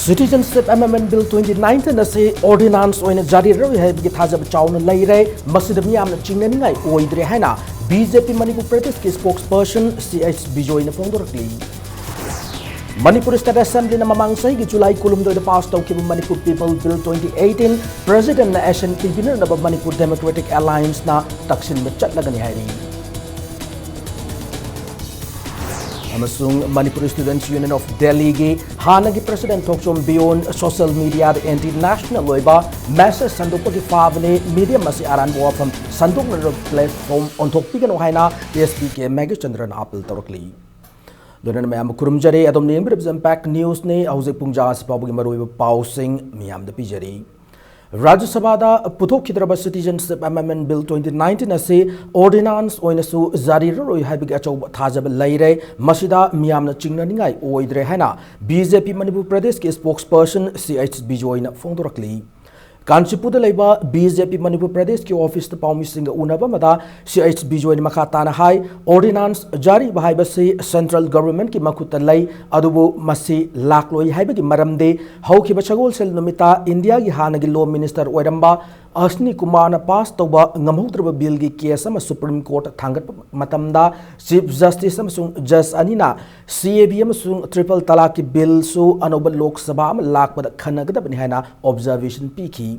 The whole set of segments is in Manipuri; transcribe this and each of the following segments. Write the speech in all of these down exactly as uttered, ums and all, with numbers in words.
Citizenship Amendment Bill twenty nineteen ꯑꯁꯤ ordinance ꯑꯣꯏꯅ ꯖꯥꯔꯤ ꯇꯧꯔꯣꯏ ꯍꯥꯏꯕꯒꯤ ꯊꯥꯖꯕ ꯆꯥꯎꯅ ꯂꯩꯔꯦ꯫ ꯃꯁꯤꯗ ꯃꯤꯌꯥꯝꯅ ꯆꯤꯡꯅꯅꯤꯡꯉꯥꯏ ꯑꯣꯏꯗ꯭ꯔꯦ ꯍꯥꯏꯅ B J P ꯃꯅꯤꯄꯨꯔ ꯄ꯭ꯔꯗꯦꯁꯀꯤ spokesperson C H ꯕꯤꯖꯣꯏꯅ ꯐꯣꯡꯗꯣꯔꯛꯂꯤ꯫ Manipur State Assemblyꯅ ꯃꯃꯥꯡ ꯆꯍꯤꯒꯤ ꯖꯨꯂꯥꯏ ꯀꯨꯟꯍꯨꯝꯗꯣꯏꯗ pass ꯇꯧꯈꯤꯕ Manipur People Bill twenty eighteen Presidentꯅ assent ꯄꯤꯕꯤꯅꯅꯕ Manipur Democratic Allianceꯅ ꯇꯛꯁꯤꯟꯕ ꯆꯠꯂꯒꯅꯤ ꯍꯥꯏꯔꯤ꯫ ꯑꯃꯁꯨꯡ Manipur Students Union of Delhiꯒꯤ ꯍꯥꯟꯅꯒꯤ President ꯊꯣꯛꯆꯣꯝ ꯕꯤꯌꯣꯟ social mediaꯗ anti national ꯑꯣꯏꯕ message ꯁꯟꯗꯣꯛꯄꯒꯤ ꯐꯥꯕꯅꯤ, medium ꯑꯁꯤ ꯑꯔꯥꯟꯕ ꯋꯥꯐꯝ ꯁꯟꯗꯣꯛꯅꯕ platform ꯑꯣꯟꯊꯣꯛꯄꯤꯒꯅꯨ ꯍꯥꯏꯅ S P K ꯃꯦꯘꯆꯟꯗ꯭ꯔꯅ appeal ꯇꯧꯔꯛꯂꯤ꯫ ꯂꯣꯏꯅꯅ ꯃꯌꯥꯝꯕꯨ ꯈꯨꯔꯨꯝꯖꯔꯤ꯫ ꯑꯗꯣꯝꯅ ꯌꯦꯡꯕꯤꯔꯤꯕꯁꯤ Impact Newsꯅꯤ꯫ ꯍꯧꯖꯤꯛ ꯄꯨꯡ ꯖꯥ ꯑꯁꯤ ꯐꯥꯎꯕꯒꯤ ꯃꯔꯨꯑꯣꯏꯕ ꯄꯥꯎꯁꯤꯡ ꯃꯤꯌꯥꯝꯗ ꯄꯤꯖꯔꯤ꯫ ꯔꯥꯖ꯭ꯌ ꯁꯚꯥꯗ ꯄꯨꯊꯣꯛꯈꯤꯗ꯭ꯔꯕ Citizenship Amendment Bill twenty nineteen ꯑꯁꯤ ordinance ꯑꯣꯏꯅꯁꯨ ꯖꯥꯔꯤ ꯇꯧꯔꯣꯏ ꯍꯥꯏꯕꯒꯤ ꯑꯆꯧꯕ ꯊꯥꯖꯕ ꯂꯩꯔꯦ꯫ ꯃꯁꯤꯗ ꯃꯤꯌꯥꯝꯅ ꯆꯤꯡꯅꯅꯤꯡꯉꯥꯏ ꯑꯣꯏꯗ꯭ꯔꯦ ꯍꯥꯏꯅ B J P ꯃꯅꯤꯄꯨꯔ ꯄ꯭ꯔꯗꯦꯁꯀꯤ spokesperson C H ꯕꯤꯖꯣꯏꯅ ꯐꯣꯡꯗꯣꯔꯛꯂꯤ꯫ ꯀꯥꯟꯆꯤꯄꯨꯔꯗ ꯂꯩꯕ B J P ꯃꯅꯤꯄꯨꯔ ꯄ꯭ꯔꯗꯦꯁꯀꯤ officeꯇ ꯄꯥꯎꯃꯤꯁꯤꯡꯒ ꯎꯅꯕ ꯑꯃꯗ C H ꯕꯤꯖꯣꯏꯅ ꯃꯈꯥ ꯇꯥꯅ ꯍꯥꯏ, ordinance ꯖꯥꯔꯤ ꯇꯧꯕ ꯍꯥꯏꯕꯁꯤ central governmentꯀꯤ ꯃꯈꯨꯠꯇ ꯂꯩ, ꯑꯗꯨꯕꯨ ꯃꯁꯤ ꯂꯥꯛꯂꯣꯏ ꯍꯥꯏꯕꯒꯤ ꯃꯔꯝꯗꯤ ꯍꯧꯈꯤꯕ ꯁꯒꯣꯜꯁꯦꯜ ꯅꯨꯃꯤꯠꯇ ꯏꯟꯗꯤꯌꯥꯒꯤ ꯍꯥꯟꯅꯒꯤ Law Minister ꯑꯣꯏꯔꯝꯕ ꯑꯁꯅꯤ ꯀꯨꯃꯥꯔꯅ pass ꯇꯧꯕ ꯉꯝꯍꯧꯗ꯭ꯔꯕ billꯒꯤ case ꯑꯃ Supreme Court ꯊꯥꯡꯒꯠꯄ ꯃꯇꯝꯗ Chief Justice ꯑꯃꯁꯨꯡ judge ꯑꯅꯤꯅ C A B ꯑꯃꯁꯨꯡ triple talaqꯀꯤ billꯁꯨ ꯑꯅꯧꯕ Lok Sabha ꯑꯃ ꯂꯥꯛꯄꯗ ꯈꯟꯅꯒꯗꯕꯅꯤ ꯍꯥꯏꯅ observation ꯄꯤꯈꯤ꯫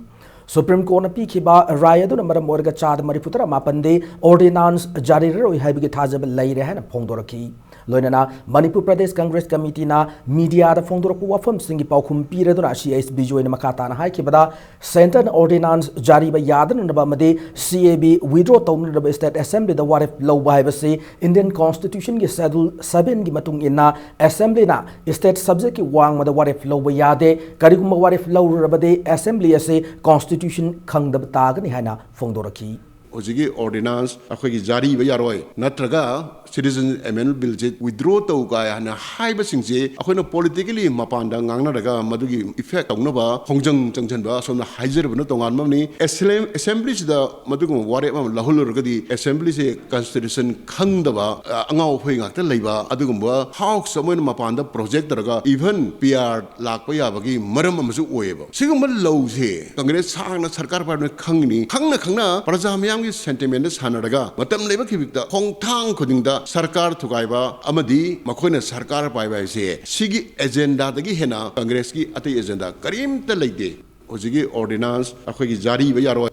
Supreme Courtꯅ ꯄꯤꯈꯤꯕ ꯔꯥꯏ ꯑꯗꯨꯅ ꯃꯔꯝ ꯑꯣꯏꯔꯒ ꯆꯥꯗ ꯃꯔꯤꯐꯨ ꯇꯔꯥ ꯃꯥꯄꯟꯗꯤ ordinance ꯖꯥꯔꯤ ꯇꯧꯔꯣꯏ ꯍꯥꯏꯕꯒꯤ ꯊꯥꯖꯕ ꯂꯩꯔꯦ ꯍꯥꯏꯅ ꯐꯣꯡꯗꯣꯔꯛꯈꯤ꯫ ꯂꯣꯏꯅꯅ ꯃꯅꯤꯄꯨꯔ ꯄ꯭ꯔꯗꯦꯁ Congress Committeeꯅ mediaꯗ ꯐꯣꯡꯗꯣꯔꯛꯄ ꯋꯥꯐꯝꯁꯤꯡꯒꯤ ꯄꯥꯎꯈꯨꯝ ꯄꯤꯔꯗꯨꯅ C H ꯕꯤꯖꯣꯏꯅ ꯃꯈꯥ ꯇꯥꯅ ꯍꯥꯏꯈꯤꯕꯗ, centreꯅ ordinance ꯖꯥꯔꯤ ꯇꯧꯕ ꯌꯥꯗꯅꯅꯕ ꯑꯃꯗꯤ C A B withdraw ꯇꯧꯅꯅꯕ State Assemblyꯗ ꯋꯥꯔꯦꯞ ꯂꯧꯕ ꯍꯥꯏꯕꯁꯤ Indian Constitutionꯒꯤ Schedule sevenꯒꯤ ꯃꯇꯨꯡ ꯏꯟꯅ Assemblyꯅ state subjectꯀꯤ ꯋꯥꯡꯃꯗ ꯋꯥꯔꯦꯞ ꯂꯧꯕ ꯌꯥꯗꯦ꯫ ꯀꯔꯤꯒꯨꯝꯕ ꯋꯥꯔꯦꯞ ꯂꯧꯔꯨꯔꯕꯗꯤ Assembly ꯑꯁꯤ Constitution ꯈꯪꯗꯕ ꯇꯥꯒꯅꯤ ꯍꯥꯏꯅ ꯐꯣꯡꯗꯣꯔꯛꯈꯤ꯫ ꯍꯧꯖꯤꯛꯀꯤ ꯑꯣꯔꯗꯤꯅꯥꯟꯁ ꯑꯩꯈꯣꯏꯒꯤ ꯖꯥꯔꯤꯕ ꯌꯥꯔꯣꯏ, ꯅꯠꯇ꯭ꯔꯒ ꯁꯤꯇꯤꯖꯟ ꯑꯦꯃꯦꯟꯃꯦꯟ ꯕꯤꯜꯁꯦ ꯋꯤꯗ꯭ꯔꯣ ꯇꯧ ꯀꯥꯏ ꯍꯥꯏꯅ ꯍꯥꯏꯕꯁꯤꯡꯁꯦ ꯑꯩꯈꯣꯏꯅ ꯄꯣꯂꯤꯇꯤꯀꯦꯜꯂꯤ ꯃꯄꯥꯟꯗ ꯉꯥꯡꯅꯔꯒ ꯃꯗꯨꯒꯤ ꯏꯐꯦꯛ ꯇꯧꯅꯕ ꯈꯣꯡꯖꯪ ꯆꯪꯁꯤꯟꯕ ꯑꯁꯣꯝꯗ ꯍꯥꯏꯖꯔꯕꯅ ꯇꯣꯉꯥꯟꯕ ꯑꯃꯅꯤ꯫ ꯑꯦꯁꯦꯝ-, ꯑꯦꯁꯦꯝꯕ꯭ꯂꯤꯁꯤꯗ ꯃꯗꯨꯒꯨꯝꯕ ꯋꯥꯔꯦꯞ ꯑꯃ ꯂꯧꯍꯜꯂꯨꯔꯒꯗꯤ ꯑꯦꯁꯦꯝꯕ꯭ꯂꯤꯁꯦ ꯀꯟꯁꯇꯤꯇ꯭ꯌꯨꯁꯟ ꯈꯪꯗꯕ, ꯑ, ꯑꯉꯥꯎ ꯑꯐꯩ ꯉꯥꯛꯇ ꯂꯩꯕ ꯑꯗꯨꯒꯨꯝꯕ ꯍꯥꯎꯁ ꯑꯃ ꯑꯣꯏꯅ ꯃꯄꯥꯟꯗ ꯄ꯭ꯔꯣꯖꯦꯛ ꯇꯧꯔꯒ ꯏꯚꯟ ꯄꯤ ꯑꯥꯔ ꯂꯥꯛꯄ ꯌꯥꯕꯒꯤ ꯃꯔꯝ ꯑꯃꯁꯨ ꯑꯣꯏꯌꯦꯕ꯫ ꯁꯤꯒꯨꯝꯕ ꯂꯧꯁꯦ ꯀꯪꯒ꯭ꯔꯦꯁ ꯁꯥꯡꯅ ꯁꯔꯀꯥꯔ ꯄꯥꯏꯕꯅ ꯈꯪꯉꯤꯅꯤ, ꯈꯪꯅ ꯈꯪꯅ ꯄ꯭ꯔꯖꯥ ꯃꯤꯌꯥꯝꯒꯤ ꯁꯦꯟꯇꯤꯃꯦꯟꯗ ꯁꯥꯟꯅꯔꯒ ꯃꯇꯝ ꯂꯩꯕ ꯈꯤꯕꯤꯛꯇ ꯈꯣꯡꯊꯥꯡ ꯈꯨꯗꯤꯡꯗ ꯁꯔꯀꯥꯔ ꯊꯨꯒꯥꯏꯕ ꯑꯃꯗꯤ ꯃꯈꯣꯏꯅ ꯁꯔꯀꯥꯔ ꯄꯥꯏꯕ ꯍꯥꯏꯁꯦ ꯁꯤꯒꯤ ꯑꯦꯖꯦꯟꯗꯥꯗꯒꯤ ꯍꯦꯟꯅ ꯀꯪꯒ꯭ꯔꯦꯁꯀꯤ ꯑꯇꯩ ꯑꯦꯖꯦꯟꯗꯥ ꯀꯔꯤꯝꯇ ꯂꯩꯇꯦ꯫ ꯍꯧꯖꯤꯛꯀꯤ ꯑꯣꯔꯗꯤꯅꯥꯟꯁ ꯑꯩꯈꯣꯏꯒꯤ ꯖꯥꯔꯤꯕ ꯌꯥꯔꯣꯏ꯫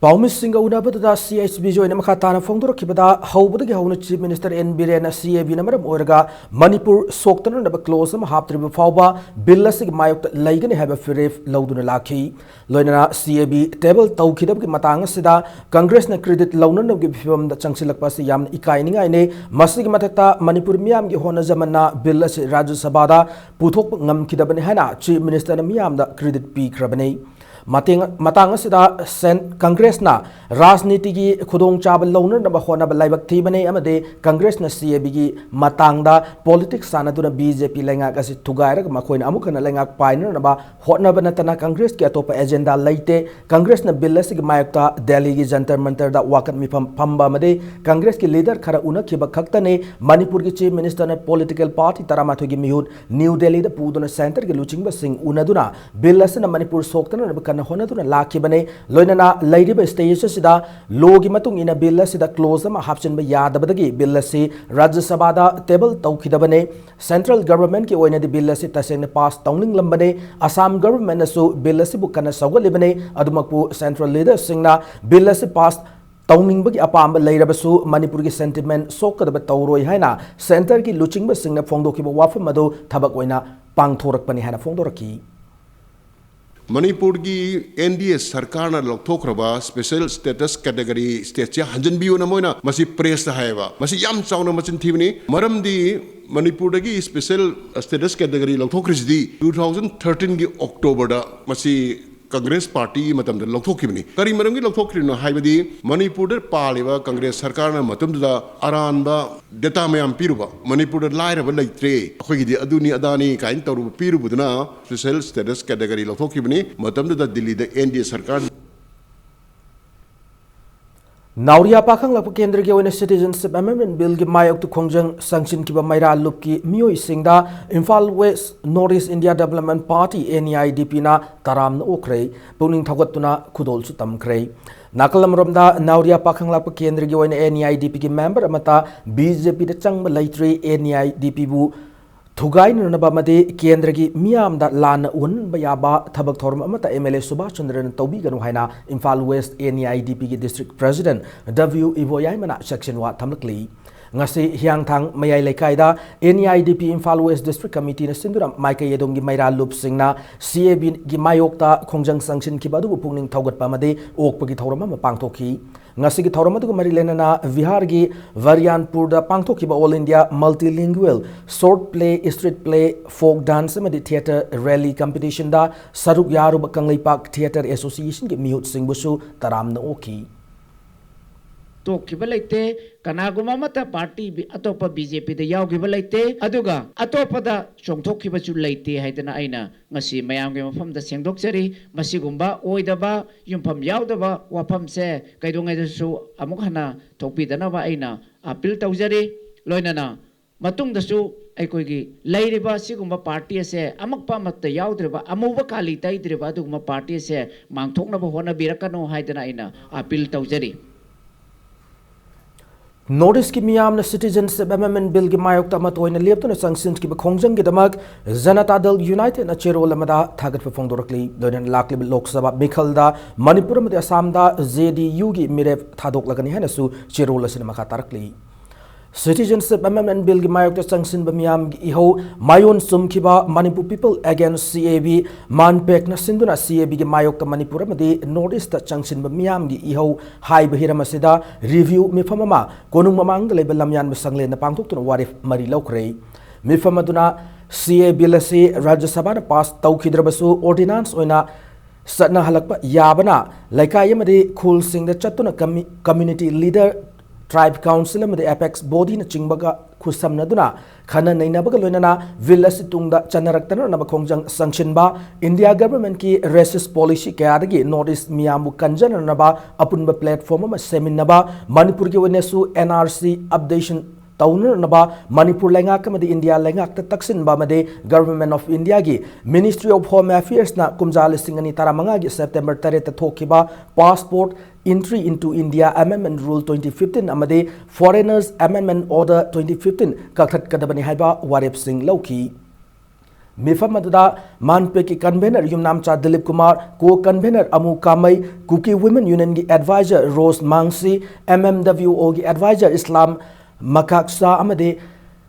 ꯄꯥꯎꯃꯤꯁꯤꯡꯒ ꯎꯅꯕꯗꯨꯗ ꯁꯤ ꯑꯩꯆ ꯕꯤꯁꯤ ꯑꯣꯏꯅ ꯃꯈꯥ ꯇꯥꯅ ꯐꯣꯡꯗꯣꯔꯛꯈꯤꯕꯗ, ꯍꯧꯕꯗꯒꯤ ꯍꯧꯅ ꯆꯤꯐ ꯃꯤꯅꯤꯁꯇꯔ ꯑꯦꯟ ꯕꯤꯔꯦꯟꯅ ꯁꯤ ꯑꯦ ꯕꯤꯅ ꯃꯔꯝ ꯑꯣꯏꯔꯒ ꯃꯅꯤꯄꯨꯔ ꯁꯣꯛꯇꯅꯅꯕ ꯀ꯭ꯂꯣꯖ ꯑꯃ ꯍꯥꯞꯇ꯭ꯔꯤꯕ ꯐꯥꯎꯕ ꯕꯤꯜ ꯑꯁꯤꯒꯤ ꯃꯥꯌꯣꯛꯇ ꯂꯩꯒꯅꯤ ꯍꯥꯏꯕ ꯐꯤꯔꯦꯞ ꯂꯧꯗꯨꯅ ꯂꯥꯛꯈꯤ꯫ ꯂꯣꯏꯅꯅ ꯁꯤ ꯑꯦ ꯕꯤ ꯇꯦꯕꯜ ꯇꯧꯈꯤꯗꯕꯒꯤ ꯃꯇꯥꯡ ꯑꯁꯤꯗ ꯀꯪꯒ꯭ꯔꯦꯁꯅ ꯀ꯭ꯔꯦꯗꯤꯠ ꯂꯧꯅꯅꯕꯒꯤ ꯐꯤꯕꯝꯗ ꯆꯪꯁꯤꯜꯂꯛꯄ ꯑꯁꯤ ꯌꯥꯝꯅ ꯏꯀꯥꯏꯅꯤꯡꯉꯥꯏꯅꯤ꯫ ꯃꯁꯤꯒꯤ ꯃꯊꯛꯇ ꯃꯅꯤꯄꯨꯔ ꯃꯤꯌꯥꯝꯒꯤ ꯍꯣꯠꯅꯖꯃꯟꯅ ꯕꯤꯜ ꯑꯁꯤ ꯔꯥꯖ꯭ꯌ ꯁꯚꯥꯗ ꯄꯨꯊꯣꯛꯄ ꯉꯝꯈꯤꯗꯕꯅꯤ ꯍꯥꯏꯅ ꯆꯤꯐ ꯃꯤꯅꯤꯁꯇꯔꯅ ꯃꯤꯌꯥꯝꯗ ꯀ꯭ꯔꯦꯗꯤꯠ ꯄꯤꯈ꯭ꯔꯕꯅꯤ꯫ ꯃꯇꯦꯡ-, ꯃꯇꯥꯡ ꯑꯁꯤꯗ ꯁꯦꯟ-, ꯀꯪꯒ꯭ꯔꯦꯁꯅ ꯔꯥꯖꯅꯤꯇꯤꯒꯤ ꯈꯨꯗꯣꯡꯆꯥꯕ ꯂꯧꯅꯅꯕ ꯍꯣꯠꯅꯕ ꯂꯥꯏꯕꯛ ꯊꯤꯕꯅꯤ ꯑꯃꯗꯤ ꯀꯪꯒ꯭ꯔꯦꯁꯅ ꯁꯤ ꯑꯦ ꯕꯤꯒꯤ ꯃꯇꯥꯡꯗ ꯄꯣꯂꯤꯇꯤꯛꯁ ꯁꯥꯟꯅꯗꯨꯅ ꯕꯤ ꯖꯦ ꯄꯤ ꯂꯩꯉꯥꯛ ꯑꯁꯤ ꯊꯨꯒꯥꯏꯔꯒ ꯃꯈꯣꯏꯅ ꯑꯃꯨꯛ ꯍꯟꯅ ꯂꯩꯉꯥꯛ ꯄꯥꯏꯅꯅꯕ ꯍꯣꯠꯅꯕ ꯅꯠꯇꯅ ꯀꯪꯒ꯭ꯔꯦꯁꯀꯤ ꯑꯇꯣꯞꯄ ꯑꯦꯖꯦꯟꯗꯥ ꯂꯩꯇꯦ꯫ ꯀꯪꯒ꯭ꯔꯦꯁꯅ ꯕꯤꯜ ꯑꯁꯤꯒꯤ ꯃꯥꯌꯣꯛꯇ ꯗꯦꯜꯂꯤꯒꯤ ꯖꯟꯇꯔ ꯃꯟꯇꯔꯗ ꯋꯥꯀꯠ ꯃꯤꯐꯝ ꯐꯝꯕ ꯑꯃꯗꯤ ꯀꯪꯒ꯭ꯔꯦꯁꯀꯤ ꯂꯤꯗꯔ ꯈꯔ ꯎꯅꯈꯤꯕ ꯈꯛꯇꯅꯤ꯫ ꯃꯅꯤꯄꯨꯔꯒꯤ ꯆꯤꯐ ꯃꯤꯅꯤꯁꯇꯔꯅ ꯄꯣꯂꯤꯇꯤꯀꯦꯜ ꯄꯥꯔꯇꯤ ꯇꯔꯥꯃꯥꯊꯣꯏꯒꯤ ꯃꯤꯍꯨꯠ ꯅ꯭ꯌꯨ ꯗꯦꯜꯂꯤꯗ ꯄꯨꯗꯨꯅ ꯁꯦꯟꯇꯔꯒꯤ ꯂꯨꯆꯤꯡꯕꯁꯤꯡ ꯎꯅꯗꯨꯅ ꯕꯤꯜ ꯑꯁꯤꯅ ꯃꯅꯤꯄꯨꯔ ꯁꯣꯛꯇꯅꯅꯕ ꯀꯟꯅ ꯍꯣꯠꯅꯗꯨꯅ ꯂꯥꯛꯈꯤꯕꯅꯤ꯫ ꯂꯣꯏꯅꯅ ꯂꯩꯔꯤꯕ ꯁ꯭ꯇꯦꯖ ꯑꯁꯤꯗ ꯂꯣꯒꯤ ꯃꯇꯨꯡ ꯏꯟꯅ ꯕꯤꯜ ꯑꯁꯤꯗ ꯀ꯭ꯂꯣꯖ ꯑꯃ ꯍꯥꯞꯆꯤꯟꯕ ꯌꯥꯗꯕꯗꯒꯤ ꯕꯤꯜ ꯑꯁꯤ ꯔꯥꯖ꯭ꯌ ꯁꯚꯥꯗ ꯇꯦꯕꯜ ꯇꯧꯈꯤꯗꯕꯅꯤ꯫ ꯁꯦꯟꯇ꯭ꯔꯦꯜ ꯒꯚꯔꯟꯃꯦꯟꯠꯀꯤ ꯑꯣꯏꯅꯗꯤ ꯕꯤꯜ ꯑꯁꯤ ꯇꯁꯦꯡꯅ ꯄꯥꯁ ꯇꯧꯅꯤꯡꯂꯝꯕꯅꯤ꯫ ꯑꯁꯥꯝ ꯒꯚꯔꯟꯃꯦꯟꯠꯅꯁꯨ ꯕꯤꯜ ꯑꯁꯤꯕꯨ ꯀꯟꯅ ꯁꯧꯒꯠꯂꯤꯕꯅꯤ꯫ ꯑꯗꯨꯃꯛꯄꯨ ꯁꯦꯟꯇ꯭ꯔꯦꯜ ꯂꯤꯗꯔꯁꯤꯡꯅ ꯕꯤꯜ ꯑꯁꯤ ꯄꯥꯁ ꯇꯧꯅꯤꯡꯕꯒꯤ ꯑꯄꯥꯝꯕ ꯂꯩꯔꯕꯁꯨ ꯃꯅꯤꯄꯨꯔꯒꯤ ꯁꯦꯟꯇꯤꯃꯦꯟꯠ ꯁꯣꯛꯀꯗꯕ ꯇꯧꯔꯣꯏ ꯍꯥꯏꯅ ꯁꯦꯟꯇꯔꯒꯤ ꯂꯨꯆꯤꯡꯕꯁꯤꯡꯅ ꯐꯣꯡꯗꯣꯛꯈꯤꯕ ꯋꯥꯐꯝ ꯑꯗꯨ ꯊꯕꯛ ꯑꯣꯏꯅ ꯄꯥꯡꯊꯣꯔꯛꯄꯅꯤ ꯍꯥꯏꯅ ꯐꯣꯡꯗꯣꯔꯛꯈꯤ꯫ ꯃꯅꯤꯄꯨꯔꯒꯤ ꯑꯦꯟ ꯗꯤ ꯑꯦ ꯁꯔꯀꯥꯔꯅ ꯂꯧꯊꯣꯛꯈ꯭ꯔꯕ ꯁ꯭ꯄꯦꯁꯦꯜ ꯁ꯭ꯇꯦꯇꯁ ꯀꯦꯇꯦꯒꯣꯔꯤ ꯁ꯭ꯇꯦꯠꯁꯦ ꯍꯟꯖꯤꯟꯕꯤꯌꯨꯅ ꯃꯣꯏꯅ ꯃꯁꯤ ꯄ꯭ꯔꯦꯁꯇ ꯍꯥꯏꯌꯦꯕ꯫ ꯃꯁꯤ ꯌꯥꯝ ꯆꯥꯎꯅ ꯃꯆꯤꯟ ꯊꯤꯕꯅꯤ꯫ ꯃꯔꯝꯗꯤ ꯃꯅꯤꯄꯨꯔꯗꯒꯤ ꯁ꯭ꯄꯦꯁꯦꯜ ꯁ꯭ꯇꯦꯇꯁ ꯀꯦꯇꯦꯒꯣꯔꯤ ꯂꯧꯊꯣꯛꯈ꯭ꯔꯤꯁꯤꯗꯤ ꯇꯨ ꯊꯥꯎꯖꯟ ꯊꯥꯔꯇꯤꯟꯒꯤ ꯑꯣꯛꯇꯣꯕꯔꯗ ꯃꯁꯤ ꯀꯪꯒ꯭ꯔꯦꯁ ꯄꯥꯔꯇꯤꯒꯤ ꯃꯇꯝꯗ ꯂꯧꯊꯣꯛꯈꯤꯕꯅꯤ꯫ ꯀꯔꯤ ꯃꯔꯝꯒꯤ ꯂꯧꯊꯣꯛꯈ꯭ꯔꯤꯅꯣ ꯍꯥꯏꯕꯗꯤ, ꯃꯅꯤꯄꯨꯔꯗ ꯄꯥꯜꯂꯤꯕ ꯀꯪꯒ꯭ꯔꯦꯁ ꯁꯔꯀꯥꯔꯅ ꯃꯇꯝꯗꯨꯗ ꯑꯔꯥꯟꯕ ꯗꯦꯇꯥ ꯃꯌꯥꯝ ꯄꯤꯔꯨꯕ, ꯃꯅꯤꯄꯨꯔꯗ ꯂꯥꯏꯔꯕ ꯂꯩꯇ꯭ꯔꯦ, ꯑꯩꯈꯣꯏꯒꯤꯗꯤ ꯑꯗꯨꯅꯤ ꯑꯗꯥꯅꯤ ꯀꯥꯏꯅ ꯇꯧꯔꯨꯕ, ꯄꯤꯔꯨꯕꯗꯨꯅ special status category ꯂꯧꯊꯣꯛꯈꯤꯕꯅꯤ꯫ ꯃꯇꯝꯗꯨꯗ ꯗꯤꯜꯂꯤꯗ N D A ꯁꯔꯀꯥꯔ ꯅꯥꯎꯔꯤꯌꯥ ꯄꯥꯈꯪꯂꯛꯄ ꯀꯦꯟꯗ꯭ꯔꯒꯤ ꯑꯣꯏꯅ Citizenship Amendment Billꯒꯤ ꯃꯥꯌꯣꯛꯇ ꯈꯣꯡꯖꯪ ꯆꯪꯁꯤꯟꯈꯤꯕ ꯃꯩꯔꯥ ꯂꯨꯞꯀꯤ ꯃꯤꯑꯣꯏꯁꯤꯡꯗ Imphal west north east India development party, N E I D Pꯅ ꯇꯔꯥꯝꯅ ꯑꯣꯛꯈ꯭ꯔꯦ꯫ ꯄꯨꯛꯅꯤꯡ ꯊꯧꯒꯠꯇꯨꯅ ꯈꯨꯗꯣꯜꯁꯨ ꯇꯝꯈ꯭ꯔꯦ꯫ ꯅꯥꯀꯜ ꯑꯃꯔꯣꯝꯗ, ꯅꯥꯎꯔꯤꯌꯥ ꯄꯥꯈꯪꯂꯥꯛꯄ ꯀꯦꯟꯗ꯭ꯔꯒꯤ ꯑꯣꯏꯅ N E I D Pꯒꯤ ꯃꯦꯝꯕꯔ ꯑꯃꯠꯇ B J Pꯗ ꯆꯪꯕ ꯂꯩꯇ꯭ꯔꯤ꯫ N E I D Pꯕꯨ ꯊꯨꯒꯥꯏꯅꯅꯕ ꯑꯃꯗꯤ ꯀꯦꯟꯗ꯭ꯔꯒꯤ ꯃꯤꯌꯥꯝꯗ ꯂꯥꯟꯅ ꯎꯍꯟꯕ ꯌꯥꯕ ꯊꯕꯛ ꯊꯧꯔꯝ ꯑꯃꯠꯇ M L A ꯁꯨꯕꯥꯁ ꯆꯟꯗ꯭ꯔꯅ ꯇꯧꯕꯤꯒꯅꯨ ꯍꯥꯏꯅ Imphal west N E I D Pꯒꯤ district president W ꯏꯕꯣꯌꯥꯏꯃꯅ ꯆꯦꯛꯁꯤꯟꯋꯥ ꯊꯝꯂꯛꯂꯤ꯫ ꯉꯁꯤ ꯍꯤꯌꯥꯡꯊꯥꯡ ꯃꯌꯥꯏ ꯂꯩꯀꯥꯏꯗ N E I D P Imphal west district committeeꯅ ꯁꯤꯟꯗꯨꯅ ꯃꯥꯏꯀꯩ ꯑꯗꯣꯝꯒꯤ ꯃꯩꯔꯥ ꯂꯨꯞꯁꯤꯡꯅ C A Bꯒꯤ ꯃꯥꯌꯣꯛꯇ ꯈꯣꯡꯖꯪ ꯆꯪꯁꯤꯟꯈꯤꯕ ꯑꯗꯨꯕꯨ ꯄꯨꯛꯅꯤꯡ ꯊꯧꯒꯠꯄ ꯑꯃꯗꯤ ꯑꯣꯛꯄꯒꯤ ꯊꯧꯔꯝ ꯑꯃ ꯄꯥꯡꯊꯣꯛꯈꯤ꯫ ꯉꯁꯤꯒꯤ ꯊꯧꯔꯝ ꯑꯗꯨꯒ ꯃꯔꯤ ꯂꯩꯅꯅ ꯕꯤꯍꯥꯔꯒꯤ ꯕꯔꯤꯌꯥꯟꯄꯨꯔꯗ ꯄꯥꯡꯊꯣꯛꯈꯤꯕ All India Multilingual Short Play, Street Play, Folk Dance ꯑꯃꯗꯤ Theatre Rally Competitionꯗ ꯁꯔꯨꯛ ꯌꯥꯔꯨꯕ ꯀꯪꯂꯩꯄꯥꯛ Theatre Associationꯒꯤ ꯃꯤꯍꯨꯠꯁꯤꯡꯕꯨꯁꯨ ꯇꯔꯥꯝꯅ ꯑꯣꯛꯈꯤ꯫ ꯇꯣꯛꯈꯤꯕ ꯂꯩꯇꯦ꯫ ꯀꯅꯥꯒꯨꯝꯕ ꯑꯃꯠꯇ ꯄꯥꯔꯇꯤ ꯕꯤ-, ꯑꯇꯣꯞꯄ B J Pꯗ ꯌꯥꯎꯈꯤꯕ ꯂꯩꯇꯦ, ꯑꯗꯨꯒ ꯑꯇꯣꯞꯄꯗ ꯆꯣꯡꯊꯣꯛꯈꯤꯕꯁꯨ ꯂꯩꯇꯦ ꯍꯥꯏꯗꯅ ꯑꯩꯅ ꯉꯁꯤ ꯃꯌꯥꯝꯒꯤ ꯃꯐꯝꯗ ꯁꯦꯡꯗꯣꯛꯆꯔꯤ꯫ ꯃꯁꯤꯒꯨꯝꯕ ꯑꯣꯏꯗꯕ, ꯌꯨꯝꯐꯝ ꯌꯥꯎꯗꯕ ꯋꯥꯐꯝꯁꯦ ꯀꯩꯗꯧꯉꯩꯗꯁꯨ ꯑꯃꯨꯛ ꯍꯟꯅ ꯊꯣꯛꯄꯤꯗꯅꯕ ꯑꯩꯅ appeal ꯇꯧꯖꯔꯤ꯫ ꯂꯣꯏꯅꯅ ꯃꯇꯨꯡꯗꯁꯨ ꯑꯩꯈꯣꯏꯒꯤ ꯂꯩꯔꯤꯕ ꯁꯤꯒꯨꯝꯕ ꯄꯥꯔꯇꯤ ꯑꯁꯦ ꯑꯃꯛꯄ ꯑꯃꯠꯇ ꯌꯥꯎꯗ꯭ꯔꯤꯕ, ꯑꯃꯨꯕ ꯀꯥꯂꯤ ꯇꯩꯗ꯭ꯔꯤꯕ ꯑꯗꯨꯒꯨꯝꯕ ꯄꯥꯔꯇꯤ ꯑꯁꯦ ꯃꯥꯡꯊꯣꯛꯅꯕ ꯍꯣꯠꯅꯕꯤꯔꯛꯀꯅꯨ ꯍꯥꯏꯗꯅ ꯑꯩꯅ appeal ꯇꯧꯖꯔꯤ꯫ ꯅꯣꯔꯠ ꯏꯁꯀꯤ ꯃꯤꯌꯥꯝꯅ Citizenship Amendment Billꯒꯤ ꯃꯥꯌꯣꯛꯇ ꯑꯃꯠꯇ ꯑꯣꯏꯅ ꯂꯦꯞꯇꯨꯅ ꯆꯪꯁꯤꯟꯈꯤꯕ ꯈꯣꯡꯖꯪꯒꯤꯗꯃꯛ ꯖꯅꯇꯥ ꯗꯜ Unitedꯅ ꯆꯦꯔꯣꯜ ꯑꯃꯗ ꯊꯥꯒꯠꯄ ꯐꯣꯡꯗꯣꯔꯛꯂꯤ꯫ ꯂꯣꯏꯅꯅ ꯂꯥꯛꯂꯤꯕ ꯂꯣꯛ ꯁꯚꯥ ꯃꯤꯈꯜꯗ ꯃꯅꯤꯄꯨꯔ ꯑꯃꯗꯤ ꯑꯁꯥꯝꯗ J D Uꯒꯤ ꯃꯤꯔꯦꯞ ꯊꯥꯗꯣꯛꯂꯒꯅꯤ ꯍꯥꯏꯅꯁꯨ ꯆꯦꯔꯣꯜ ꯑꯁꯤꯅ ꯃꯈꯥ ꯇꯥꯔꯛꯂꯤ꯫ Citizenship Amendment Billꯒꯤ ꯃꯥꯌꯣꯛꯇ ꯆꯪꯁꯤꯟꯕ ꯃꯤꯌꯥꯝꯒꯤ ꯏꯍꯧ ꯃꯥꯌꯣꯟ ꯆꯨꯝꯈꯤꯕ Manipur People Against C A B, MANPACꯅ ꯁꯤꯟꯗꯨꯅ C A Bꯒꯤ ꯃꯥꯌꯣꯛꯇ ꯃꯅꯤꯄꯨꯔ ꯑꯃꯗꯤ ꯅꯣꯔꯠ ꯏꯁꯇ ꯆꯪꯁꯤꯟꯕ ꯃꯤꯌꯥꯝꯒꯤ ꯏꯍꯧ ꯍꯥꯏꯕ ꯍꯤꯔꯝ ꯑꯁꯤꯗ review ꯃꯤꯐꯝ ꯑꯃ ꯀꯣꯅꯨꯡ ꯃꯃꯥꯡꯗ ꯂꯩꯕ ꯂꯝꯌꯥꯟꯕ ꯁꯪꯂꯦꯟꯗ ꯄꯥꯡꯊꯣꯛꯇꯨꯅ ꯋꯥꯔꯦꯞ ꯃꯔꯤ ꯂꯧꯈ꯭ꯔꯦ꯫ ꯃꯤꯐꯝ ꯑꯗꯨꯅ C A Bill ꯑꯁꯤ ꯔꯥꯖ꯭ꯌ ꯁꯚꯥꯅ pass ꯇꯧꯈꯤꯗ꯭ꯔꯕꯁꯨ ordinance ꯑꯣꯏꯅ ꯆꯠꯅꯍꯜꯂꯛꯄ ꯌꯥꯕꯅ ꯂꯩꯀꯥꯏ ꯑꯃꯗꯤ ꯈꯨꯜꯁꯤꯡꯗ ꯆꯠꯇꯨꯅ ꯀꯝꯃꯤ-, community leader, tribe council ꯑꯃꯗꯤ apex bodyꯅꯆꯤꯡꯕꯒ ꯈꯨꯠꯁꯝꯅꯗꯨꯅ ꯈꯟꯅ ꯅꯩꯅꯕꯒ ꯂꯣꯏꯅꯅ ꯕꯤꯜ ꯑꯁꯤ ꯇꯨꯡꯗ ꯆꯠꯅꯔꯛꯇꯅꯅꯕ ꯈꯣꯡꯖꯪ ꯆꯪꯁꯤꯟꯕ, ꯏꯟꯗꯤꯌꯥ ꯒꯚꯔꯟꯃꯦꯟꯠꯀꯤ racist policy ꯀꯌꯥꯗꯒꯤ ꯅꯣꯔꯠ ꯏꯁ꯭ꯠ ꯃꯤꯌꯥꯝꯕꯨ ꯀꯟꯖꯅꯅꯕ ꯑꯄꯨꯟꯕ platform ꯑꯃ ꯁꯦꯝꯃꯤꯟꯅꯕ, ꯃꯅꯤꯄꯨꯔꯒꯤ ꯑꯣꯏꯅꯁꯨ N R C updation ꯇꯧꯅꯅꯕ ꯃꯅꯤꯄꯨꯔ ꯂꯩꯉꯥꯛ ꯑꯃꯗꯤ ꯏꯟꯗꯤꯌꯥ ꯂꯩꯉꯥꯛꯇ ꯇꯛꯁꯤꯟꯕ ꯑꯃꯗꯤ Government of Indiaꯒꯤ Ministry of Home Affairsꯅ ꯀꯨꯝꯖꯥ ꯂꯤꯁꯤꯡ ꯑꯅꯤ ꯇꯔꯥꯃꯉꯥꯒꯤ September ꯇꯔꯦꯠꯇ ꯊꯣꯛꯈꯤꯕ Passport Entry into India Amendment Rule twenty fifteen ꯑꯃꯗꯤ Foreigners Amendment Order twenty fifteen ꯀꯛꯊꯠꯀꯗꯕꯅꯤ ꯍꯥꯏꯕ ꯋꯥꯔꯦꯞꯁꯤꯡ ꯂꯧꯈꯤ꯫ ꯃꯤꯐꯝ ꯑꯗꯨꯗ ꯃꯥꯟꯄꯦꯛꯀꯤ convener ꯌꯨꯝꯅꯥꯝꯆꯥ ꯗꯤꯂꯤꯞ ꯀꯨꯃꯥꯔ, co-convener ꯑꯃꯨ ꯀꯥꯃꯩ, ꯀꯨꯀꯤ Women Unionꯒꯤ advisor ꯔꯣꯁ ꯃꯥꯡꯁꯤ, M M W Oꯒꯤ advisor ꯏꯁꯂꯥꯝ ꯃꯀꯥꯛꯁꯥ ꯑꯃꯗꯤ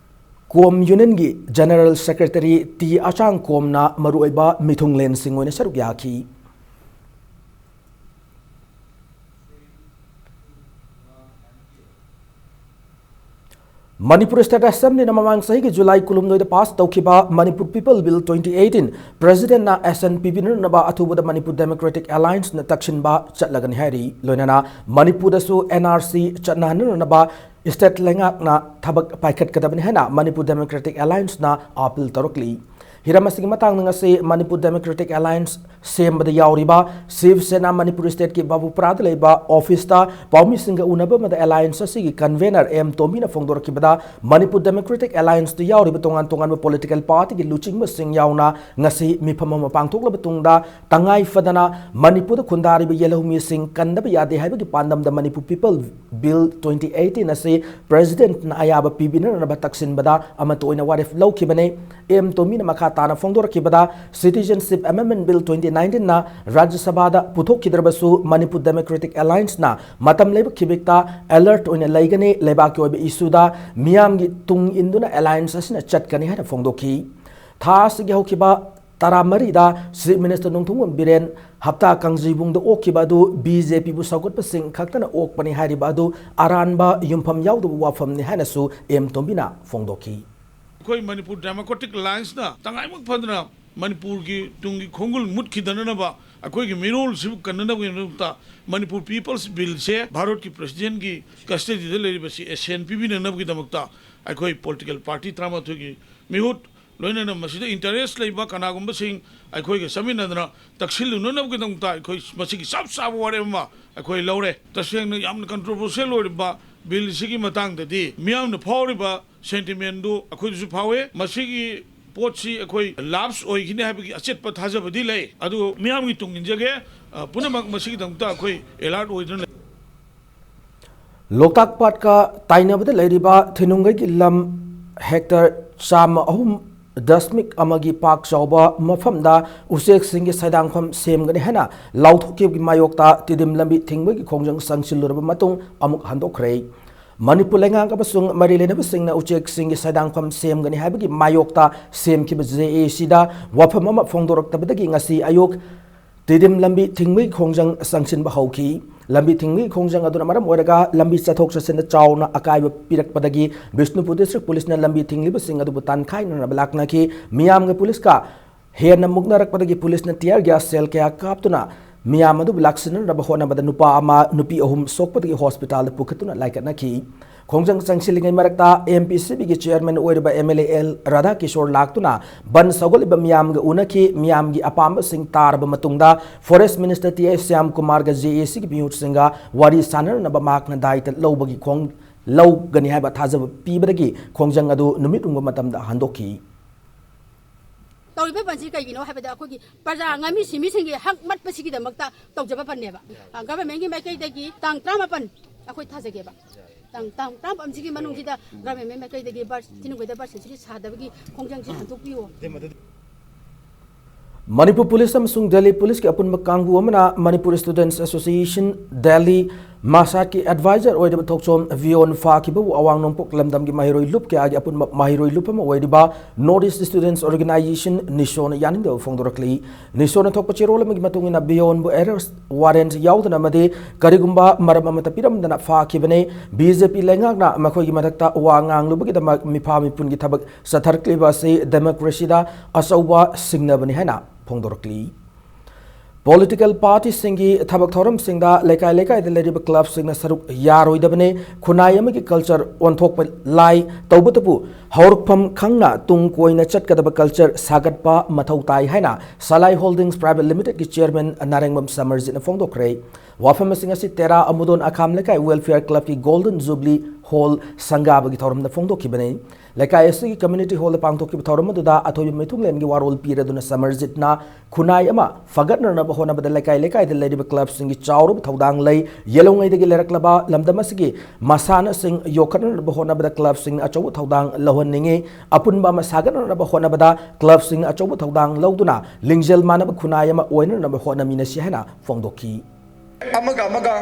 ꯀꯣꯝ Unionꯒꯤ General Secretary ꯇꯤ ꯑꯆꯥꯡ ꯀꯣꯝꯅ ꯃꯔꯨꯑꯣꯏꯕ ꯃꯤꯊꯨꯡꯂꯦꯟꯁꯤꯡ ꯑꯣꯏꯅ ꯁꯔꯨꯛ ꯌꯥꯈꯤ꯫ ꯃꯅꯤꯄꯨꯔ State Assemblyꯅ ꯃꯃꯥꯡ ꯆꯍꯤꯒꯤ ꯖꯨꯂꯥꯏ ꯀꯨꯟꯍꯨꯝꯗꯣꯏꯗ pass ꯇꯧꯈꯤꯕ Manipur People Bill twenty eighteen Presidentꯅ assent ꯄꯤꯕꯤꯅꯅꯕ ꯑꯊꯨꯕꯗ Manipur Democratic Allianceꯅ ꯇꯛꯁꯤꯟꯕ ꯆꯠꯂꯒꯅꯤ ꯍꯥꯏꯔꯤ꯫ ꯂꯣꯏꯅꯅ ꯃꯅꯤꯄꯨꯔꯗꯁꯨ N R C ꯆꯠꯅꯍꯟꯅꯅꯕ state ꯂꯩꯉꯥꯛꯅ ꯊꯕꯛ ꯄꯥꯏꯈꯠꯀꯗꯕꯅꯤ ꯍꯥꯏꯅ Manipur Democratic Allianceꯅ appeal ꯇꯧꯔꯛꯂꯤ꯫ ꯍꯤꯔꯝ ꯑꯁꯤꯒꯤ ꯃꯇꯥꯡꯗ ꯉꯁꯤ Manipur Democratic Alliance ꯁꯦꯝꯕꯗ ꯌꯥꯎꯔꯤꯕ ꯁꯤꯕ ꯁꯦꯅꯥ ꯃꯅꯤꯄꯨꯔ stateꯀꯤ ꯕꯥꯕꯨꯄꯨꯔꯥꯗ ꯂꯩꯕ officeꯇ ꯄꯥꯎꯃꯤꯁꯤꯡꯒ ꯎꯅꯕ ꯑꯃꯗ alliance ꯑꯁꯤꯒꯤ convener ꯑꯦꯝ ꯇꯣꯝꯕꯤꯅ ꯐꯣꯡꯗꯣꯔꯛꯈꯤꯕꯗ, ꯃꯅꯤꯄꯨꯔ Democratic Allianceꯇ ꯌꯥꯎꯔꯤꯕ ꯇꯣꯉꯥꯟ ꯇꯣꯉꯥꯟꯕ political partyꯒꯤ ꯂꯨꯆꯤꯡꯕꯁꯤꯡ ꯌꯥꯎꯅ ꯉꯁꯤ ꯃꯤꯐꯝ ꯑꯃ ꯄꯥꯡꯊꯣꯛꯂꯕ ꯇꯨꯡꯗ, ꯇꯉꯥꯏ ꯐꯗꯅ ꯃꯅꯤꯄꯨꯔꯗ ꯈꯨꯟꯗꯥꯔꯤꯕ ꯌꯦꯜꯍꯧꯃꯤꯁꯤꯡ ꯀꯟꯗꯕ ꯌꯥꯗꯦ ꯍꯥꯏꯕꯒꯤ ꯄꯥꯟꯗꯝꯗ Manipur People Bill twenty eighteen ꯑꯁꯤ Presidentꯅ ꯑꯌꯥꯕ ꯄꯤꯕꯤꯅꯅꯕ ꯇꯛꯁꯤꯟꯕꯗ ꯑꯃꯠꯇ ꯑꯣꯏꯅ ꯋꯥꯔꯦꯞ ꯂꯧꯈꯤꯕꯅꯤ꯫ ꯑꯦꯝ ꯇꯣꯝꯕꯤꯅ ꯃꯈꯥ ꯇꯥꯅ ꯐꯣꯡꯗꯣꯔꯛꯈꯤꯕꯗ, Citizenship Amendment Bill twenty nineteenꯅ ꯔꯥꯖ꯭ꯌ ꯁꯚꯥꯗ ꯄꯨꯊꯣꯛꯈꯤꯗ꯭ꯔꯕꯁꯨ, Manipur Democratic Allianceꯅ ꯃꯇꯝ ꯂꯩꯕ ꯈꯤꯕꯤꯛꯇ alert ꯑꯣꯏꯅ ꯂꯩꯒꯅꯤ, ꯂꯩꯕꯥꯛꯀꯤ ꯑꯣꯏꯕ issueꯗ ꯃꯤꯌꯥꯝꯒꯤ ꯇꯨꯡ ꯏꯟꯗꯨꯅ alliance ꯑꯁꯤꯅ ꯆꯠꯀꯅꯤ ꯍꯥꯏꯅ ꯐꯣꯡꯗꯣꯛꯈꯤ꯫ ꯊꯥ ꯑꯁꯤꯒꯤ ꯍꯧꯈꯤꯕ ꯇꯔꯥꯃꯔꯤꯗ Chief Minister ꯅꯣꯡꯊꯣꯝꯕꯝ ꯕꯤꯔꯦꯟ ꯍꯞꯇꯥ ꯀꯥꯡꯖꯩꯕꯨꯡꯗ ꯑꯣꯛꯈꯤꯕ ꯑꯗꯨ BJPꯕꯨ ꯁꯧꯒꯠꯄꯁꯤꯡ ꯈꯛꯇꯅ ꯑꯣꯛꯄꯅꯤ ꯍꯥꯏꯔꯤꯕ ꯑꯗꯨ ꯑꯔꯥꯟꯕ ꯌꯨꯝꯐꯝ ꯌꯥꯎꯗꯕ ꯋꯥꯐꯝꯅꯤ ꯍꯥꯏꯅꯁꯨ ꯑꯦꯝ ꯇꯣꯝꯕꯤꯅ ꯐꯣꯡꯗꯣꯛꯈꯤ꯫ ꯑꯩꯈꯣꯏ Manipur Democratic Allianceꯅ ꯇꯉꯥꯏꯃꯛ ꯐꯗꯅ ꯃꯅꯤꯄꯨꯔꯒꯤ ꯇꯨꯡꯒꯤ ꯈꯣꯡꯒꯨꯜ ꯃꯨꯠꯈꯤꯗꯅꯅꯕ ꯑꯩꯈꯣꯏꯒꯤ ꯃꯤꯔꯣꯜꯁꯤꯕꯨ ꯀꯟꯅꯅꯕꯒꯤꯗꯃꯛꯇ ꯃꯅꯤꯄꯨꯔ ꯄꯤꯄꯜꯁ ꯕꯤꯜꯁꯦ ꯚꯥꯔꯠꯀꯤ ꯄ꯭ꯔꯁꯤꯗꯦꯟꯒꯤ ꯀꯁꯇꯗꯤꯗ ꯂꯩꯔꯤꯕꯁꯤ ꯑꯦꯁꯦꯟ ꯄꯤꯕꯤꯅꯅꯕꯒꯤꯗꯃꯛꯇ ꯑꯩꯈꯣꯏ ꯄꯣꯂꯤꯇꯤꯀꯦꯜ ꯄꯥꯔꯇꯤ ꯇꯔꯥꯃꯥꯊꯣꯏꯒꯤ ꯃꯤꯍꯨꯠ, ꯂꯣꯏꯅꯅ ꯃꯁꯤꯗ ꯏꯟꯇꯔꯦꯁ ꯂꯩꯕ ꯀꯅꯥꯒꯨꯝꯕꯁꯤꯡ ꯑꯩꯈꯣꯏꯒ ꯆꯠꯃꯤꯟꯅꯗꯅ ꯇꯛꯁꯤꯜꯂꯨꯅꯅꯕꯒꯤꯗꯃꯛꯇ ꯑꯩꯈꯣꯏ ꯃꯁꯤꯒꯤ ꯆꯞ ꯆꯥꯕ ꯋꯥꯔꯦꯞ ꯑꯃ ꯑꯩꯈꯣꯏ ꯂꯧꯔꯦ꯫ ꯇꯁꯦꯡꯅ ꯌꯥꯝꯅ ꯀꯟꯇ꯭ꯔꯣꯚꯔꯁꯤꯌꯦꯜ ꯑꯣꯏꯔꯤꯕ ꯕꯤꯜꯁꯤꯒꯤ ꯃꯇꯥꯡꯗꯗꯤ ꯃꯤꯌꯥꯝꯅ ꯐꯥꯎꯔꯤꯕ ꯁꯦꯟꯇꯤꯃꯦꯟꯗꯨ ꯑꯩꯈꯣꯏꯗꯁꯨ ꯐꯥꯎꯋꯦ꯫ ꯃꯁꯤꯒꯤ ꯄꯣꯠꯁꯤ ꯑꯩꯈꯣꯏ ꯂꯥꯞꯁ ꯑꯣꯏꯈꯤꯅꯤ ꯍꯥꯏꯕꯒꯤ ꯑꯆꯦꯠꯄ ꯊꯥꯖꯕꯗꯤ ꯂꯩ꯫ ꯑꯗꯨ ꯃꯤꯌꯥꯝꯒꯤ ꯇꯨꯡ ꯏꯟꯖꯒꯦ꯫ ꯑ, ꯄꯨꯝꯅꯃꯛ ꯃꯁꯤꯒꯤꯗꯃꯛꯇ ꯑꯩꯈꯣꯏ ꯑꯦꯂꯔꯠ ꯑꯣꯏꯗꯨꯅ ꯂꯩ꯫ ꯂꯣꯛꯇꯥꯛ ꯄꯥꯠꯀ ꯇꯥꯏꯅꯕꯗ ꯂꯩꯔꯤꯕ ꯊꯤꯅꯨꯡꯒꯩꯒꯤ ꯂꯝ ꯍꯦꯛꯇꯔ ꯆꯥꯝꯃ ꯑꯍꯨꯝ ꯗꯁꯃꯤꯛ ꯑꯃꯒꯤ ꯄꯥꯛ ꯆꯥꯎꯕ ꯃꯐꯝꯗ ꯎꯆꯦꯛꯁꯤꯡꯒꯤ ꯁꯥꯏꯗꯥꯡꯐꯝ ꯁꯦꯝꯒꯅꯤ ꯍꯥꯏꯅ ꯂꯥꯎꯊꯣꯛꯈꯤꯕꯒꯤ ꯃꯥꯌꯣꯛꯇ ꯇꯤꯗꯤꯝ ꯂꯝꯕꯤ ꯊꯤꯡꯕꯒꯤ ꯈꯣꯡꯖꯪ ꯆꯪꯁꯤꯜꯂꯨꯔꯕ ꯃꯇꯨꯡ ꯑꯃꯨꯛ ꯍꯟꯗꯣꯛꯈ꯭ꯔꯦ꯫ ꯃꯅꯤꯄꯨꯔ ꯂꯩꯉꯥꯛ ꯑꯃꯁꯨꯡ ꯃꯔꯤ ꯂꯩꯅꯕꯁꯤꯡꯅ ꯎꯆꯦꯛꯁꯤꯡꯒꯤ ꯁꯥꯏꯗꯥꯡꯐꯝ ꯁꯦꯝꯒꯅꯤ ꯍꯥꯏꯕꯒꯤ ꯃꯥꯌꯣꯛꯇ ꯁꯦꯝꯈꯤꯕ ꯖꯦ ꯑꯦ ꯁꯤꯗ ꯋꯥꯐꯝ ꯑꯃ ꯐꯣꯡꯗꯣꯔꯛꯇꯕꯗꯒꯤ ꯉꯁꯤ ꯑꯌꯨꯛ ꯇꯤꯗꯤꯝ ꯂꯝꯕꯤ ꯊꯤꯡꯕꯒꯤ ꯈꯣꯡꯖꯪ ꯆꯪꯁꯤꯟꯕ ꯍꯧꯈꯤ꯫ ꯂꯝꯕꯤ ꯊꯤꯡꯕꯒꯤ ꯈꯣꯡꯖꯪ ꯑꯗꯨꯅ ꯃꯔꯝ ꯑꯣꯏꯔꯒ ꯂꯝꯕꯤ ꯆꯠꯊꯣꯛ ꯆꯠꯁꯤꯟꯗ ꯆꯥꯎꯅ ꯑꯀꯥꯏꯕ ꯄꯤꯔꯛꯄꯗꯒꯤ ꯕꯤꯁꯅꯨꯄꯨꯔ ꯗꯤꯁꯇ꯭ꯔꯤꯛ ꯄꯨꯂꯤꯁꯅ ꯂꯝꯕꯤ ꯊꯤꯡꯂꯤꯕꯁꯤꯡ ꯑꯗꯨꯕꯨ ꯇꯥꯟꯈꯥꯏꯅꯅꯕ ꯂꯥꯛꯅꯈꯤ꯫ ꯃꯤꯌꯥꯝꯒ ꯄꯨꯂꯤꯁꯀ ꯍꯦꯟꯅ ꯃꯨꯛꯅꯔꯛꯄꯗꯒꯤ ꯄꯨꯂꯤꯁꯅ tear gas shell ꯀꯌꯥ ꯀꯥꯞꯇꯨꯅ ꯃꯤꯌꯥꯝ ꯑꯗꯨꯕꯨ ꯂꯥꯛꯁꯤꯟꯅꯅꯕ ꯍꯣꯠꯅꯕꯗ ꯅꯨꯄꯥ ꯑꯃ, ꯅꯨꯄꯤ ꯑꯍꯨꯝ ꯁꯣꯛꯄꯗꯒꯤ ꯍꯣꯁꯄꯤꯇꯥꯜꯗ ꯄꯨꯈꯠꯇꯨꯅ ꯂꯥꯏꯀꯠꯅꯈꯤ꯫ ꯈꯣꯡꯖꯪ ꯆꯪꯁꯤꯜꯂꯤꯉꯩ ꯃꯔꯛꯇ ꯑꯦꯝ ꯄꯤ ꯁꯤ ꯕꯤꯒꯤ ꯆꯤꯌꯔꯃꯦꯟ ꯑꯣꯏꯔꯤꯕ ꯑꯦꯝ ꯑꯦꯜ ꯑꯦ ꯑꯦꯜ ꯔꯥꯙꯥꯀꯤꯁꯣꯔ ꯂꯥꯛꯇꯨꯅ ꯕꯟ ꯁꯧꯒꯠꯂꯤꯕ ꯃꯤꯌꯥꯝꯒ ꯎꯅꯈꯤ꯫ ꯃꯤꯌꯥꯝꯒꯤ ꯑꯄꯥꯝꯕꯁꯤꯡ ꯇꯥꯔꯕ ꯃꯇꯨꯡꯗ ꯐꯣꯔꯦꯁ ꯃꯤꯅꯤꯁꯇꯔ ꯇꯤ ꯑꯦꯁ ꯁ꯭ꯌꯥꯝ ꯀꯨꯃꯥꯔꯒ ꯖꯦ ꯑꯦ ꯁꯤꯒꯤ ꯃꯤꯍꯨꯠꯁꯤꯡꯒ ꯋꯥꯔꯤ ꯁꯥꯟꯅꯅꯕ ꯃꯍꯥꯛꯅ ꯗꯥꯏꯇ ꯂꯧꯕꯒꯤ ꯈꯣꯡ-, ꯂꯧꯒꯅꯤ ꯍꯥꯏꯕ ꯊꯥꯖꯕ ꯄꯤꯕꯗꯒꯤ ꯈꯣꯡꯖꯪ ꯑꯗꯨ ꯅꯨꯃꯤꯠ ꯌꯨꯡꯕ ꯃꯇꯝꯗ ꯍꯟꯗꯣꯛꯈꯤ꯫ ꯇꯧꯔꯤꯕ ꯕꯟꯁꯤ ꯀꯩꯒꯤꯅꯣ ꯍꯥꯏꯕꯗ ꯑꯩꯈꯣꯏꯒꯤ ꯄ꯭ꯔꯖꯥ ꯉꯥꯃꯤ ꯁꯤꯃꯤꯁꯤꯡꯒꯤ ꯍꯛ ꯃꯠꯄꯁꯤꯒꯤꯗꯃꯛꯇ ꯇꯧꯖꯕ ꯕꯟꯅꯦꯕ꯫ ꯑ, ꯒꯚꯔꯟꯃꯦꯟꯒꯤ ꯃꯥꯏꯀꯩꯗꯒꯤ ꯇꯥꯡ ꯇꯔꯥꯃꯥꯄꯟ ꯑꯩꯈꯣꯏ ꯊꯥꯖꯒꯦꯕ꯫ ꯇꯥꯡ, ꯇꯥꯡ ꯇꯔꯥꯃꯥꯄꯟꯁꯤꯒꯤ ꯃꯅꯨꯡꯁꯤꯗ ꯒꯚꯔꯟꯃꯦꯟ ꯃꯥꯏꯀꯩꯗꯒꯤ ꯕꯁ, ꯊꯤꯅꯨꯡꯒꯩꯗ ꯕꯁ ꯁꯦꯟꯆꯨꯔꯤ ꯁꯥꯗꯕꯒꯤ ꯈꯣꯡꯖꯪꯁꯤ ꯍꯟꯗꯣꯛꯄꯤꯌꯣ꯫ ꯃꯅꯤꯄꯨꯔ ꯄꯨꯂꯤꯁ ꯑꯃꯁꯨꯡ ꯗꯦꯜꯂꯤ ꯄꯨꯂꯤꯁꯀꯤ ꯑꯄꯨꯟꯕ ꯀꯥꯡꯕꯨ ꯑꯃꯅ ꯃꯅꯤꯄꯨꯔ ꯁ꯭ꯇꯨꯗꯦꯟꯠꯁ ꯑꯦꯁꯣꯁꯤꯌꯦꯁꯟ ꯗꯦꯜꯂꯤ ꯃꯥꯁꯥꯠꯀꯤ ꯑꯦꯗꯚꯥꯏꯖꯔ ꯑꯣꯏꯔꯤꯕ ꯊꯣꯛꯆꯣꯝ ꯚꯤꯌꯣꯟ ꯐꯥꯈꯤꯕꯕꯨ ꯑꯋꯥꯡ ꯅꯣꯡꯄꯣꯛ ꯂꯝꯗꯝꯒꯤ ꯃꯍꯩꯔꯣꯏ ꯂꯨꯞ ꯀꯌꯥꯒꯤ ꯑꯄꯨꯟꯕ ꯃꯍꯩꯔꯣꯏ ꯂꯨꯞ ꯑꯃ ꯑꯣꯏꯔꯤꯕ North East Students Organization, ꯅꯤꯁꯣꯅ ꯌꯥꯅꯤꯡꯗꯕ ꯐꯣꯡꯗꯣꯔꯛꯂꯤ꯫ ꯅꯤꯁꯣꯅ ꯊꯣꯛꯄ ꯆꯦꯔꯣꯜ ꯑꯃꯒꯤ ꯃꯇꯨꯡ ꯏꯟꯅ, ꯕꯤꯌꯣꯟꯕꯨ ꯑꯦꯔꯦꯁ꯭ꯠ ꯋꯥꯔꯦꯟꯠ ꯌꯥꯎꯗꯅ ꯑꯃꯗꯤ ꯀꯔꯤꯒꯨꯝꯕ ꯃꯔꯝ ꯑꯃꯠꯇ ꯄꯤꯔꯝꯗꯅ ꯐꯥꯈꯤꯕꯅꯤ꯫ ꯕꯤ ꯖꯦ ꯄꯤ ꯂꯩꯉꯥꯛꯅ ꯃꯈꯣꯏꯒꯤ ꯃꯊꯛꯇ ꯋꯥ ꯉꯥꯡꯂꯨꯕꯒꯤꯗꯃꯛ ꯃꯤꯐꯥ ꯃꯤꯄꯨꯟꯒꯤ ꯊꯕꯛ ꯆꯠꯊꯔꯛꯂꯤꯕ ꯑꯁꯤ ꯗꯦꯃꯣꯀ꯭ꯔꯦꯁꯤꯗ ꯑꯆꯧꯕ ꯁꯤꯡꯅꯕꯅꯤ ꯍꯥꯏꯅ ꯐꯣꯡꯗꯣꯔꯛꯂꯤ꯫ ꯄꯣꯂꯤꯇꯤꯀꯦꯜ ꯄꯥꯔꯇꯤꯁꯤꯡꯒꯤ ꯊꯕꯛ ꯊꯧꯔꯝꯁꯤꯡꯗ ꯂꯩꯀꯥꯏ ꯂꯩꯀꯥꯏꯗ ꯂꯩꯔꯤꯕ ꯀ꯭ꯂꯕꯁꯤꯡꯅ ꯁꯔꯨꯛ ꯌꯥꯔꯣꯏꯗꯕꯅꯤ꯫ ꯈꯨꯟꯅꯥꯏ ꯑꯃꯒꯤ ꯀꯜꯆꯔ ꯑꯣꯟꯊꯣꯛꯄ ꯂꯥꯏ꯫ ꯇꯧꯕꯇꯕꯨ ꯍꯧꯔꯛꯐꯝ ꯈꯪꯅ ꯇꯨꯡ ꯀꯣꯏꯅ ꯆꯠꯀꯗꯕ ꯀꯜꯆꯔ ꯁꯥꯒꯠꯄ ꯃꯊꯧ ꯇꯥꯏ ꯍꯥꯏꯅ ꯁꯂꯥꯏ ꯍꯣꯜꯗꯤꯡꯁ ꯄ꯭ꯔꯥꯏꯚꯦꯠ ꯂꯤꯃꯤꯇꯦꯗꯀꯤ ꯆꯤꯌꯔꯃꯦꯟ ꯅꯥꯔꯦꯡꯕꯝ ꯁꯃꯔꯖꯤꯠꯅ ꯐꯣꯡꯗꯣꯛꯈ꯭ꯔꯦ꯫ ꯋꯥꯐꯝ ꯑꯁꯤꯡ ꯑꯁꯤ ꯇꯦꯔꯥ ꯑꯃꯨꯗꯣꯟ ꯑꯈꯥꯝ ꯂꯩꯀꯥꯏ ꯋꯦꯜꯐꯤꯌꯔ ꯀ꯭ꯂꯕꯀꯤ ꯒꯣꯜꯗꯟ ꯖꯨꯕꯂꯤ ꯍꯣꯜ ꯁꯪꯒꯥꯕꯒꯤ ꯊꯧꯔꯝꯗ ꯐꯣꯡꯗꯣꯛꯈꯤꯕꯅꯤ꯫ ꯂꯩꯀꯥꯏ ꯑꯁꯤꯒꯤ ꯀꯝꯃ꯭ꯌꯨꯅꯤꯇꯤ ꯍꯣꯜꯗ ꯄꯥꯡꯊꯣꯛꯈꯤꯕ ꯊꯧꯔꯝ ꯑꯗꯨꯗ ꯑꯊꯣꯏꯕ ꯃꯤꯊꯨꯡꯂꯦꯟꯒꯤ ꯋꯥꯔꯣꯜ ꯄꯤꯔꯗꯨꯅ ꯁꯃꯔꯖꯤꯠꯅ ꯈꯨꯟꯅꯥꯏ ꯑꯃ ꯐꯒꯠꯅꯅꯕ ꯍꯣꯠꯅꯕꯗ ꯂꯩꯀꯥꯏ ꯂꯩꯀꯥꯏꯗ ꯂꯩꯔꯤꯕ ꯀ꯭ꯂꯕꯁꯤꯡꯒꯤ ꯆꯥꯎꯔꯕ ꯊꯧꯗꯥꯡ ꯂꯩ꯫ ꯌꯦꯜꯍꯧꯉꯩꯗꯒꯤ ꯂꯩꯔꯛꯂꯕ ꯂꯝꯗꯝ ꯑꯁꯤꯒꯤ ꯃꯁꯥꯟꯅꯁꯤꯡ ꯌꯣꯛꯈꯠꯅꯅꯕ ꯍꯣꯠꯅꯕꯗ ꯀ꯭ꯂꯕꯁꯤꯡꯅ ꯑꯆꯧꯕ ꯊꯧꯗꯥꯡ ꯂꯧꯍꯟꯅꯤꯡꯏ꯫ ꯑꯄꯨꯟꯕ ꯑꯃ ꯁꯥꯒꯠꯅꯅꯕ ꯍꯣꯠꯅꯕꯗ ꯀ꯭ꯂꯕꯁꯤꯡꯅ ꯑꯆꯧꯕ ꯊꯧꯗꯥꯡ ꯂꯧꯗꯨꯅ ꯂꯤꯡꯖꯦꯜ ꯃꯥꯟꯅꯕ ꯈꯨꯟꯅꯥꯏ ꯑꯃ ꯑꯣꯏꯅꯅꯕ ꯍꯣꯠꯅꯃꯤꯟꯅꯁꯤ ꯍꯥꯏꯅ ꯐꯣꯡꯗꯣꯛꯈꯤ꯫ ꯑꯃꯒ ꯑꯃꯒ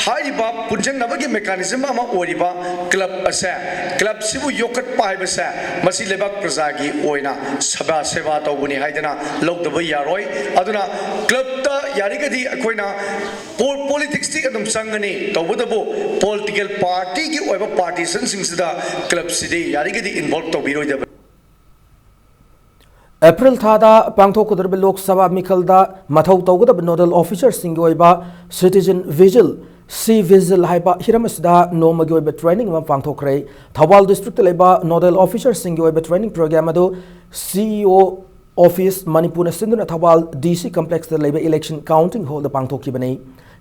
ꯍꯥꯏꯔꯤꯕ ꯄꯨꯟꯁꯤꯟꯅꯕꯒꯤ ꯃꯦꯀꯥꯅꯤꯖꯝ ꯑꯃ ꯑꯣꯏꯔꯤꯕ ꯀ꯭ꯂꯕ ꯑꯁꯦ, ꯀ꯭ꯂꯕꯁꯤꯕꯨ ꯌꯣꯛꯈꯠꯄ ꯍꯥꯏꯕꯁꯦ, ꯃꯁꯤ ꯂꯩꯕꯥꯛ ꯄ꯭ꯔꯖꯥꯒꯤ ꯑꯣꯏꯅ ꯁꯦꯕꯥ, ꯁꯦꯕꯥ ꯇꯧꯕꯅꯤ ꯍꯥꯏꯗꯅ ꯂꯧꯗꯕ ꯌꯥꯔꯣꯏ꯫ ꯑꯗꯨꯅ ꯀ꯭ꯂꯕꯇ ꯌꯥꯔꯤꯒꯗꯤ ꯑꯩꯈꯣꯏꯅ ꯄꯣ-, ꯄꯣꯂꯤꯇꯤꯛꯁꯇꯤ ꯑꯗꯨꯝ ꯆꯪꯒꯅꯤ, ꯇꯧꯕꯇꯕꯨ ꯄꯣꯂꯤꯇꯤꯀꯦꯜ ꯄꯥꯔꯇꯤꯒꯤ ꯑꯣꯏꯕ ꯄꯥꯔꯇꯤꯁꯟꯁꯤꯡꯁꯤꯗ ꯀ꯭ꯂꯕꯁꯤꯗꯤ ꯌꯥꯔꯤꯒꯗꯤ ꯏꯟꯚꯣꯜꯕ ꯇꯧꯕꯤꯔꯣꯏꯗꯕꯅꯤ꯫ ꯑꯦꯄ꯭ꯔꯤꯜ ꯊꯥꯗ ꯄꯥꯡꯊꯣꯛꯀꯗꯧꯔꯤꯕ ꯂꯣꯛ ꯁꯚꯥ ꯃꯤꯈꯜꯗ ꯃꯊꯧ ꯇꯧꯒꯗꯕ ꯅꯣꯗꯦꯜ ꯑꯣꯐꯤꯁꯔꯁꯤꯡꯒꯤ ꯑꯣꯏꯕ ꯁꯤꯇꯤꯖꯟ ꯚꯤꯖꯤꯜ, ꯁꯤ ꯚꯤꯖꯤꯜ ꯍꯥꯏꯕ ꯍꯤꯔꯝ ꯑꯁꯤꯗ ꯅꯣꯡꯃꯒꯤ ꯑꯣꯏꯕ ꯇ꯭ꯔꯦꯅꯤꯡ ꯑꯃ ꯄꯥꯡꯊꯣꯛꯈ꯭ꯔꯦ꯫ ꯊꯧꯕꯥꯜ ꯗꯤꯁꯇ꯭ꯔꯤꯛꯇ ꯂꯩꯕ ꯅꯣꯗꯦꯜ ꯑꯣꯐꯤꯁꯔꯁꯤꯡꯒꯤ ꯑꯣꯏꯕ ꯇ꯭ꯔꯦꯅꯤꯡ ꯄ꯭ꯔꯣꯒ꯭ꯔꯥꯝ ꯑꯗꯨ ꯁꯤ ꯏ ꯑꯣ ꯑꯣꯐꯤꯁ ꯃꯅꯤꯄꯨꯔꯅ ꯁꯤꯟꯗꯨꯅ ꯊꯧꯕꯥꯜ ꯗꯤ ꯁꯤ ꯀꯝꯄ꯭ꯂꯦꯛꯁꯇ ꯂꯩꯕ ꯏꯂꯦꯛꯁꯟ ꯀꯥꯎꯟꯇꯤꯡ ꯍꯣꯜꯗ ꯄꯥꯡꯊꯣꯛꯈꯤꯕꯅꯤ꯫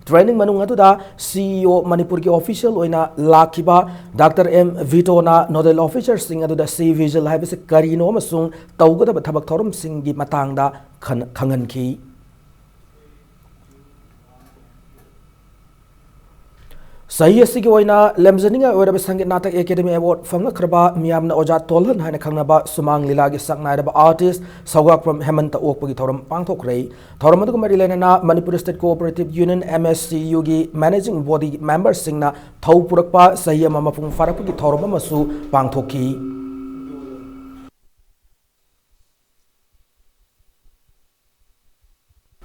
ꯇ꯭ꯔꯦꯅꯤꯡ ꯃꯅꯨꯡ ꯑꯗꯨꯗ ꯁꯤ ꯏ ꯑꯣ ꯃꯅꯤꯄꯨꯔꯒꯤ ꯑꯣꯐꯤꯁꯤꯌꯦꯜ ꯑꯣꯏꯅ ꯂꯥꯛꯈꯤꯕ ꯗꯥꯛꯇꯔ ꯑꯦꯝ ꯚꯤꯇꯣꯅ ꯅꯣꯗꯦꯜ ꯑꯣꯐꯤꯁꯔꯁꯤꯡ ꯑꯗꯨꯗ ꯁꯤ ꯚꯤꯖꯤꯜ ꯍꯥꯏꯕꯁꯤ ꯀꯔꯤꯅꯣ ꯑꯃꯁꯨꯡ ꯇꯧꯒꯗꯕ ꯊꯕꯛ ꯊꯧꯔꯝꯁꯤꯡꯒꯤ ꯃꯇꯥꯡꯗ ꯈꯟ-, ꯈꯪꯍꯟꯈꯤ꯫ ꯆꯍꯤ ꯑꯁꯤꯒꯤ ꯑꯣꯏꯅ ꯂꯦꯝꯖꯅꯤꯡꯉꯥꯏ ꯑꯣꯏꯔꯕ ꯁꯪꯒꯤꯠ ꯅꯥꯇꯛ ꯑꯦꯀꯥꯗꯦꯃꯤ ꯑꯦꯋꯥꯔꯗ ꯐꯪꯂꯛꯈ꯭ꯔꯕ ꯃꯤꯌꯥꯝꯅ ꯑꯣꯖꯥ ꯇꯣꯜꯍꯟ ꯍꯥꯏꯅ ꯈꯪꯅꯕ ꯁꯨꯃꯥꯡ ꯂꯤꯂꯥꯒꯤ ꯁꯛꯅꯥꯏꯔꯕ ꯑꯥꯔꯇꯤꯁ ꯁꯧꯒ꯭ꯔꯥꯛꯄꯝ ꯍꯦꯃꯟꯇ ꯑꯣꯛꯄꯒꯤ ꯊꯧꯔꯝ ꯄꯥꯡꯊꯣꯛꯈ꯭ꯔꯦ꯫ ꯊꯧꯔꯝ ꯑꯗꯨꯒ ꯃꯔꯤ ꯂꯩꯅꯅ Manipur state cooperative union, M S C ꯌꯨꯒꯤ ꯃꯦꯅꯦꯖꯤꯡ ꯕꯣꯗꯤ ꯃꯦꯝꯕꯔꯁꯤꯡꯅ ꯊꯧ ꯄꯨꯔꯛꯄ ꯆꯍꯤ ꯑꯃ ꯃꯄꯨꯡ ꯐꯥꯔꯛꯄꯒꯤ ꯊꯧꯔꯝ ꯑꯃꯁꯨ ꯄꯥꯡꯊꯣꯛꯈꯤ꯫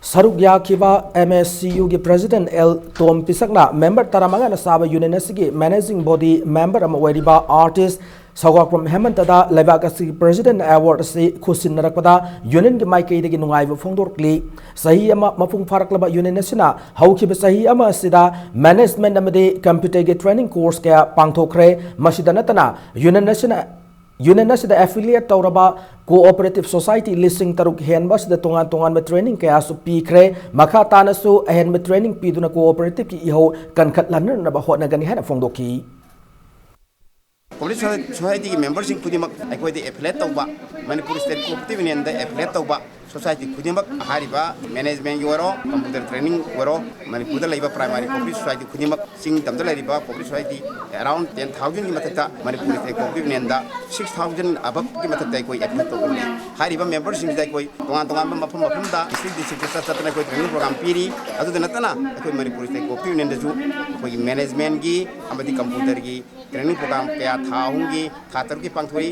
ꯁꯔꯨꯛ ꯌꯥꯈꯤꯕ ꯑꯦꯝ ꯑꯦꯁ ꯁꯤ ꯌꯨꯒꯤ ꯄ꯭ꯔꯦꯁꯤꯗꯦꯟꯠ ꯑꯦꯜ ꯇꯣꯝ ꯄꯤꯁꯛꯅ ꯃꯦꯝꯕꯔ ꯇꯔꯥꯃꯉꯥꯅ ꯁꯥꯕ ꯌꯨꯅꯤꯌꯟ ꯑꯁꯤꯒꯤ ꯃꯦꯅꯦꯖꯤꯡ ꯕꯣꯗꯤ ꯃꯦꯝꯕꯔ ꯑꯃ ꯑꯣꯏꯔꯤꯕ ꯑꯥꯔꯇꯤꯁ ꯁꯧꯒꯥꯛꯄꯝ ꯍꯦꯃꯟꯇꯗ ꯂꯩꯕꯥꯛ ꯑꯁꯤꯒꯤ President Award ꯑꯁꯤ ꯈꯨꯠꯁꯤꯟꯅꯔꯛꯄꯗ Unionꯒꯤ ꯃꯥꯏꯀꯩꯗꯒꯤ ꯅꯨꯡꯉꯥꯏꯕ ꯐꯣꯡꯗꯣꯔꯛꯂꯤ꯫ ꯆꯍꯤ ꯑꯃ ꯃꯄꯨꯡ ꯐꯥꯔꯛꯂꯕ Union ꯑꯁꯤꯅ ꯍꯧꯈꯤꯕ ꯆꯍꯤ ꯑꯃ ꯑꯁꯤꯗ management ꯑꯃꯗꯤ computerꯒꯤ training course ꯀꯌꯥ ꯄꯥꯡꯊꯣꯛꯈ꯭ꯔꯦ꯫ ꯃꯁꯤꯗ ꯅꯠꯇꯅ Union ꯑꯁꯤꯅ Union ꯑꯁꯤꯗ affiliate ꯇꯧꯔꯕ cooperative society ꯂꯤꯁꯤꯡ ꯇꯔꯨꯛ ꯍꯦꯟꯕ ꯑꯁꯤꯗ ꯇꯣꯉꯥꯟ ꯇꯣꯉꯥꯟꯕ training ꯀꯌꯥꯁꯨ ꯄꯤꯈ꯭ꯔꯦ꯫ ꯃꯈꯥ ꯇꯥꯅꯁꯨ ꯑꯍꯦꯟꯕ training ꯄꯤꯗꯨꯅ cooperativeꯀꯤ ꯏꯍꯧ ꯀꯟꯈꯠꯍꯟꯅꯅꯕ ꯍꯣꯠꯅꯒꯅꯤ ꯍꯥꯏꯅ ꯐꯣꯡꯗꯣꯛꯈꯤ꯫ Cooperative Societyꯒꯤ memberꯁꯤꯡ ꯈꯨꯗꯤꯡꯃꯛ ꯑꯩꯈꯣꯏꯗ affiliate ꯇꯧꯕ, ꯃꯅꯤꯄꯨꯔ State Cooperative Unionꯗ affiliate ꯇꯧꯕ society ꯈꯨꯗꯤꯡꯃꯛ, ꯍꯥꯏꯔꯤꯕ managementꯒꯤ ꯑꯣꯏꯔꯣ, computer training ꯑꯣꯏꯔꯣ, ꯃꯅꯤꯄꯨꯔꯗ ꯂꯩꯕ primary cooperative society ꯈꯨꯗꯤꯡꯃꯛ, ꯆꯤꯡ ꯇꯝꯗ ꯂꯩꯔꯤꯕ cooperative society around ten thousandꯒꯤ ꯃꯊꯛꯇ, Manipur State Cooperative Unionꯗ six thousand aboveꯀꯤ ꯃꯊꯛꯇ ꯑꯩꯈꯣꯏ affiliate ꯇꯧꯒꯅꯤ꯫ ꯍꯥꯏꯔꯤꯕ memberꯁꯤꯡꯁꯤꯗ ꯑꯩꯈꯣꯏ ꯇꯣꯉꯥꯟ ꯇꯣꯉꯥꯟꯕ ꯃꯐꯝ ꯃꯐꯝꯗ district districtꯇ ꯆꯠꯇꯅ ꯑꯩꯈꯣꯏ training program ꯄꯤꯔꯤ꯫ ꯑꯗꯨꯗ ꯅꯠꯇꯅ ꯑꯩꯈꯣꯏ ꯃꯅꯤꯄꯨꯔ State Cooperative Unionꯗꯁꯨ ꯑꯩꯈꯣꯏꯒꯤ managementꯒꯤ ꯑꯃꯗꯤ computerꯒꯤ training program ꯀꯌꯥ ꯊꯥ ꯑꯍꯨꯝꯒꯤ, ꯊꯥ ꯇꯔꯨꯛꯀꯤ ꯄꯥꯡꯊꯣꯛꯏ꯫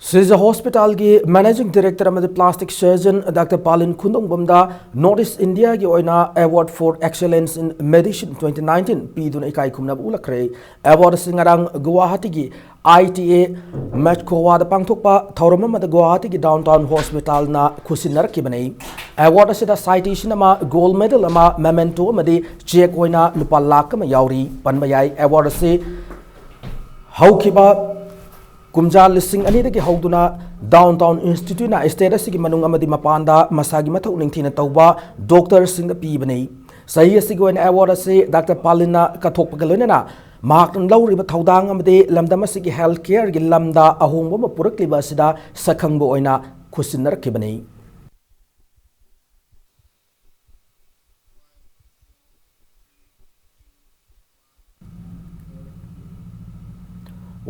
ꯁꯤꯖ Hospitalꯒꯤ Managing Director ꯑꯃꯗꯤ Plastic Surgeon Doctor ꯄꯥꯂꯤꯟ ꯈꯨꯟꯗꯣꯡꯕꯝꯗ North East Indiaꯒꯤ ꯑꯣꯏꯅ Award for Excellence in Medicine twenty nineteen ꯄꯤꯗꯨꯅ ꯏꯀꯥꯏ ꯈꯨꯝꯅꯕ ꯎꯠꯂꯛꯈ꯭ꯔꯦ꯫ Award ꯑꯁꯤ ꯉꯔꯥꯡ ꯒꯨꯋꯥꯍꯥꯇꯤꯒꯤ I T A ꯃꯦꯠꯈꯣꯋꯥꯗ ꯄꯥꯡꯊꯣꯛꯄ ꯊꯧꯔꯝ ꯑꯃꯗ ꯒꯨꯋꯥꯍꯥꯇꯤꯒꯤ Downtown Hospitalꯅ ꯈꯨꯠꯁꯤꯟꯅꯔꯛꯈꯤꯕꯅꯤ꯫ Award ꯑꯁꯤꯗ citation ꯑꯃ, gold medal ꯑꯃ, memento ꯑꯃꯗꯤ cheque ꯑꯣꯏꯅ ꯂꯨꯄꯥ ꯂꯥꯈ ꯑꯃ ꯌꯥꯎꯔꯤ꯫ ꯄꯟꯕ ꯌꯥꯏ, award ꯑꯁꯤ ꯍꯧꯈꯤꯕ ꯀꯨꯝꯖꯥ ꯂꯤꯁꯤꯡ ꯑꯅꯤꯗꯒꯤ ꯍꯧꯗꯨꯅ Downtown Instituteꯅ state ꯑꯁꯤꯒꯤ ꯃꯅꯨꯡ ꯑꯃꯗꯤ ꯃꯄꯥꯟꯗ ꯃꯁꯥꯒꯤ ꯃꯊꯧ ꯅꯤꯡꯊꯤꯅ ꯇꯧꯕ doctorꯁꯤꯡꯗ ꯄꯤꯕꯅꯤ꯫ ꯆꯍꯤ ꯑꯁꯤꯒꯤ ꯑꯣꯏꯅ award ꯑꯁꯤ Doctor ꯄꯥꯂꯤꯟꯅ ꯀꯠꯊꯣꯛꯄꯒ ꯂꯣꯏꯅꯅ ꯃꯍꯥꯛꯅ ꯂꯧꯔꯤꯕ ꯊꯧꯗꯥꯡ ꯑꯃꯗꯤ ꯂꯝꯗꯝ ꯑꯁꯤꯒꯤ health careꯒꯤ ꯂꯝꯗ ꯑꯍꯣꯡꯕ ꯑꯃ ꯄꯨꯔꯛꯂꯤꯕ ꯑꯁꯤꯗ ꯁꯛꯈꯪꯕ ꯑꯣꯏꯅ ꯈꯨꯠꯁꯤꯟꯅꯔꯛꯈꯤꯕꯅꯤ꯫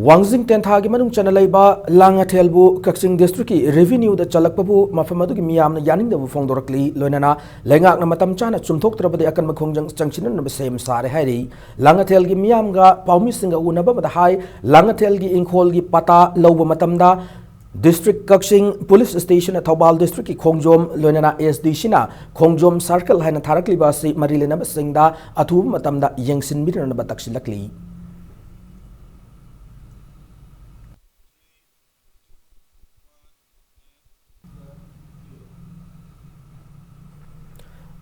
ꯋꯥꯡꯖꯤꯡ ꯇꯦꯟꯊꯥꯒꯤ ꯃꯅꯨꯡ ꯆꯟꯅ ꯂꯩꯕ ꯂꯥꯡꯉꯊꯦꯜꯕꯨ ꯀꯛꯆꯤꯡ districtꯀꯤ revenueꯗ ꯆꯜꯂꯛꯄꯕꯨ ꯃꯐꯝ ꯑꯗꯨꯒꯤ ꯃꯤꯌꯥꯝꯅ ꯌꯥꯅꯤꯡꯗꯕ ꯐꯣꯡꯗꯣꯔꯛꯂꯤ꯫ ꯂꯣꯏꯅꯅ ꯂꯩꯉꯥꯛꯅ ꯃꯇꯝ ꯆꯥꯅ ꯆꯨꯝꯊꯣꯛꯇ꯭ꯔꯕꯗꯤ ꯑꯀꯟꯕ ꯈꯣꯡꯖꯪ ꯆꯪꯁꯤꯟꯅꯅꯕ ꯁꯦꯝ ꯁꯥꯔꯦ ꯍꯥꯏꯔꯤ꯫ ꯂꯥꯡꯉꯊꯦꯜꯒꯤ ꯃꯤꯌꯥꯝꯒ ꯄꯥꯎꯃꯤꯁꯤꯡꯒ ꯎꯅꯕ ꯑꯃꯗ ꯍꯥꯏ, ꯂꯥꯡꯉꯊꯦꯜꯒꯤ ꯏꯪꯈꯣꯜꯒꯤ ꯄꯇꯥ ꯂꯧꯕ ꯃꯇꯝꯗ District ꯀꯛꯆꯤꯡ Police Stationꯅ ꯊꯧꯕꯥꯜ districtꯀꯤ ꯈꯣꯡꯖꯣꯝ ꯂꯣꯏꯅꯅ S D Cꯅ ꯈꯣꯡꯖꯣꯝ circle ꯍꯥꯏꯅ ꯊꯥꯔꯛꯂꯤꯕ ꯑꯁꯤ ꯃꯔꯤ ꯂꯩꯅꯕꯁꯤꯡꯗ ꯑꯊꯨꯕ ꯃꯇꯝꯗ ꯌꯦꯡꯁꯤꯟꯕꯤꯅꯅꯕ ꯇꯛꯁꯤꯜꯂꯛꯂꯤ꯫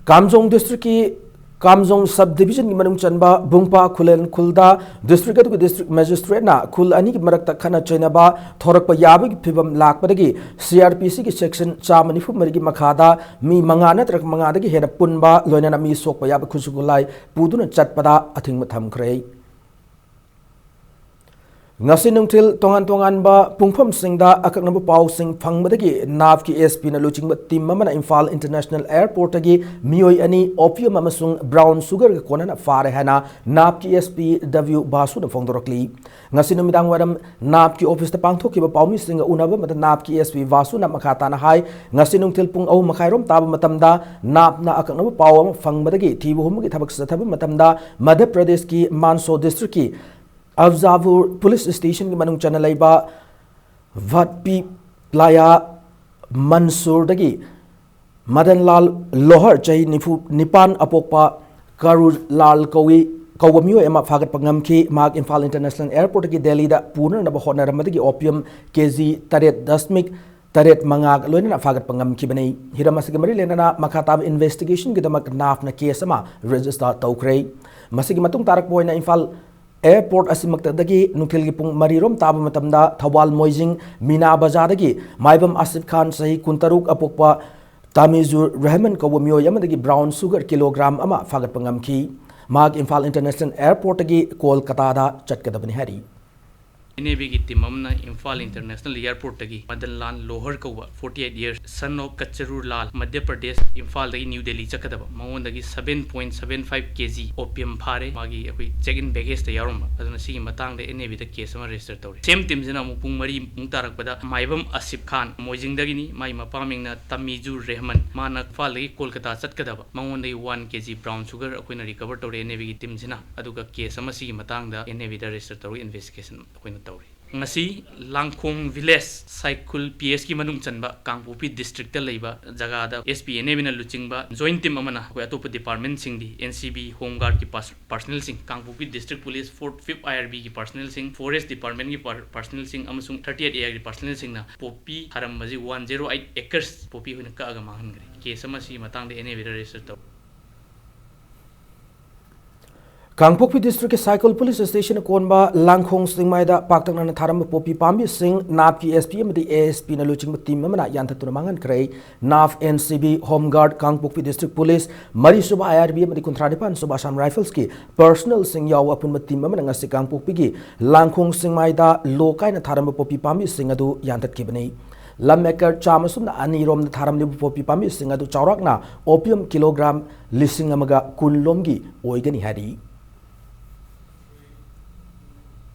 ꯀꯥꯝꯖꯣꯡ ꯗꯤꯁꯇ꯭ꯔꯤꯛꯀꯤ ꯀꯥꯝꯖꯣꯡ ꯁꯕ ꯗꯤꯕꯤꯖꯟꯒꯤ ꯃꯅꯨꯡ ꯆꯟꯕ ꯕꯨꯡꯄꯥ ꯈꯨꯂꯦꯟ ꯈꯨꯜꯗ ꯗꯤꯁꯇ꯭ꯔꯤꯛ ꯑꯗꯨꯒꯤ ꯗꯤꯁꯇ꯭ꯔꯤꯛ ꯃꯦꯖꯤꯁꯇ꯭ꯔꯦꯠꯅ ꯈꯨꯜ ꯑꯅꯤꯒꯤ ꯃꯔꯛꯇ ꯈꯠꯅ ꯆꯩꯅꯕ ꯊꯣꯔꯛꯄ ꯌꯥꯕꯒꯤ ꯐꯤꯕꯝ ꯂꯥꯛꯄꯗꯒꯤ ꯁꯤ ꯑꯥꯔ ꯄꯤ ꯁꯤꯒꯤ ꯁꯦꯛꯁꯟ ꯆꯥꯝꯃ ꯅꯤꯐꯨ ꯃꯔꯤꯒꯤ ꯃꯈꯥꯗ ꯃꯤ ꯃꯉꯥ ꯅꯠꯇ꯭ꯔꯒ ꯃꯉꯥꯗꯒꯤ ꯍꯦꯟꯅ ꯄꯨꯟꯕ, ꯂꯣꯏꯅꯅ ꯃꯤ ꯁꯣꯛꯄ ꯌꯥꯕ ꯈꯨꯠꯁꯨ ꯈꯨꯠꯂꯥꯏ ꯄꯨꯗꯨꯅ ꯆꯠꯄꯗ ꯑꯊꯤꯡꯕ ꯊꯝꯈ꯭ꯔꯦ꯫ ꯉꯁꯤ ꯅꯨꯡꯊꯤꯜ ꯇꯣꯉꯥꯟ ꯇꯣꯉꯥꯟꯕ ꯄꯨꯡꯐꯝꯁꯤꯡꯗ ꯑꯀꯛꯅꯕ ꯄꯥꯎꯁꯤꯡ ꯐꯪꯕꯗꯒꯤ ꯅꯥꯞꯀꯤ ꯑꯦꯁ ꯄꯤꯅ ꯂꯨꯆꯤꯡꯕ ꯇꯤꯝ ꯑꯃꯅ ꯏꯝꯐꯥꯜ ꯏꯟꯇꯔꯅꯦꯁꯅꯦꯜ ꯑꯦꯌꯔꯄꯣꯔꯠꯇꯒꯤ ꯃꯤꯑꯣꯏ ꯑꯅꯤ ꯑꯣꯄꯤꯌꯝ ꯑꯃꯁꯨꯡ ꯕ꯭ꯔꯥꯎꯟ ꯁꯨꯒꯔꯒ ꯀꯣꯟꯅꯅ ꯐꯥꯔꯦ ꯍꯥꯏꯅ ꯅꯥꯞꯀꯤ ꯑꯦꯁ ꯄꯤ ꯗꯕ꯭ꯂꯤꯎ ꯕꯥꯁꯨꯅ ꯐꯣꯡꯗꯣꯔꯛꯂꯤ꯫ ꯉꯁꯤ ꯅꯨꯃꯤꯗꯥꯡ ꯋꯥꯏꯔꯝ ꯅꯥꯞꯀꯤ ꯑꯣꯐꯤꯁꯇ ꯄꯥꯡꯊꯣꯛꯈꯤꯕ ꯄꯥꯎꯃꯤꯁꯤꯡꯒ ꯎꯅꯕ ꯑꯃꯗ ꯅꯥꯞꯀꯤ ꯑꯦꯁ ꯄꯤ ꯕꯥꯁꯨꯅ ꯃꯈꯥ ꯇꯥꯅ ꯍꯥꯏ, ꯉꯁꯤ ꯅꯨꯡꯊꯤꯜ ꯄꯨꯡ ꯑꯍꯨꯝ ꯃꯈꯥꯏꯔꯣꯝ ꯇꯥꯕ ꯃꯇꯝꯗ ꯅꯥꯞꯅ ꯑꯀꯛꯅꯕ ꯄꯥꯎ ꯑꯃ ꯐꯪꯕꯗꯒꯤ ꯊꯤꯕ ꯍꯨꯝꯕꯒꯤ ꯊꯕꯛ ꯆꯠꯊꯕ ꯃꯇꯝꯗ ꯃꯙ꯭ꯌ ꯄ꯭ꯔꯗꯦꯁꯀꯤ ꯃꯥꯟꯁꯣ ꯗꯤꯁꯇ꯭ꯔꯤꯛꯀꯤ ꯑꯐꯖꯥꯄꯨꯔ ꯄꯨꯂꯤꯁ ꯁ꯭ꯇꯦꯁꯟꯒꯤ ꯃꯅꯨꯡ ꯆꯟꯅ ꯂꯩꯕ ꯚꯠꯄꯤ ꯄ꯭ꯂꯥꯌꯥ ꯃꯟꯁꯨꯔꯗꯒꯤ ꯃꯗꯟꯂꯥꯜ ꯂꯣꯍꯔ, ꯆꯍꯤ ꯅꯤꯐꯨ ꯅꯤꯄꯥꯟ ꯑꯄꯣꯛꯄ ꯀꯔꯨꯂꯥꯜ ꯀꯧꯏ, ꯀꯧꯕ ꯃꯤꯑꯣꯏ ꯑꯃ ꯐꯥꯒꯠꯄ ꯉꯝꯈꯤ꯫ ꯃꯍꯥꯛ ꯏꯝꯐꯥꯜ ꯏꯟꯇꯔꯅꯦꯁꯅꯦꯜ ꯑꯦꯌꯔꯄꯣꯔꯠꯇꯒꯤ ꯗꯦꯜꯂꯤꯗ ꯄꯨꯅꯅꯕ ꯍꯣꯠꯅꯔꯝꯕꯗꯒꯤ ꯑꯣꯄꯤꯌꯝ ꯀꯦ ꯖꯤ ꯇꯔꯦꯠ ꯗꯁꯃꯤꯛ ꯇꯔꯦꯠ ꯃꯉꯥꯒ ꯂꯣꯏꯅꯅ ꯐꯥꯒꯠꯄ ꯉꯝꯈꯤꯕꯅꯤ꯫ ꯍꯤꯔꯝ ꯑꯁꯤꯒꯤ ꯃꯔꯤ ꯂꯩꯅꯅ ꯃꯈꯥ ꯇꯥꯕ ꯏꯟꯚꯦꯁꯇꯤꯒꯦꯁꯟꯒꯤꯗꯃꯛ ꯅꯥꯞꯅ ꯀꯦꯁ ꯑꯃ ꯔꯦꯖꯤꯁꯇꯔ ꯇꯧꯈ꯭ꯔꯦ꯫ ꯃꯁꯤꯒꯤ ꯃꯇꯨꯡ ꯇꯥꯔꯛꯄ ꯑꯣꯏꯅ ꯏꯝꯐꯥꯜ ꯑꯦꯌꯔꯄꯣꯔꯠ ꯑꯁꯤꯃꯛꯇꯗꯒꯤ ꯅꯨꯡꯊꯤꯜꯒꯤ ꯄꯨꯡ ꯃꯔꯤꯔꯣꯝ ꯇꯥꯕ ꯃꯇꯝꯗ ꯊꯧꯕꯥꯜ ꯃꯣꯏꯖꯤꯡ ꯃꯤꯅꯥ ꯕꯖꯥꯔꯗꯒꯤ ꯃꯥꯏꯕꯝ ꯑꯁꯤꯐ ꯈꯥꯟ, ꯆꯍꯤ ꯀꯨꯟꯇꯔꯨꯛ ꯑꯄꯣꯛꯄ ꯇꯥꯃꯤꯖꯨꯔ ꯔꯦꯍꯃꯟ ꯀꯧꯕ ꯃꯤꯑꯣꯏ ꯑꯃꯗꯒꯤ ꯕ꯭ꯔꯥꯎꯟ ꯁꯨꯒꯔ ꯀꯤꯂꯣꯒ꯭ꯔꯥꯝ ꯑꯃ ꯐꯥꯒꯠꯄ ꯉꯝꯈꯤ꯫ ꯃꯍꯥꯛ ꯏꯝꯐꯥꯜ ꯏꯟꯇꯔꯅꯦꯁꯅꯦꯜ ꯑꯦꯌꯔꯄꯣꯔꯠꯇꯒꯤ ꯀꯣꯜꯀꯇꯥꯗ ꯆꯠꯀꯗꯕꯅꯤ ꯍꯥꯏꯔꯤ꯫ ꯑꯦꯟ ꯑꯦ ꯕꯤꯒꯤ ꯇꯤꯝ ꯑꯃꯅ ꯏꯝꯐꯥꯜ ꯏꯟꯇꯔꯅꯦꯁꯅꯦꯜ ꯑꯦꯌꯔꯄꯣꯔꯠꯇꯒꯤ ꯃꯗꯟꯂꯥꯜ ꯂꯣꯍꯔ ꯀꯧꯕ forty eight years, son of ꯀꯆꯔꯨꯔ ꯂꯥꯜ, ꯃꯙ꯭ꯌ ꯄ꯭ꯔꯗꯦꯁ, ꯏꯝꯐꯥꯜꯗꯒꯤ ꯅ꯭ꯌꯨ ꯗꯦꯜꯂꯤ ꯆꯠꯀꯗꯕ, ꯃꯉꯣꯟꯗꯒꯤ seven point seven five K G opium ꯐꯥꯔꯦ꯫ ꯃꯥꯒꯤ ꯑꯩꯈꯣꯏ ꯆꯦꯛ ꯏꯟ ꯕꯦꯒꯦꯖꯇ ꯌꯥꯎꯔꯝꯕ꯫ ꯑꯗꯨꯅ ꯁꯤꯒꯤ ꯃꯇꯥꯡꯗ ꯑꯦꯟ ꯑꯦ ꯕꯤꯗ ꯀꯦꯁ ꯑꯃ ꯔꯦꯖꯤꯁꯇꯔ ꯇꯧꯔꯦ꯫ ꯁꯦꯝ ꯇꯤꯝꯁꯤꯅ ꯑꯃꯨꯛ ꯄꯨꯡ ꯃꯔꯤꯃꯨꯛ ꯇꯥꯔꯛꯄꯗ ꯃꯥꯏꯕꯝ ꯑꯁꯤꯐ ꯈꯥꯟ, ꯃꯣꯏꯖꯤꯡꯗꯒꯤꯅꯤ, ꯃꯥꯒꯤ ꯃꯄꯥ ꯃꯤꯡꯅ ꯇꯃꯤꯖꯨꯔ ꯔꯦꯍꯃꯟ, ꯃꯥꯅ ꯏꯝꯐꯥꯜꯗꯒꯤ ꯀꯣꯜꯀꯇꯥ ꯆꯠꯀꯗꯕ, ꯃꯉꯣꯟꯗꯒꯤ one K G brown sugar ꯑꯩꯈꯣꯏꯅ ꯔꯤꯀꯚꯔ ꯇꯧꯔꯦ ꯑꯦꯟ ꯑꯦ ꯕꯤꯒꯤ ꯇꯤꯝꯁꯤꯅ꯫ ꯑꯗꯨꯒ ꯀꯦꯁ ꯑꯃ ꯁꯤꯒꯤ ꯃꯇꯥꯡꯗ ꯑꯦꯟ ꯑꯦ ꯕꯤꯗ ꯔꯦꯖꯤꯁꯇꯔ ꯇꯧꯔꯒ ꯏꯟꯚꯦꯁꯇꯤꯒꯦꯁꯟ ꯑꯩꯈꯣꯏꯅ ꯇꯧꯔꯤ꯫ ꯉꯁꯤ ꯂꯥꯡꯈꯣꯡ ꯚꯤꯂꯦꯖ ꯁꯥꯏꯈꯨꯜ ꯄꯤ ꯑꯦꯁꯀꯤ ꯃꯅꯨꯡ ꯆꯟꯕ ꯀꯥꯡꯄꯣꯛꯄꯤ ꯗꯤꯁꯇ꯭ꯔꯤꯛꯇ ꯂꯩꯕ ꯖꯒꯥꯗ ꯑꯦꯁ ꯄꯤ ꯑꯦꯟ ꯑꯦꯕꯤꯅ ꯂꯨꯆꯤꯡꯕ ꯖꯣꯏꯟ ꯇꯤꯝ ꯑꯃꯅ ꯑꯩꯈꯣꯏ ꯑꯇꯣꯞꯄ ꯗꯤꯄꯥꯔꯠꯃꯦꯟꯁꯤꯡꯗꯤ ꯑꯦꯟ ꯁꯤ ꯕꯤ, ꯍꯣꯝ ꯒꯥꯔꯗꯀꯤ ꯄꯥꯔꯁ-, ꯄꯥꯔꯁꯅꯦꯜꯁꯤꯡ, Kangpokpi district police force, fifth I R ꯕꯤꯒꯤ ꯄꯥꯔꯁꯅꯦꯜꯁꯤꯡ, ꯐꯣꯔꯦꯁ ꯗꯤꯄꯥꯔꯠꯃꯦꯟꯒꯤ ꯄꯥꯔ-, ꯄꯥꯔꯁꯅꯦꯜꯁꯤꯡ ꯑꯃꯁꯨꯡ ꯊꯥꯔꯇꯤ ꯑꯩꯠ ꯑꯦ ꯑꯥꯔꯒꯤ ꯄꯥꯔꯁꯅꯦꯜꯁꯤꯡꯅ ꯄꯣꯄꯤ ꯊꯥꯔꯝꯕꯁꯤ ꯋꯥꯟ ꯖꯦꯔꯣ ꯑꯩꯠ ꯑꯦꯀꯔꯁ ꯄꯣꯄꯤ ꯑꯣꯏꯅ ꯀꯛꯑꯒ ꯃꯥꯡꯍꯟꯈ꯭ꯔꯦ꯫ ꯀꯦꯁ ꯑꯃ ꯑꯁꯤꯒꯤ ꯃꯇꯥꯡꯗ ꯑꯦꯟ ꯑꯦ ꯕꯤꯗ ꯔꯦꯖꯤꯁꯇꯔ ꯇꯧ꯫ ꯀꯥꯡꯄꯣꯛꯄꯤ ꯗꯤꯁꯇ꯭ꯔꯤꯛꯀꯤ ꯁꯥꯏꯀꯜ ꯄꯨꯂꯤꯁ ꯁ꯭ꯇꯦꯁꯟꯅ ꯀꯣꯟꯕ ꯂꯥꯡꯈꯣꯡ ꯆꯤꯡꯃꯥꯏꯗ ꯄꯥꯛꯇꯛꯅꯅ ꯊꯥꯔꯝꯕ ꯄꯣꯄꯤ ꯄꯥꯝꯕꯤꯁꯤꯡ ꯅꯥꯞꯀꯤ ꯑꯦꯁ ꯄꯤ ꯑꯃꯗꯤ ꯑꯦ ꯑꯦꯁ ꯄꯤꯅ ꯂꯨꯆꯤꯡꯕ ꯇꯤꯝ ꯑꯃꯅ ꯌꯥꯟꯊꯠꯇꯨꯅ ꯃꯥꯡꯍꯟꯈ꯭ꯔꯦ꯫ ꯅꯥꯞ, and C B, home ꯒꯥꯔꯗ, Kangpokpi district police, ꯃꯔꯤꯁꯨꯕ I R B ꯑꯃꯗꯤ ꯀꯨꯟꯊ꯭ꯔꯥ ꯅꯤꯄꯥꯟ ꯁꯨꯕ ꯑꯁꯥꯝ ꯔꯥꯏꯐꯜꯁꯀꯤ ꯄꯔꯁꯅꯦꯜꯁꯤꯡ ꯌꯥꯎꯕ ꯑꯄꯨꯟꯕ ꯇꯤꯝ ꯑꯃꯅ ꯉꯁꯤ ꯀꯥꯡꯄꯣꯛꯄꯤꯒꯤ ꯂꯥꯡꯈꯣꯡ ꯆꯤꯡꯃꯥꯏꯗ ꯂꯣ ꯀꯥꯏꯅ ꯊꯥꯔꯝꯕ ꯄꯣꯄꯤ ꯄꯥꯝꯕꯤꯁꯤꯡ ꯑꯗꯨ ꯌꯥꯟꯊꯠꯈꯤꯕꯅꯤ꯫ ꯂꯝ ꯑꯦꯀꯔ ꯆꯥꯝꯃ ꯁꯨꯞꯅ ꯑꯅꯤꯔꯣꯝꯗ ꯊꯥꯔꯝꯂꯤꯕ ꯄꯣꯄꯤ ꯄꯥꯝꯕꯤꯁꯤꯡ ꯑꯗꯨ ꯆꯥꯎꯔꯥꯛꯅ ꯑꯣꯄꯤꯌꯝ ꯀꯤꯂꯣꯒ꯭ꯔꯥꯝ ꯂꯤꯁꯤꯡ ꯑꯃꯒ ꯀꯨꯟ ꯂꯣꯝꯒꯤ ꯑꯣꯏꯒꯅꯤ ꯍꯥꯏꯔꯤ꯫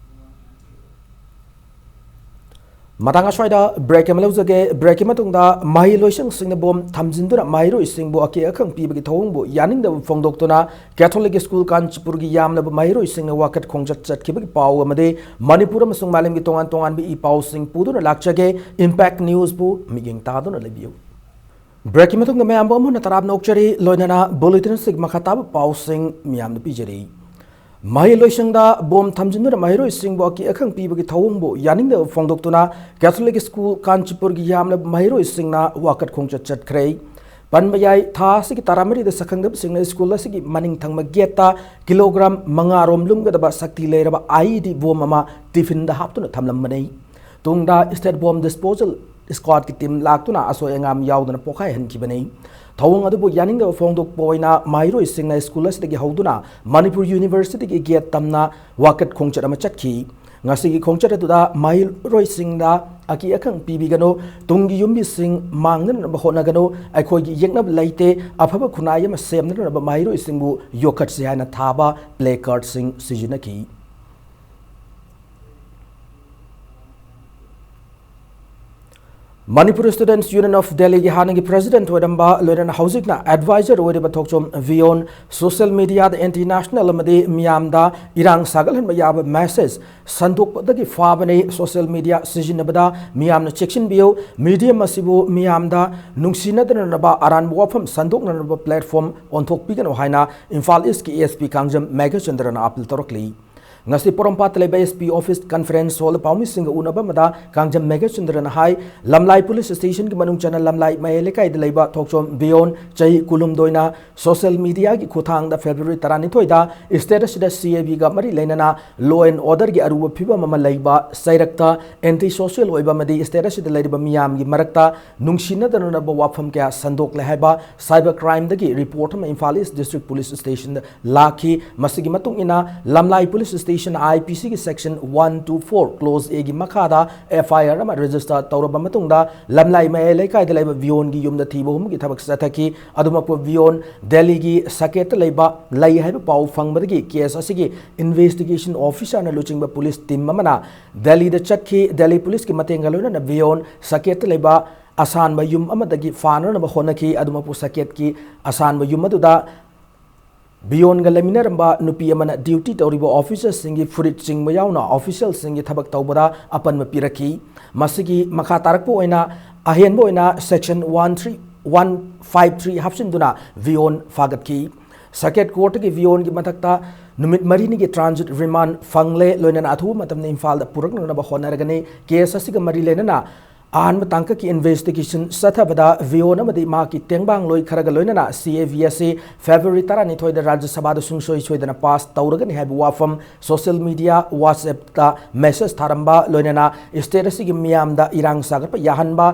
ꯃꯇꯥꯡ ꯑꯁ꯭ꯋꯥꯏꯗ ꯕ꯭ꯔꯦꯛ ꯑꯃ ꯂꯧꯖꯒꯦ꯫ ꯕ꯭ꯔꯦꯛꯀꯤ ꯃꯇꯨꯡꯗ ꯃꯍꯩ ꯂꯣꯏꯁꯪꯁꯤꯡꯅ ꯕꯣꯝ ꯊꯝꯖꯤꯟꯗꯨꯅ ꯃꯍꯩꯔꯣꯏꯁꯤꯡꯕꯨ ꯑꯀꯤ ꯑꯈꯪ ꯄꯤꯕꯒꯤ ꯊꯧꯑꯣꯡꯕꯨ ꯌꯥꯅꯤꯡꯗꯕ ꯐꯣꯡꯗꯣꯛꯇꯨꯅ ꯀꯦꯊꯣꯂꯤꯛ ꯁ꯭ꯀꯨꯜ ꯀꯥꯟꯆꯤꯄꯨꯔꯒꯤ ꯌꯥꯝꯂꯕ ꯃꯍꯩꯔꯣꯏꯁꯤꯡꯅ ꯋꯥꯀꯠ ꯈꯣꯡꯆꯠ ꯆꯠꯈꯤꯕꯒꯤ ꯄꯥꯎ ꯑꯃꯗꯤ ꯃꯅꯤꯄꯨꯔ ꯑꯃꯁꯨꯡ ꯃꯥꯂꯦꯝꯒꯤ ꯇꯣꯉꯥꯟ ꯇꯣꯉꯥꯟꯕ ꯏ ꯄꯥꯎꯁꯤꯡ ꯄꯨꯗꯨꯅ ꯂꯥꯛꯆꯒꯦ꯫ ꯏꯝꯄꯦꯛ ꯅ꯭ꯌꯨꯁꯄꯨ ꯃꯤꯠꯌꯦꯡ ꯇꯥꯗꯨꯅ ꯂꯩꯕꯤꯌꯨ꯫ ꯕ꯭ꯔꯦꯛꯀꯤ ꯃꯇꯨꯡꯗ ꯃꯌꯥꯝꯕꯨ ꯑꯃꯨꯛ ꯍꯟꯅ ꯇꯔꯥꯝꯅ ꯑꯣꯛꯆꯔꯤ, ꯂꯣꯏꯅꯅ ꯕꯨꯂꯦꯇꯤꯟ ꯑꯁꯤꯒꯤ ꯃꯈꯥ ꯇꯥꯕ ꯄꯥꯎꯁꯤꯡ ꯃꯌꯥꯝꯗ ꯄꯤꯖꯔꯤ꯫ ꯃꯍꯩ ꯂꯣꯏꯁꯪꯗ ꯕꯣꯝ ꯊꯝꯖꯤꯟꯗꯨꯅ ꯃꯍꯩꯔꯣꯏꯁꯤꯡꯕꯨ ꯑꯀꯤ ꯑꯈꯪ ꯄꯤꯕꯒꯤ ꯊꯧꯑꯣꯡꯕꯨ ꯌꯥꯅꯤꯡꯗꯕ ꯐꯣꯡꯗꯣꯛꯇꯨꯅ ꯀꯦꯊꯣꯂꯤꯛ ꯁ꯭ꯀꯨꯜ ꯀꯥꯟꯆꯤꯄꯨꯔꯒꯤ ꯌꯥꯝꯂꯕ ꯃꯍꯩꯔꯣꯏꯁꯤꯡꯅ ꯋꯥꯀꯠ ꯈꯣꯡꯆꯠ ꯆꯠꯈ꯭ꯔꯦ꯫ ꯄꯟꯕ ꯌꯥꯏ, ꯊꯥ ꯑꯁꯤꯒꯤ ꯇꯔꯥꯃꯔꯤꯗ ꯁꯛꯈꯪꯗꯕꯁꯤꯡꯅ ꯁ꯭ꯀꯨꯜ ꯑꯁꯤꯒꯤ ꯃꯅꯤꯡ ꯊꯪꯕ ꯒꯦꯠꯇ ꯀꯤꯂꯣꯒ꯭ꯔꯥꯝ ꯃꯉꯥꯔꯣꯝ ꯂꯨꯝꯒꯗꯕ ꯁꯛꯇꯤ ꯂꯩꯔꯕ ꯑꯥꯏ ꯏ ꯗꯤ ꯕꯣꯝ ꯑꯃ ꯇꯤꯐꯤꯟꯗ ꯍꯥꯞꯇꯨꯅ ꯊꯝꯂꯝꯕꯅꯤ꯫ ꯇꯨꯡꯗ ꯁ꯭ꯇꯦꯠ ꯕꯣꯝ ꯗꯤꯁꯄꯣꯖꯦꯜ ꯁ꯭ꯀ꯭ꯋꯥꯗꯀꯤ ꯇꯤꯝ ꯂꯥꯛꯇꯨꯅ ꯑꯁꯣꯏ ꯑꯉꯥꯝ ꯌꯥꯎꯗꯅ ꯄꯣꯈꯥꯏꯍꯟꯈꯤꯕꯅꯤ꯫ ꯊꯧꯑꯣꯡ ꯑꯗꯨꯕꯨ ꯌꯥꯅꯤꯡꯗꯕ ꯐꯣꯡꯗꯣꯛꯄ ꯑꯣꯏꯅ ꯃꯍꯩꯔꯣꯏꯁꯤꯡꯅ ꯁ꯭ꯀꯨꯜ ꯑꯁꯤꯗꯒꯤ ꯍꯧꯗꯨꯅ ꯃꯅꯤꯄꯨꯔ ꯌꯨꯅꯤꯚꯔꯁꯤꯇꯤꯒꯤ ꯒꯦꯠ ꯇꯝꯅ ꯋꯥꯀꯠ ꯈꯣꯡꯆꯠ ꯑꯃ ꯆꯠꯈꯤ꯫ ꯉꯁꯤꯒꯤ ꯈꯣꯡꯆꯠ ꯑꯗꯨꯗ ꯃꯍꯩꯔꯣꯏꯁꯤꯡꯗ ꯑꯀꯤ ꯑꯈꯪ ꯄꯤꯕꯤꯒꯅꯨ, ꯇꯨꯡꯒꯤ ꯌꯨꯝꯕꯤꯁꯤꯡ ꯃꯥꯡꯅꯅꯕ ꯍꯣꯠꯅꯒꯅꯨ, ꯑꯩꯈꯣꯏꯒꯤ ꯌꯦꯛꯅꯕ ꯂꯩꯇꯦ, ꯑꯐꯕ ꯈꯨꯟꯅꯥꯏ ꯑꯃ ꯁꯦꯝꯅꯅꯕ ꯃꯍꯩꯔꯣꯏꯁꯤꯡꯕꯨ ꯌꯣꯛꯈꯠꯁꯤ ꯍꯥꯏꯅ ꯊꯥꯕ ꯄ꯭ꯂꯦ ꯀꯥꯔꯗꯁꯤꯡ ꯁꯤꯖꯤꯟꯅꯈꯤ꯫ Manipur Students Union of Delhi ꯒꯤ ꯍꯥꯟꯅꯒꯤ president ꯑꯣꯏꯔꯝꯕ, ꯂꯣꯏꯅꯅ ꯍꯧꯖꯤꯛꯅ advisor ꯑꯣꯏꯔꯤꯕ ꯊꯣꯛꯆꯣꯝ ꯕꯤꯌꯣꯟ social media ꯗ anti national ꯑꯃꯗꯤ ꯃꯤꯌꯥꯝꯗ ꯏꯔꯥꯡ ꯁꯥꯒꯠꯍꯟꯕ ꯌꯥꯕ message ꯁꯟꯗꯣꯛꯄꯗꯒꯤ ꯐꯥꯕꯅꯤ꯫ Social media ꯁꯤꯖꯤꯟꯅꯕꯗ ꯃꯤꯌꯥꯝꯅ ꯆꯦꯛꯁꯤꯟꯕꯤꯌꯨ꯫ Medium ꯑꯁꯤꯕꯨ ꯃꯤꯌꯥꯝꯗ ꯅꯨꯡꯁꯤꯅꯗꯅꯅꯕ, ꯑꯔꯥꯟꯕ ꯋꯥꯐꯝ ꯁꯟꯗꯣꯛꯅꯅꯕ platform ꯑꯣꯟꯊꯣꯛꯄꯤꯒꯅꯨ ꯍꯥꯏꯅ ꯏꯝꯐꯥꯜ East ꯀꯤ S P ꯀꯥꯡꯖꯝ ꯃꯦꯘꯆꯟꯗ꯭ꯔꯅ appeal ꯇꯧꯔꯛꯂꯤ꯫ ꯉꯁꯤ ꯄꯣꯔꯣꯝꯄꯥꯠꯇ ꯂꯩꯕ S P office conference hall ꯗ ꯄꯥꯎꯃꯤꯁꯤꯡꯒ ꯎꯅꯕ ꯑꯃꯗ ꯀꯥꯡꯖꯝ ꯃꯦꯘꯆꯟꯗ꯭ꯔꯅ ꯍꯥꯏ, ꯂꯝꯂꯥꯏ police station ꯒꯤ ꯃꯅꯨꯡ ꯆꯟꯅ ꯂꯝꯂꯥꯏ ꯃꯌꯥꯏ ꯂꯩꯀꯥꯏꯗ ꯂꯩꯕ ꯊꯣꯛꯆꯣꯝ ꯕꯤꯌꯣꯟ, ꯆꯍꯤ ꯀꯨꯟꯍꯨꯝꯗꯣꯏꯅ, social media ꯒꯤ ꯈꯨꯠꯊꯥꯡꯗ February ꯇꯔꯥꯅꯤꯊꯣꯏꯗ state ꯑꯁꯤꯗ C A B ꯒ ꯃꯔꯤ ꯂꯩꯅꯅ law and order ꯒꯤ ꯑꯔꯨꯕ ꯐꯤꯕꯝ ꯑꯃ ꯂꯩꯕ ꯆꯩꯔꯛꯇ anti social ꯑꯣꯏꯕ ꯑꯃꯗꯤ state ꯑꯁꯤꯗ ꯂꯩꯔꯤꯕ ꯃꯤꯌꯥꯝꯒꯤ ꯃꯔꯛꯇ ꯅꯨꯡꯁꯤꯅꯗꯅꯅꯕ ꯋꯥꯐꯝ ꯀꯌꯥ ꯁꯟꯗꯣꯛꯂꯦ ꯍꯥꯏꯕ cyber crime ꯗꯒꯤ report ꯑꯃ Imphal East District Police Station ꯗ ꯂꯥꯛꯈꯤ꯫ ꯃꯁꯤꯒꯤ ꯃꯇꯨꯡ ꯏꯟꯅ ꯂꯝꯂꯥꯏ police station I P C ꯒꯤ section one two four clause A ꯒꯤ ꯃꯈꯥꯗ F I R ꯑꯃ register ꯇꯧꯔꯕ ꯃꯇꯨꯡꯗ ꯂꯝꯂꯥꯏ ꯃꯌꯥꯏ ꯂꯩꯀꯥꯏꯗ ꯂꯩꯕ ꯕꯤꯌꯣꯟꯒꯤ ꯌꯨꯝꯗ ꯊꯤꯕ ꯍꯨꯝꯕꯒꯤ ꯊꯕꯛ ꯆꯠꯊꯈꯤ꯫ ꯑꯗꯨꯃꯛꯄꯨ ꯕꯤꯌꯣꯟ ꯗꯦꯜꯂꯤꯒꯤ ꯁꯀꯦꯠꯇ ꯂꯩꯕ ꯂꯩ ꯍꯥꯏꯕ ꯄꯥꯎ ꯐꯪꯕꯗꯒꯤ case ꯑꯁꯤꯒꯤ investigation officer ꯅ ꯂꯨꯆꯤꯡꯕ police team ꯑꯃꯅ ꯗꯦꯜꯂꯤꯗ ꯆꯠꯈꯤ꯫ ꯗꯦꯜꯂꯤ police ꯀꯤ ꯃꯇꯦꯡꯒ ꯂꯣꯏꯅꯅ ꯕꯤꯌꯣꯟ ꯁꯀꯦꯠꯇ ꯂꯩꯕ ꯑꯁꯥꯟꯕ ꯌꯨꯝ ꯑꯃꯗꯒꯤ ꯐꯥꯅꯅꯕ ꯍꯣꯠꯅꯈꯤ꯫ ꯑꯗꯨꯃꯛꯄꯨ ꯁꯀꯦꯠꯀꯤ ꯑꯁꯥꯟꯕ ꯌꯨꯝ ꯑꯗꯨꯗ ꯕꯤꯌꯣꯟꯒ ꯂꯩꯃꯤꯟꯅꯔꯝꯕ ꯅꯨꯄꯤ ꯑꯃꯅ duty ꯇꯧꯔꯤꯕ officer ꯁꯤꯡꯒꯤ ꯐꯨꯔꯤꯠ ꯆꯤꯡꯕ ꯌꯥꯎꯅ official ꯁꯤꯡꯒꯤ ꯊꯕꯛ ꯇꯧꯕꯗ ꯑꯄꯟꯕ ꯄꯤꯔꯛꯈꯤ꯫ ꯃꯁꯤꯒꯤ ꯃꯈꯥ ꯇꯥꯔꯛꯄ ꯑꯣꯏꯅ ꯑꯍꯦꯟꯕ ꯑꯣꯏꯅ section one three, one five three ꯍꯥꯞꯆꯤꯟꯗꯨꯅ ꯕꯤꯌꯣꯟ ꯐꯥꯒꯠꯈꯤ꯫ Circuit court ꯀꯤ ꯕꯤꯌꯣꯟꯒꯤ ꯃꯊꯛꯇ ꯅꯨꯃꯤꯠ ꯃꯔꯤꯅꯤꯒꯤ transit remand ꯐꯪꯂꯦ, ꯂꯣꯏꯅꯅ ꯑꯊꯨꯕ ꯃꯇꯝꯗ ꯏꯝꯐꯥꯜꯗ ꯄꯨꯔꯛꯅꯅꯕ ꯍꯣꯠꯅꯔꯒꯅꯤ꯫ Case ꯑꯁꯤꯒ ꯃꯔꯤ ꯂꯩꯅꯅ ꯑꯍꯥꯟꯕ ꯇꯥꯡꯀꯛꯀꯤ investigation ꯆꯠꯊꯕꯗ ꯕꯤꯌꯣꯟ ꯑꯃꯗꯤ ꯃꯍꯥꯛꯀꯤ ꯇꯦꯡꯕꯥꯡꯂꯣꯏ ꯈꯔꯒ ꯂꯣꯏꯅꯅ C A B ꯑꯁꯤ February ꯇꯔꯥꯅꯤꯊꯣꯏꯗ ꯔꯥꯖ꯭ꯌ ꯁꯚꯥꯗ ꯁꯨꯡꯁꯣꯏ ꯁꯣꯏꯗꯅ pass ꯇꯧꯔꯒꯅꯤ ꯍꯥꯏꯕ ꯋꯥꯐꯝ social media, WhatsApp ꯇ message ꯊꯥꯔꯝꯕ, ꯂꯣꯏꯅꯅ state ꯑꯁꯤꯒꯤ ꯃꯤꯌꯥꯝꯗ ꯏꯔꯥꯡ ꯁꯥꯒꯠꯄ ꯌꯥꯍꯟꯕ,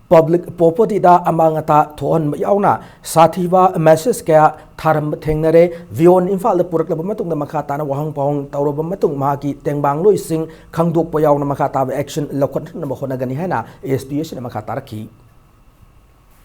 public property ꯗ ꯑꯃꯥꯡ ꯑꯇꯥ ꯊꯣꯛꯍꯟꯕ ꯌꯥꯎꯅ ꯁꯥꯊꯤꯕ message ꯀꯌꯥ ꯊꯥꯔꯝꯕ ꯊꯦꯡꯅꯔꯦ꯫ ꯕꯤꯌꯣꯟ ꯏꯝꯐꯥꯜꯗ ꯄꯨꯔꯛꯂꯕ ꯃꯇꯨꯡꯗ ꯃꯈꯥ ꯇꯥꯅ ꯋꯥꯍꯪ ꯄꯥꯎꯍꯪ ꯇꯧꯔꯕ ꯃꯇꯨꯡ ꯃꯍꯥꯛꯀꯤ ꯇꯦꯡꯕꯥꯡꯂꯣꯏꯁꯤꯡ ꯈꯪꯗꯣꯛꯄ ꯌꯥꯎꯅ ꯃꯈꯥ ꯇꯥꯕ action ꯂꯧꯈꯠꯅꯕ ꯍꯣꯠꯅꯒꯅꯤ ꯍꯥꯏꯅ S P ꯑꯁꯤꯅ ꯃꯈꯥ ꯇꯥꯔꯛꯈꯤ꯫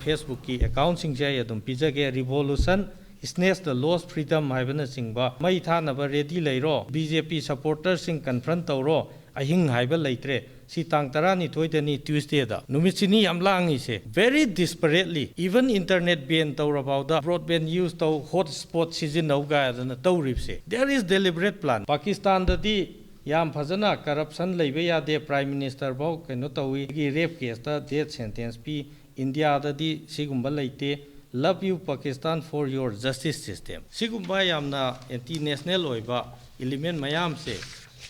Facebook ꯀꯤ account ꯁꯤꯡꯁꯦ ꯑꯩ ꯑꯗꯨꯝ ꯄꯤꯖꯒꯦ꯫ Revolution, Snatch the Lost Freedom ꯍꯥꯏꯕꯅꯆꯤꯡꯕ, ꯃꯩ ꯊꯥꯅꯕ ready ꯂꯩꯔꯣ, B J P supporter ꯁꯤꯡ confront ꯇꯧꯔꯣ, ꯑꯍꯤꯡ ꯍꯥꯏꯕ ꯂꯩꯇ꯭ꯔꯦ꯫ ꯁꯤ ꯇꯥꯡ ꯇꯔꯥꯅꯤꯊꯣꯏꯗꯅꯤ, Tuesdayꯗ꯫ ꯅꯨꯃꯤꯠꯁꯤꯅꯤ ꯌꯥꯝ ꯂꯥꯡꯉꯤꯁꯦ꯫ Very desperately, even internet ban ꯇꯧꯔꯐꯥꯎꯗ broadband use ꯇꯧ, hotspot ꯁꯤꯖꯤꯟꯅꯧ ꯀꯥꯏꯗꯅ ꯇꯧꯔꯤꯕꯁꯦ꯫ There is deliberate plan꯫ ꯄꯥꯀꯤꯁꯇꯥꯟꯗꯗꯤ ꯌꯥꯝ ꯐꯖꯅ corruption ꯂꯩꯕ ꯌꯥꯗꯦ, Prime Minister ꯐꯥꯎ ꯀꯩꯅꯣ ꯇꯧꯏ, ꯑꯗꯒꯤ rape caseꯇ death sentence ꯄꯤ꯫ ꯏꯟꯗꯤꯌꯥꯗꯗꯤ ꯁꯤꯒꯨꯝꯕ ꯂꯩꯇꯦ꯫ Love you Pakistan for your justice system꯫ ꯁꯤꯒꯨꯝꯕ ꯌꯥꯝꯅ anti national ꯑꯣꯏꯕ element ꯃꯌꯥꯝꯁꯦ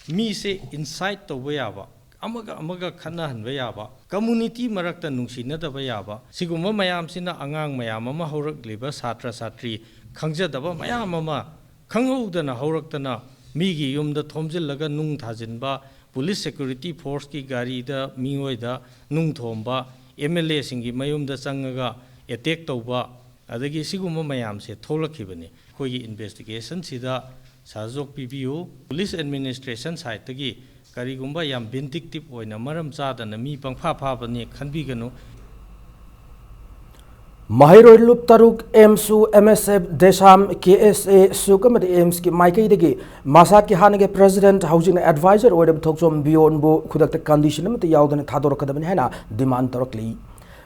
ꯃꯤꯁꯦ incite ꯇꯧꯕ ꯌꯥꯕ, ꯑꯃꯒ ꯑꯃꯒ ꯈꯠꯅꯍꯟꯕ ꯌꯥꯕ, community ꯃꯔꯛꯇ ꯅꯨꯡꯁꯤꯅꯗꯕ ꯌꯥꯕ, ꯁꯤꯒꯨꯝꯕ ꯃꯌꯥꯝꯁꯤꯅ ꯑꯉꯥꯡ ꯃꯌꯥꯝ ꯑꯃ, ꯍꯧꯔꯛꯂꯤꯕ ꯁꯥꯇ꯭ꯔ ꯁꯥꯇ꯭ꯔꯤ ꯈꯪꯖꯗꯕ ꯃꯌꯥꯝ ꯑꯃ ꯈꯪꯍꯧꯗꯅ ꯍꯧꯔꯛꯇꯅ ꯃꯤꯒꯤ ꯌꯨꯝꯗ ꯊꯣꯝꯖꯤꯜꯂꯒ ꯅꯨꯡ ꯊꯥꯖꯤꯟꯕ, police security forceꯀꯤ ꯒꯥꯔꯤꯗ ꯃꯤꯑꯣꯏꯗ ꯅꯨꯡ ꯊꯣꯝꯕ, MLAꯁꯤꯡꯒꯤ ꯃꯌꯨꯝꯗ ꯆꯪꯉꯒ attack ꯇꯧꯕ, ꯑꯗꯒꯤ ꯁꯤꯒꯨꯝꯕ ꯃꯌꯥꯝꯁꯦ ꯊꯣꯛꯂꯛꯈꯤꯕꯅꯤ꯫ ꯑꯩꯈꯣꯏꯒꯤ investigationꯁꯤꯗ ꯁꯍꯖꯣꯒ ꯄꯤꯕꯤꯌꯨ꯫ Police administration sideꯇꯒꯤ ꯀꯔꯤꯒꯨꯝꯕ ꯌꯥꯝ vindictive ꯑꯣꯏꯅ ꯃꯔꯝ ꯆꯥꯗꯅ ꯃꯤ ꯄꯪꯐꯥ ꯐꯥꯕꯅꯤ ꯈꯟꯕꯤꯒꯅꯨ꯫ ꯃꯍꯩꯔꯣꯏ ꯂꯨꯞ ꯇꯔꯨꯛ, AIIMSU, MSF, DESAM, KSA, SUK ꯑꯃꯗꯤ AIIMSꯀꯤ ꯃꯥꯏꯀꯩꯗꯒꯤ ꯃꯁꯥꯠꯀꯤ ꯍꯥꯟꯅꯒꯤ president, ꯍꯧꯖꯤꯛꯅ advisor ꯑꯣꯏꯔꯕ ꯊꯣꯛꯆꯣꯝ ꯕꯤꯌꯣꯟꯕꯨ ꯈꯨꯗꯛꯇ condition ꯑꯃꯠꯇ ꯌꯥꯎꯗꯅ ꯊꯥꯗꯣꯔꯛꯀꯗꯕꯅꯤ ꯍꯥꯏꯅ demand ꯇꯧꯔꯛꯂꯤ꯫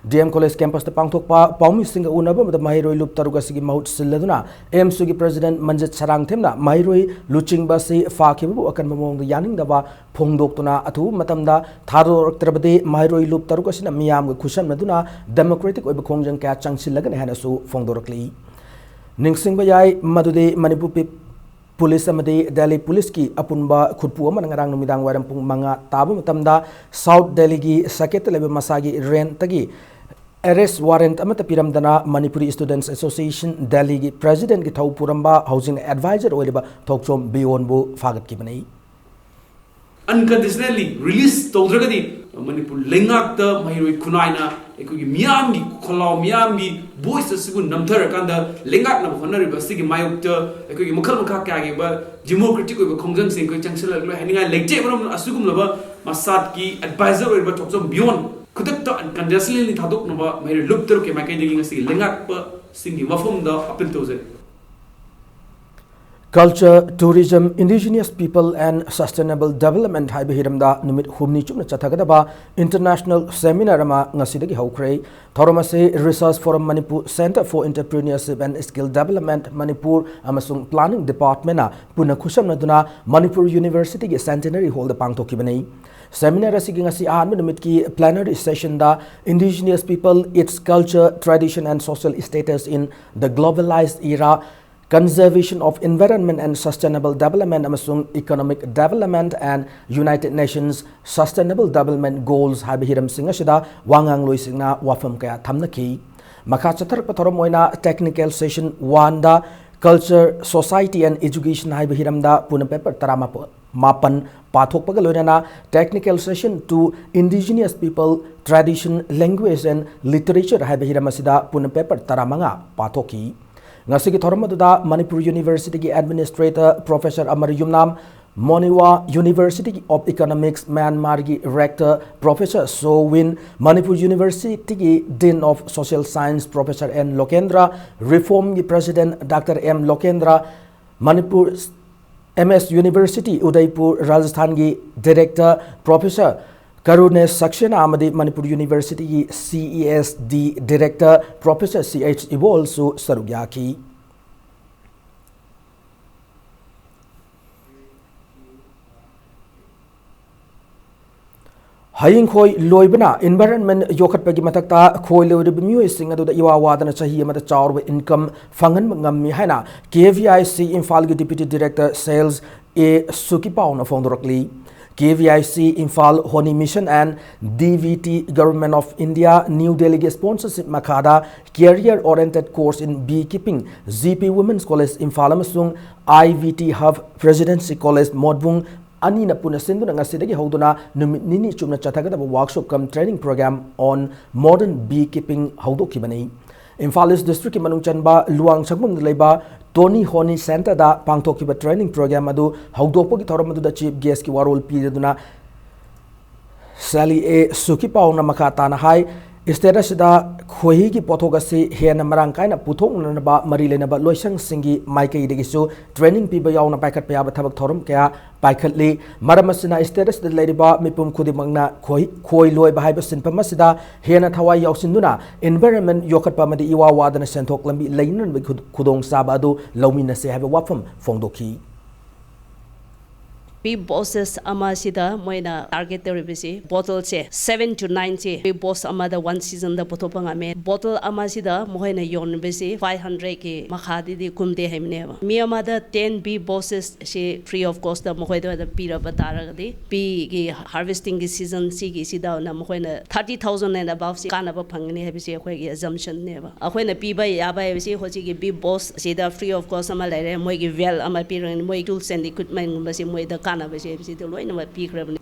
DM college campusꯇ ꯄꯥꯡꯊꯣꯛꯄ ꯄꯥꯎꯃꯤꯁꯤꯡꯒ ꯎꯅꯕ ꯑꯃꯗ ꯃꯍꯩꯔꯣꯏ ꯂꯨꯞ ꯇꯔꯨꯛ ꯑꯁꯤꯒꯤ ꯃꯍꯨꯠ ꯁꯤꯜꯂꯗꯨꯅ AIIMSUꯒꯤ president ꯃꯟꯖꯤꯠ ꯁꯔꯥꯡꯊꯦꯝꯅ ꯃꯍꯩꯔꯣꯏ ꯂꯨꯆꯤꯡꯕ ꯑꯁꯤ ꯐꯥꯈꯤꯕꯕꯨ ꯑꯀꯟꯕ ꯃꯑꯣꯡꯗ ꯌꯥꯅꯤꯡꯗꯕ ꯐꯣꯡꯗꯣꯛꯇꯨꯅ ꯑꯊꯨꯕ ꯃꯇꯝꯗ ꯊꯥꯗꯣꯔꯛꯇ꯭ꯔꯕꯗꯤ ꯃꯍꯩꯔꯣꯏ ꯂꯨꯞ ꯇꯔꯨꯛ ꯑꯁꯤꯅ ꯃꯤꯌꯥꯝꯒ ꯈꯨꯠꯁꯝꯅꯗꯨꯅ democratic ꯑꯣꯏꯕ ꯈꯣꯡꯖꯪ ꯀꯌꯥ ꯆꯪꯁꯤꯜꯂꯒꯅꯤ ꯍꯥꯏꯅꯁꯨ ꯐꯣꯡꯗꯣꯔꯛꯂꯤ꯫ ꯅꯤꯡꯁꯤꯡꯕ ꯌꯥꯏ ꯃꯗꯨꯗꯤ ꯃꯅꯤꯄꯨꯔ ꯄꯤ-, police ꯑꯃꯗꯤ Delhi policeꯀꯤ ꯑꯄꯨꯟꯕ ꯈꯨꯠꯄꯨ ꯑꯃꯅ ꯉꯔꯥꯡ ꯅꯨꯃꯤꯗꯥꯡ ꯋꯥꯏꯔꯝ ꯄꯨꯡ ꯃꯉꯥ ꯇꯥꯕ ꯃꯇꯝꯗ South Delhiꯒꯤ ꯁꯀꯦꯠꯇ ꯂꯩꯕ ꯃꯁꯥꯒꯤ rentꯇꯒꯤ arrest warrant ꯑꯃꯠꯇ ꯄꯤꯔꯝꯗꯅ Manipuri Students Association Delhiꯒꯤ presidentꯀꯤ ꯊꯧ ꯄꯨꯔꯝꯕ ꯍꯧꯖꯤꯛꯅ advisor ꯑꯣꯏꯔꯤꯕ ꯊꯣꯛꯆꯣꯝ ꯕꯤꯌꯣꯟꯕꯨ ꯐꯥꯒꯠꯈꯤꯕꯅꯤ꯫ Unconditionally release ꯇꯧꯗ꯭ꯔꯒꯗꯤ ꯃꯅꯤꯄꯨꯔ ꯂꯩꯉꯥꯛꯇ ꯃꯍꯩꯔꯣꯏ ꯈꯨꯟꯅꯥꯏꯅ ꯑꯩꯈꯣꯏꯒꯤ ꯃꯤꯌꯥꯝꯒꯤ ꯈꯣꯜꯂꯥꯎ, ꯃꯤꯌꯥꯝꯒꯤ voice ꯑꯁꯤꯕꯨ ꯅꯝꯊꯔꯀꯥꯟꯗ ꯂꯩꯉꯥꯛꯅꯕ ꯍꯣꯠꯅꯔꯤꯕ ꯑꯁꯤꯒꯤ ꯃꯥꯌꯣꯛꯇ ꯑꯩꯈꯣꯏꯒꯤ ꯃꯈꯜ ꯃꯈꯥ ꯀꯌꯥꯒꯤ ꯑꯣꯏꯕ democratic ꯑꯣꯏꯕ ꯈꯣꯡꯖꯪꯁꯤꯡ ꯑꯩꯈꯣꯏ ꯆꯪꯁꯤꯜꯂꯛꯂꯣꯏ ꯍꯥꯏꯅꯤꯡꯉꯥꯏ ꯂꯩꯇꯦ꯫ ꯃꯔꯝ ꯑꯁꯤꯒꯨꯝꯂꯕ ꯃꯁꯥꯠꯀꯤ advisor ꯑꯣꯏꯔꯤꯕ ꯊꯣꯛꯆꯣꯝ ꯕꯤꯌꯣꯟ ꯈꯨꯗꯛꯇ unconditionally ꯊꯥꯗꯣꯛꯅꯕ ꯃꯍꯩꯔꯣꯏ ꯂꯨꯞ ꯇꯔꯨꯛꯀꯤ ꯃꯥꯏꯀꯩꯗꯒꯤ ꯉꯁꯤꯒꯤ ꯂꯩꯉꯥꯛꯄꯁꯤꯡꯒꯤ ꯃꯐꯝꯗ appeal ꯇꯧꯖꯔꯤ꯫ Culture, Tourism, Indigenous People and Sustainable Development ꯍꯥꯏꯕ ꯍꯤꯔꯝꯗ ꯅꯨꯃꯤꯠ ꯍꯨꯝꯅꯤ ꯆꯨꯞꯅ ꯆꯠꯊꯒꯗꯕ international seminar ꯑꯃ ꯉꯁꯤꯗꯒꯤ ꯍꯧꯈ꯭ꯔꯦ꯫ ꯊꯧꯔꯝ ꯑꯁꯤ Research Forum Manipur, Centre for Entrepreneurship and Skill Development Manipur ꯑꯃꯁꯨꯡ Planning Departmentꯅ ꯄꯨꯟꯅ ꯈꯨꯠꯁꯝꯅꯗꯨꯅ ꯃꯅꯤꯄꯨꯔ Universityꯒꯤ Centenary Hallꯗ ꯄꯥꯡꯊꯣꯛꯈꯤꯕꯅꯤ꯫ Seminar ꯑꯁꯤꯒꯤ ꯉꯁꯤ ꯑꯍꯥꯟꯕ ꯅꯨꯃꯤꯠꯀꯤ plenary sessionꯗ Indigenous People, Its Culture, Tradition and Social Status in the Globalized Era, Conservation of Environment and Sustainable Development ꯑꯃꯁꯨꯡ Economic Development and United Nations Sustainable Development Goals ꯍꯥꯏꯕ ꯍꯤꯔꯝꯁꯤꯡ ꯑꯁꯤꯗ ꯋꯥ ꯉꯥꯡꯂꯣꯏꯁꯤꯡꯅ ꯋꯥꯐꯝ ꯀꯌꯥ ꯊꯝꯅꯈꯤ꯫ ꯃꯈꯥ ꯆꯠꯊꯔꯛꯄ ꯊꯧꯔꯝ ꯑꯣꯏꯅ technical session oneꯗ Culture, Society and Education ꯍꯥꯏꯕ ꯍꯤꯔꯝꯗ ꯄꯨꯟꯅ paper ꯇꯔꯥꯃꯥꯄꯜ ꯃꯥꯄꯟ ꯄꯥꯊꯣꯛꯄꯒ ꯂꯣꯏꯅꯅ technical session two Indigenous People, Tradition, Language and Literature ꯍꯥꯏꯕ ꯍꯤꯔꯝ ꯑꯁꯤꯗ ꯄꯨꯟꯅ paper ꯇꯔꯥꯃꯉꯥ ꯄꯥꯊꯣꯛꯈꯤ꯫ ꯉꯁꯤꯒꯤ ꯊꯧꯔꯝ ꯑꯗꯨꯗ Manipur Universityꯒꯤ Administrator Professor Amar Yumnam, Moniwa University of Economics Myanmarꯒꯤ Rector Professor So Win, Manipur Universityꯒꯤ Dean of Social Science Professor N Lokendra, Reformꯒꯤ President Doctor M Lokendra, Manipur M S University Udaipur Rajasthanꯒꯤ Director Professor ꯀꯔꯨꯅꯦꯁ ꯁꯛꯁꯦꯅꯥ ꯑꯃꯗꯤ Manipur Universityꯒꯤ C E S D Director Professor C H ꯏꯕꯣꯜꯁꯨ ꯁꯔꯨꯛ ꯌꯥꯈꯤ꯫ ꯍꯌꯤꯡ ꯈꯣꯏ ꯂꯣꯏꯕꯅ environment ꯌꯣꯛꯈꯠꯄꯒꯤ ꯃꯊꯛꯇ ꯈꯣꯏ ꯂꯣꯏꯔꯤꯕ ꯃꯤꯑꯣꯏꯁꯤꯡ ꯑꯗꯨꯗ ꯏꯋꯥ ꯋꯥꯗꯅ ꯆꯍꯤ ꯑꯃꯗ ꯆꯥꯎꯔꯕ income ꯐꯪꯍꯟꯕ ꯉꯝꯃꯤ ꯍꯥꯏꯅ K V I C ꯏꯝꯐꯥꯜꯒꯤ Deputy Director Sales A ꯁꯨꯀꯤꯄꯥꯎꯅ ꯐꯣꯡꯗꯣꯔꯛꯂꯤ꯫ K V I C Imphal, Honey Mission and D V T Government of India, New Delhiꯒꯤ sponsorship ꯃꯈꯥꯗ Career Oriented Course in Beekeeping, G P Women's College Imphal ꯑꯃꯁꯨꯡ I V T Hub Presidency College ꯃꯣꯠꯕꯨꯡ ꯑꯅꯤꯅ ꯄꯨꯟꯅ ꯁꯤꯟꯗꯨꯅ ꯉꯁꯤꯗꯒꯤ ꯍꯧꯗꯨꯅ ꯅꯨꯃꯤꯠ ꯅꯤꯅꯤ ꯆꯨꯞꯅ ꯆꯠꯊꯒꯗꯕ workshop cum training program on modern beekeeping ꯍꯧꯗꯣꯛꯈꯤꯕꯅꯤ꯫ Imphal East Districtꯀꯤ ꯃꯅꯨꯡ ꯆꯟꯕ ꯂꯨꯋꯥꯡꯁꯪꯕꯝꯗ ꯂꯩꯕ Tony Honey Centreꯗ ꯄꯥꯡꯊꯣꯛꯈꯤꯕ training program ꯑꯗꯨ ꯍꯧꯗꯣꯛꯄꯒꯤ ꯊꯧꯔꯝ ꯑꯗꯨꯗ Chief Guestꯀꯤ ꯋꯥꯔꯣꯜ ꯄꯤꯗꯨꯅ Sally A ꯁꯨꯀꯤꯄꯥꯎꯅ ꯃꯈꯥ ꯇꯥꯅ ꯍꯥꯏ, ꯏꯁꯇꯦꯠ ꯑꯁꯤꯗ ꯈꯣꯏꯍꯤꯒꯤ ꯄꯣꯠꯊꯣꯛ ꯑꯁꯤ ꯍꯦꯟꯅ ꯃꯔꯥꯡ ꯀꯥꯏꯅ ꯄꯨꯊꯣꯛꯅꯅꯕ ꯃꯔꯤ ꯂꯩꯅꯕ ꯂꯣꯏꯁꯪꯁꯤꯡꯒꯤ ꯃꯥꯏꯀꯩꯗꯒꯤꯁꯨ ꯇ꯭ꯔꯦꯅꯤꯡ ꯄꯤꯕ ꯌꯥꯎꯅ ꯄꯥꯏꯈꯠꯄ ꯌꯥꯕ ꯊꯕꯛ ꯊꯧꯔꯝ ꯀꯌꯥ ꯄꯥꯏꯈꯠꯂꯤ꯫ ꯃꯔꯝ ꯑꯁꯤꯅ ꯏꯁꯇꯦꯠ ꯑꯁꯤꯗ ꯂꯩꯔꯤꯕ ꯃꯤꯄꯨꯝ ꯈꯨꯗꯤꯡꯃꯛꯅ ꯈꯣꯏ ꯈꯣꯏ ꯂꯣꯏꯕ ꯍꯥꯏꯕ ꯁꯤꯟꯐꯝ ꯑꯁꯤꯗ ꯍꯦꯟꯅ ꯊꯋꯥꯏ ꯌꯥꯎꯁꯤꯟꯗꯨꯅ ꯏꯟꯚꯥꯏꯔꯟꯃꯦꯟ ꯌꯣꯛꯈꯠꯄ ꯑꯃꯗꯤ ꯏꯋꯥ ꯋꯥꯗꯅ ꯁꯦꯟꯊꯣꯛ ꯂꯝꯕꯤ ꯂꯩꯅꯅꯕꯒꯤ ꯈꯨ- ꯈꯨꯗꯣꯡꯆꯥꯕ ꯑꯗꯨ ꯂꯧꯃꯤꯟꯅꯁꯦ ꯍꯥꯏꯕ ꯋꯥꯐꯝ ꯐꯣꯡꯗꯣꯛꯈꯤ꯫ ꯄꯤ ꯕꯣꯁꯦꯁ ꯑꯃꯁꯤꯗ ꯃꯣꯏꯅ ꯇꯥꯔꯒꯦꯠ ꯇꯧꯔꯤꯕꯁꯤ ꯕꯣꯇꯜꯁꯦ ꯁꯚꯦꯟ ꯇꯨ ꯅꯥꯏꯟꯁꯦ ꯄꯤ ꯕꯣꯁ ꯑꯃꯗ ꯋꯥꯟ ꯁꯤꯖꯟꯗ ꯄꯨꯊꯣꯛꯄ ꯉꯝꯃꯦ꯫ ꯕꯣꯇꯜ ꯑꯃꯁꯤꯗ ꯃꯈꯣꯏꯅ ꯌꯣꯟꯕꯁꯤ ꯐꯥꯏꯚ ꯍꯟꯗ꯭ꯔꯦꯠꯀꯤ ꯃꯈꯥꯗꯗꯤ ꯀꯨꯝꯗꯦ ꯍꯥꯏꯕꯅꯦꯕ꯫ ꯃꯤ ꯑꯃꯗ ꯇꯦꯟ ꯄꯤ ꯕꯣꯁꯦꯁꯁꯤ ꯐ꯭ꯔꯤ ꯑꯣꯐ ꯀꯣꯁꯇ ꯃꯈꯣꯏꯗ ꯄꯤꯔꯕ ꯇꯥꯔꯒꯗꯤ ꯄꯤꯒꯤ ꯍꯥꯔꯚꯦꯁꯇꯤꯡꯒꯤ ꯁꯤꯖꯟ ꯁꯤꯒꯤꯁꯤꯗ ꯑꯣꯏꯅ ꯃꯈꯣꯏꯅ ꯊꯥꯔꯇꯤ ꯊꯥꯎꯖꯟ ꯑꯦꯟ ꯑꯕꯥꯞꯁꯤ ꯀꯥꯟꯅꯕ ꯐꯪꯒꯅꯤ ꯍꯥꯏꯕꯁꯤ ꯑꯩꯈꯣꯏꯒꯤ ꯑꯦꯖꯝꯁꯟꯅꯦꯕ꯫ ꯑꯩꯈꯣꯏꯅ ꯄꯤꯕ ꯌꯥꯕ ꯍꯥꯏꯕꯁꯤ ꯍꯧꯖꯤꯛꯀꯤ ꯕꯤ ꯕꯣꯁ ꯁꯤꯗ ꯐ꯭ꯔꯤ ꯑꯣꯐ ꯀꯣꯁ ꯑꯃ ꯂꯩꯔꯦ, ꯃꯣꯏꯒꯤ ꯚꯦꯜ ꯑꯃ ꯄꯤꯔꯒꯅꯤ, ꯃꯣꯏ ꯇꯨꯜꯁ ꯑꯦꯟ ꯏꯀ꯭ꯋꯤꯞꯃꯦꯟꯒꯨꯝꯕꯁꯤ ꯃꯣꯏꯗ ꯀꯥꯟꯅꯕꯁꯦ ꯍꯥꯏꯕꯁꯤꯗ ꯂꯣꯏꯅꯃꯛ ꯄꯤꯈ꯭ꯔꯕꯅꯤ꯫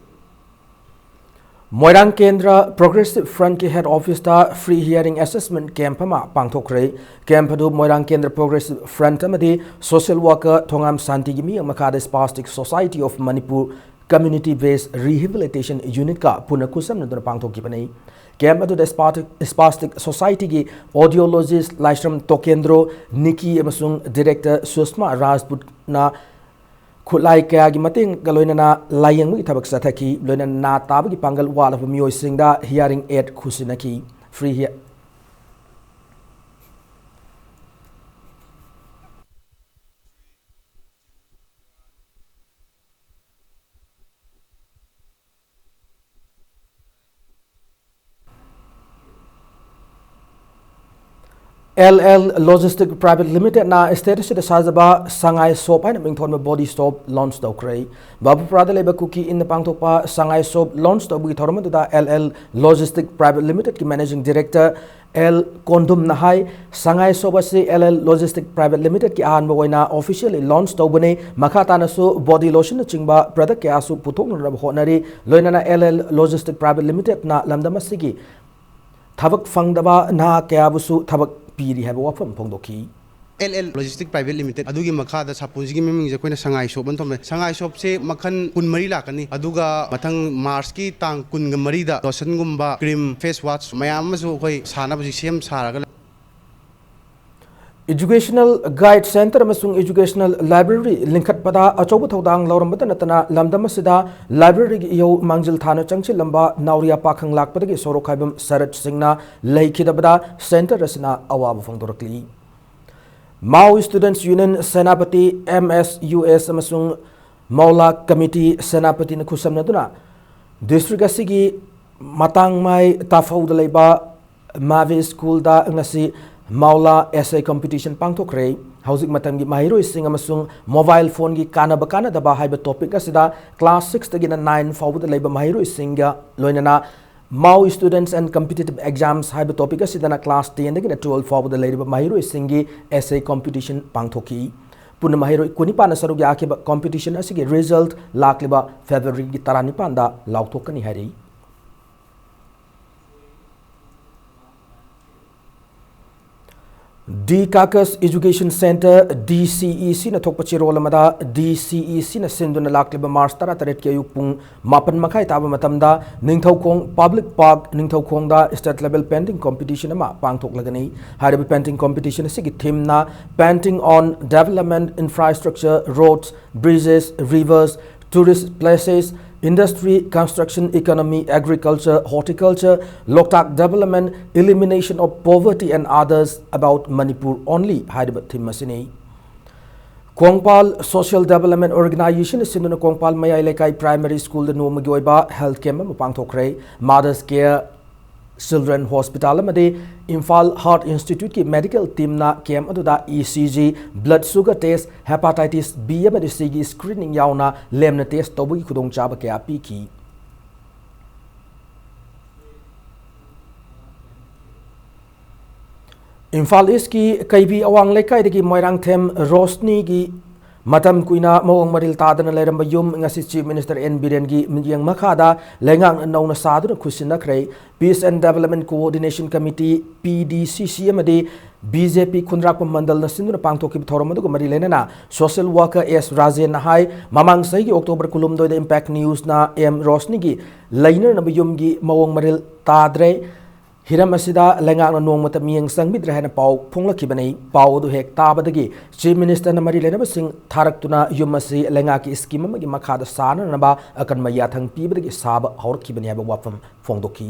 ꯃꯣꯏꯔꯥꯡ ꯀꯦꯟꯗ꯭ꯔ ꯄ꯭ꯔꯣꯒ꯭ꯔꯦꯁꯤꯚ ꯐ꯭ꯔꯟꯠꯀꯤ ꯍꯦꯗ ꯑꯣꯐꯤꯁꯇ ꯐ꯭ꯔꯤ ꯍꯤꯌꯥꯔꯤꯡ ꯑꯦꯁꯦꯁꯃꯦꯟꯠ ꯀꯦꯝꯞ ꯑꯃ ꯄꯥꯡꯊꯣꯛꯈ꯭ꯔꯦ꯫ ꯀꯦꯝꯞ ꯑꯗꯨ ꯃꯣꯏꯔꯥꯡ ꯀꯦꯟꯗ꯭ꯔ ꯄ꯭ꯔꯣꯒ꯭ꯔꯦꯁꯤꯚ ꯐ꯭ꯔꯟꯠ ꯑꯃꯗꯤ ꯁꯣꯁꯤꯌꯦꯜ ꯋꯥꯔꯀꯔ ꯊꯣꯉꯥꯝ ꯁꯥꯟꯇꯤꯒꯤ ꯃꯤꯠꯌꯦꯡ ꯃꯈꯥꯗ spastic society of Manipur community based rehabilitation ꯌꯨꯅꯤꯠꯀ ꯄꯨꯟꯅ ꯈꯨꯠꯁꯝꯅꯗꯨꯅ ꯄꯥꯡꯊꯣꯛꯈꯤꯕꯅꯤ꯫ ꯀꯦꯝꯞ ꯑꯗꯨꯗ ꯁ꯭ꯄꯥꯁꯇꯤꯛ ꯁꯣꯁꯥꯏꯇꯤꯒꯤ ꯑꯣꯗꯤꯑꯣꯂꯣꯖꯤꯁ ꯂꯥꯏꯁ꯭ꯔꯝ ꯇꯣꯀꯦꯟꯗ꯭ꯔꯣ, ꯅꯤꯀꯤ ꯑꯃꯁꯨꯡ ꯗꯤꯔꯦꯛꯇꯔ ꯁꯨꯁꯃꯥ ꯔꯥꯖꯄꯨꯠꯅ ꯈꯨꯠꯂꯥꯏ ꯀꯌꯥꯒꯤ ꯃꯇꯦꯡꯒ ꯂꯣꯏꯅꯅ ꯂꯥꯌꯦꯡꯕꯒꯤ ꯊꯕꯛ ꯆꯠꯊꯈꯤ꯫ ꯂꯣꯏꯅꯅ ꯅꯥ ꯇꯥꯕꯒꯤ ꯄꯥꯡꯒꯜ ꯋꯥꯠꯂꯕ ꯃꯤꯑꯣꯏꯁꯤꯡꯗ ꯍꯤꯌꯥꯔꯤꯡ ꯑꯦꯗ ꯈꯨꯠꯁꯤꯟꯅꯈꯤ꯫ ꯐ꯭ꯔꯤ ꯍꯤꯌꯥ- ꯑꯦꯜ ꯑꯦꯜ ꯂꯣꯖꯤꯁꯇꯤꯛ ꯄ꯭ꯔꯥꯏꯚꯦꯠ ꯂꯤꯃꯤꯇꯦꯗꯅ ꯁ꯭ꯇꯦꯠ ꯑꯁꯤꯗ ꯁꯥꯖꯕ ꯁꯉꯥꯏ ꯁꯣꯞ ꯍꯥꯏꯅ ꯃꯤꯡꯊꯣꯟꯕ ꯕꯣꯗꯤ ꯁꯣꯞ ꯂꯣꯟꯆ ꯇꯧꯈ꯭ꯔꯦ꯫ ꯕꯥꯕꯨꯄꯨꯔꯥꯗ ꯂꯩꯕ ꯀꯨꯀꯤ ꯏꯟꯅ ꯄꯥꯡꯊꯣꯛꯄ ꯁꯉꯥꯏ ꯁꯣꯞ ꯂꯣꯟꯆ ꯇꯧꯕꯒꯤ ꯊꯧꯔꯝ ꯑꯗꯨꯗ ꯑꯦꯜ ꯑꯦꯜ ꯂꯣꯖꯤꯁꯇꯤꯛ ꯄ꯭ꯔꯥꯏꯚꯦꯠ ꯂꯤꯃꯤꯇꯦꯗꯀꯤ ꯃꯦꯅꯦꯖꯤꯡ ꯗꯤꯔꯦꯛꯇꯔ ꯑꯦꯜ ꯀꯣꯟꯗꯨꯝꯅ ꯍꯥꯏ, ꯁꯉꯥꯏ ꯁꯣꯞ ꯑꯁꯤ ꯑꯦꯜ ꯑꯦꯜ ꯂꯣꯖꯤꯁꯇꯤꯛ ꯄ꯭ꯔꯥꯏꯚꯦꯠ ꯂꯤꯃꯤꯇꯦꯗꯀꯤ ꯑꯍꯥꯟꯕ ꯑꯣꯏꯅ ꯑꯣꯐꯤꯁꯤꯌꯦꯜꯂꯤ ꯂꯣꯟꯆ ꯇꯧꯕꯅꯤ꯫ ꯃꯈꯥ ꯇꯥꯅꯁꯨ ꯕꯣꯗꯤ ꯂꯣꯁꯟꯅꯆꯤꯡꯕ ꯄ꯭ꯔꯗꯛ ꯀꯌꯥꯁꯨ ꯄꯨꯊꯣꯛꯅꯅꯕ ꯍꯣꯠꯅꯔꯤ꯫ ꯂꯣꯏꯅꯅ ꯑꯦꯜ ꯑꯦꯜ ꯂꯣꯖꯤꯁꯇꯤꯛ ꯄ꯭ꯔꯥꯏꯚꯦꯠ ꯂꯤꯃꯤꯇꯦꯗꯅ ꯂꯝꯗꯝ ꯑꯁꯤꯒꯤ ꯊꯕꯛ ꯐꯪꯗꯕ ꯅꯍꯥ ꯀꯌꯥꯕꯨꯁꯨ ꯊꯕꯛ ꯄꯤꯔꯤ ꯍꯥꯏꯕ ꯋꯥꯐꯝ ꯐꯣꯡꯗꯣꯛꯈꯤ꯫ L L logistic private limited, ꯑꯗꯨꯒꯤ ꯃꯈꯥꯗ ꯁꯥꯄꯣꯟꯁꯤꯒꯤ ꯃꯃꯤꯡꯁꯦ ꯑꯩꯈꯣꯏꯅ ꯁꯉꯥꯏ ꯁꯣꯞ ꯑꯅ ꯊꯣꯟꯕꯅꯦ꯫ ꯁꯉꯥꯏ ꯁꯣꯞꯁꯦ ꯃꯈꯜ ꯀꯨꯟꯃꯔꯤ ꯂꯥꯛꯀꯅꯤ, ꯑꯗꯨꯒ ꯃꯊꯪ ꯃꯥꯔꯆꯀꯤ ꯇꯥꯡ ꯀꯨꯟꯒ ꯃꯔꯤꯗ ꯂꯣꯁꯟꯒꯨꯝꯕ, ꯀ꯭ꯔꯤꯝ, ꯐꯦꯁ ꯋꯥꯁ ꯃꯌꯥꯝ ꯑꯃꯁꯨ ꯑꯩꯈꯣꯏ ꯁꯥꯅꯕ ꯍꯧꯖꯤꯛ ꯁꯦꯝ ꯁꯥꯔꯒ ꯂꯩ꯫ Educational Guide Center ꯑꯃꯁꯨꯡ Educational Library ꯂꯤꯡꯈꯠꯄꯗ ꯑꯆꯧꯕ ꯊꯧꯗꯥꯡ ꯂꯧꯔꯝꯕꯇ ꯅꯠꯇꯅ ꯂꯝꯗꯝ ꯑꯁꯤꯗ libraryꯒꯤ ꯏꯍꯧ ꯃꯥꯡꯖꯤꯜ ꯊꯥꯅ ꯆꯪꯁꯤꯜꯂꯝꯕ ꯅꯥꯎꯔꯤꯌꯥ ꯄꯥꯈꯪ ꯂꯥꯛꯄꯗꯒꯤ ꯁꯣꯔꯣꯛꯈꯥꯏꯕꯝ ꯁꯔꯠ ꯁꯤꯡꯅ ꯂꯩꯈꯤꯗꯕꯗ center ꯑꯁꯤꯅ ꯑꯋꯥꯕ ꯐꯣꯡꯗꯣꯔꯛꯂꯤ꯫ Mao Students Union Senapati, M S U S, ꯑꯃꯁꯨꯡ ꯃꯧꯂꯥ ꯀꯃꯤꯇꯤ ꯁꯦꯅꯥꯄꯇꯤꯅ ꯈꯨꯠꯁꯝꯅꯗꯨꯅ district ꯑꯁꯤꯒꯤ ꯃꯇꯥꯡ ꯃꯥꯏ ꯇꯥꯐꯧꯗ ꯂꯩꯕ ꯃꯥꯚꯤ ꯁ꯭ꯀꯨꯜꯗ ꯉꯁꯤ ꯃꯧꯂꯥ essay competition ꯄꯥꯡꯊꯣꯛꯈ꯭ꯔꯦ꯫ ꯍꯧꯖꯤꯛ ꯃꯇꯝꯒꯤ ꯃꯍꯩꯔꯣꯏꯁꯤꯡ ꯑꯃꯁꯨꯡ mobile phoneꯒꯤ ꯀꯥꯟꯅꯕ ꯀꯥꯟꯅꯗꯕ ꯍꯥꯏꯕ topic ꯑꯁꯤꯗ class sixꯇꯒꯤꯅ nine ꯐꯥꯎꯕꯗ ꯂꯩꯕ ꯃꯍꯩꯔꯣꯏꯁꯤꯡꯒ ꯂꯣꯏꯅꯅ Mao Students and Competitive Exams ꯍꯥꯏꯕ topic ꯑꯁꯤꯗꯅ class tenꯗꯒꯤꯅ twelve ꯐꯥꯎꯕꯗ ꯂꯩꯔꯤꯕ ꯃꯍꯩꯔꯣꯏꯁꯤꯡꯒꯤ essay competition ꯄꯥꯡꯊꯣꯛꯈꯤ꯫ ꯄꯨꯟꯅ ꯃꯍꯩꯔꯣꯏ ꯀꯨꯟꯅꯤꯄꯥꯟꯅ ꯁꯔꯨꯛ ꯌꯥꯈꯤꯕ competition ꯑꯁꯤꯒꯤ result ꯂꯥꯛꯂꯤꯕ Februaryꯒꯤ ꯇꯔꯥꯅꯤꯄꯥꯟꯗ ꯂꯥꯎꯊꯣꯛꯀꯅꯤ ꯍꯥꯏꯔꯤ꯫ D Kakas Education Centre, D C E Cꯅ ꯊꯣꯛꯄ ꯆꯦꯔꯣꯜ ꯑꯃꯗ, D C E Cꯅ ꯁꯤꯟꯗꯨꯅ ꯂꯥꯛꯂꯤꯕ March ꯇꯔꯥꯇꯔꯦꯠꯀꯤ ꯑꯌꯨꯛ ꯄꯨꯡ ꯃꯥꯄꯟ ꯃꯈꯥꯏ ꯇꯥꯕ ꯃꯇꯝꯗ Ningthoukhong Public Park, ꯅꯤꯡꯊꯧꯈꯣꯡꯗ state level painting competition ꯑꯃ ꯄꯥꯡꯊꯣꯛꯂꯒꯅꯤ꯫ ꯍꯥꯏꯔꯤꯕ painting competition ꯑꯁꯤꯒꯤ themeꯅ Painting on Development, Infrastructure, Roads, Bridges, Rivers, Tourist Places, Industry, Construction, Economy, Agriculture, Horticulture, Loktak Development, Elimination of Poverty and Others About Manipur Only ꯍꯥꯏꯔꯤꯕ theme ꯑꯁꯤꯅꯤ꯫ ꯀꯣꯡꯄꯥꯜ Social Development Organisation ꯑꯁꯤꯅ ꯀꯣꯡꯄꯥꯜ ꯃꯌꯥꯏ ꯂꯩꯀꯥꯏ Primary Schoolꯗ ꯅꯣꯡꯃꯒꯤ ꯑꯣꯏꯕ health camp ꯑꯃ ꯄꯥꯡꯊꯣꯛꯈ꯭ꯔꯦ꯫ Mothers Care Children Hospital ꯑꯃꯗꯤ Imphal Heart Instituteꯀꯤ medical teamꯅ camp ꯑꯗꯨꯗ E C G, blood sugar test, hepatitis B ꯑꯃꯗꯤ Cꯒꯤ screening ꯌꯥꯎꯅ ꯂꯦꯝꯅ test ꯇꯧꯕꯒꯤ ꯈꯨꯗꯣꯡꯆꯥꯕ ꯀꯌꯥ ꯄꯤꯈꯤ꯫ ꯏꯝꯐꯥꯜ Eastꯀꯤ ꯀꯩꯕꯤ ꯑꯋꯥꯡ ꯂꯩꯀꯥꯏꯗꯒꯤ ꯃꯣꯏꯔꯥꯡꯊꯦꯝ ꯔꯣꯁꯅꯤꯒꯤ ꯃꯇꯝ ꯀꯨꯏꯅ ꯃꯑꯣꯡ ꯃꯔꯤꯜ ꯇꯥꯗꯅ ꯂꯩꯔꯝꯕ ꯌꯨꯝ ꯉꯁꯤ Chief Minister N ꯕꯤꯔꯦꯟꯒꯤ ꯃꯤꯠꯌꯦꯡ ꯃꯈꯥꯗ ꯂꯩꯉꯥꯛꯅ ꯅꯧꯅ ꯁꯥꯗꯨꯅ ꯈꯨꯠꯁꯤꯟꯅꯈ꯭ꯔꯦ꯫ Peace and Development Coordination Committee, P D C C, ꯑꯃꯗꯤ B J P ꯈꯨꯟꯗ꯭ꯔꯥꯛꯄꯝ ꯃꯟꯗꯜꯅ ꯁꯤꯟꯗꯨꯅ ꯄꯥꯡꯊꯣꯛꯈꯤꯕ ꯊꯧꯔꯝ ꯑꯗꯨꯒ ꯃꯔꯤ ꯂꯩꯅꯅ social worker S ꯔꯥꯖꯦꯟꯅ ꯍꯥꯏ, ꯃꯃꯥꯡ ꯆꯍꯤꯒꯤ October ꯀꯨꯟꯍꯨꯝꯗꯣꯏꯗ Impact Newsꯅ M ꯔꯣꯁꯅꯤꯒꯤ ꯂꯩꯅꯅꯕ ꯌꯨꯝꯒꯤ ꯃꯑꯣꯡ ꯃꯔꯤꯜ ꯇꯥꯗ꯭ꯔꯦ꯫ ꯍꯤꯔꯝ ꯑꯁꯤꯗ ꯂꯩꯉꯥꯛꯅ ꯅꯣꯡꯃꯇ ꯃꯤꯠꯌꯦꯡ ꯆꯪꯕꯤꯗ꯭ꯔꯦ ꯍꯥꯏꯅ ꯄꯥꯎ ꯐꯣꯡꯂꯛꯈꯤꯕꯅꯤ꯫ ꯄꯥꯎ ꯑꯗꯨ ꯍꯦꯛ ꯇꯥꯕꯗꯒꯤ Chief Ministerꯅ ꯃꯔꯤ ꯂꯩꯅꯕꯁꯤꯡ ꯊꯥꯔꯛꯇꯨꯅ ꯌꯨꯝ ꯑꯁꯤ ꯂꯩꯉꯥꯛꯀꯤ scheme ꯑꯃꯒꯤ ꯃꯈꯥꯗ ꯁꯥꯅꯅꯕ ꯑꯀꯟꯕ ꯌꯥꯊꯪ ꯄꯤꯕꯗꯒꯤ ꯁꯥꯕ ꯍꯧꯔꯛꯈꯤꯕꯅꯤ ꯍꯥꯏꯕ ꯋꯥꯐꯝ ꯐꯣꯡꯗꯣꯛꯈꯤ꯫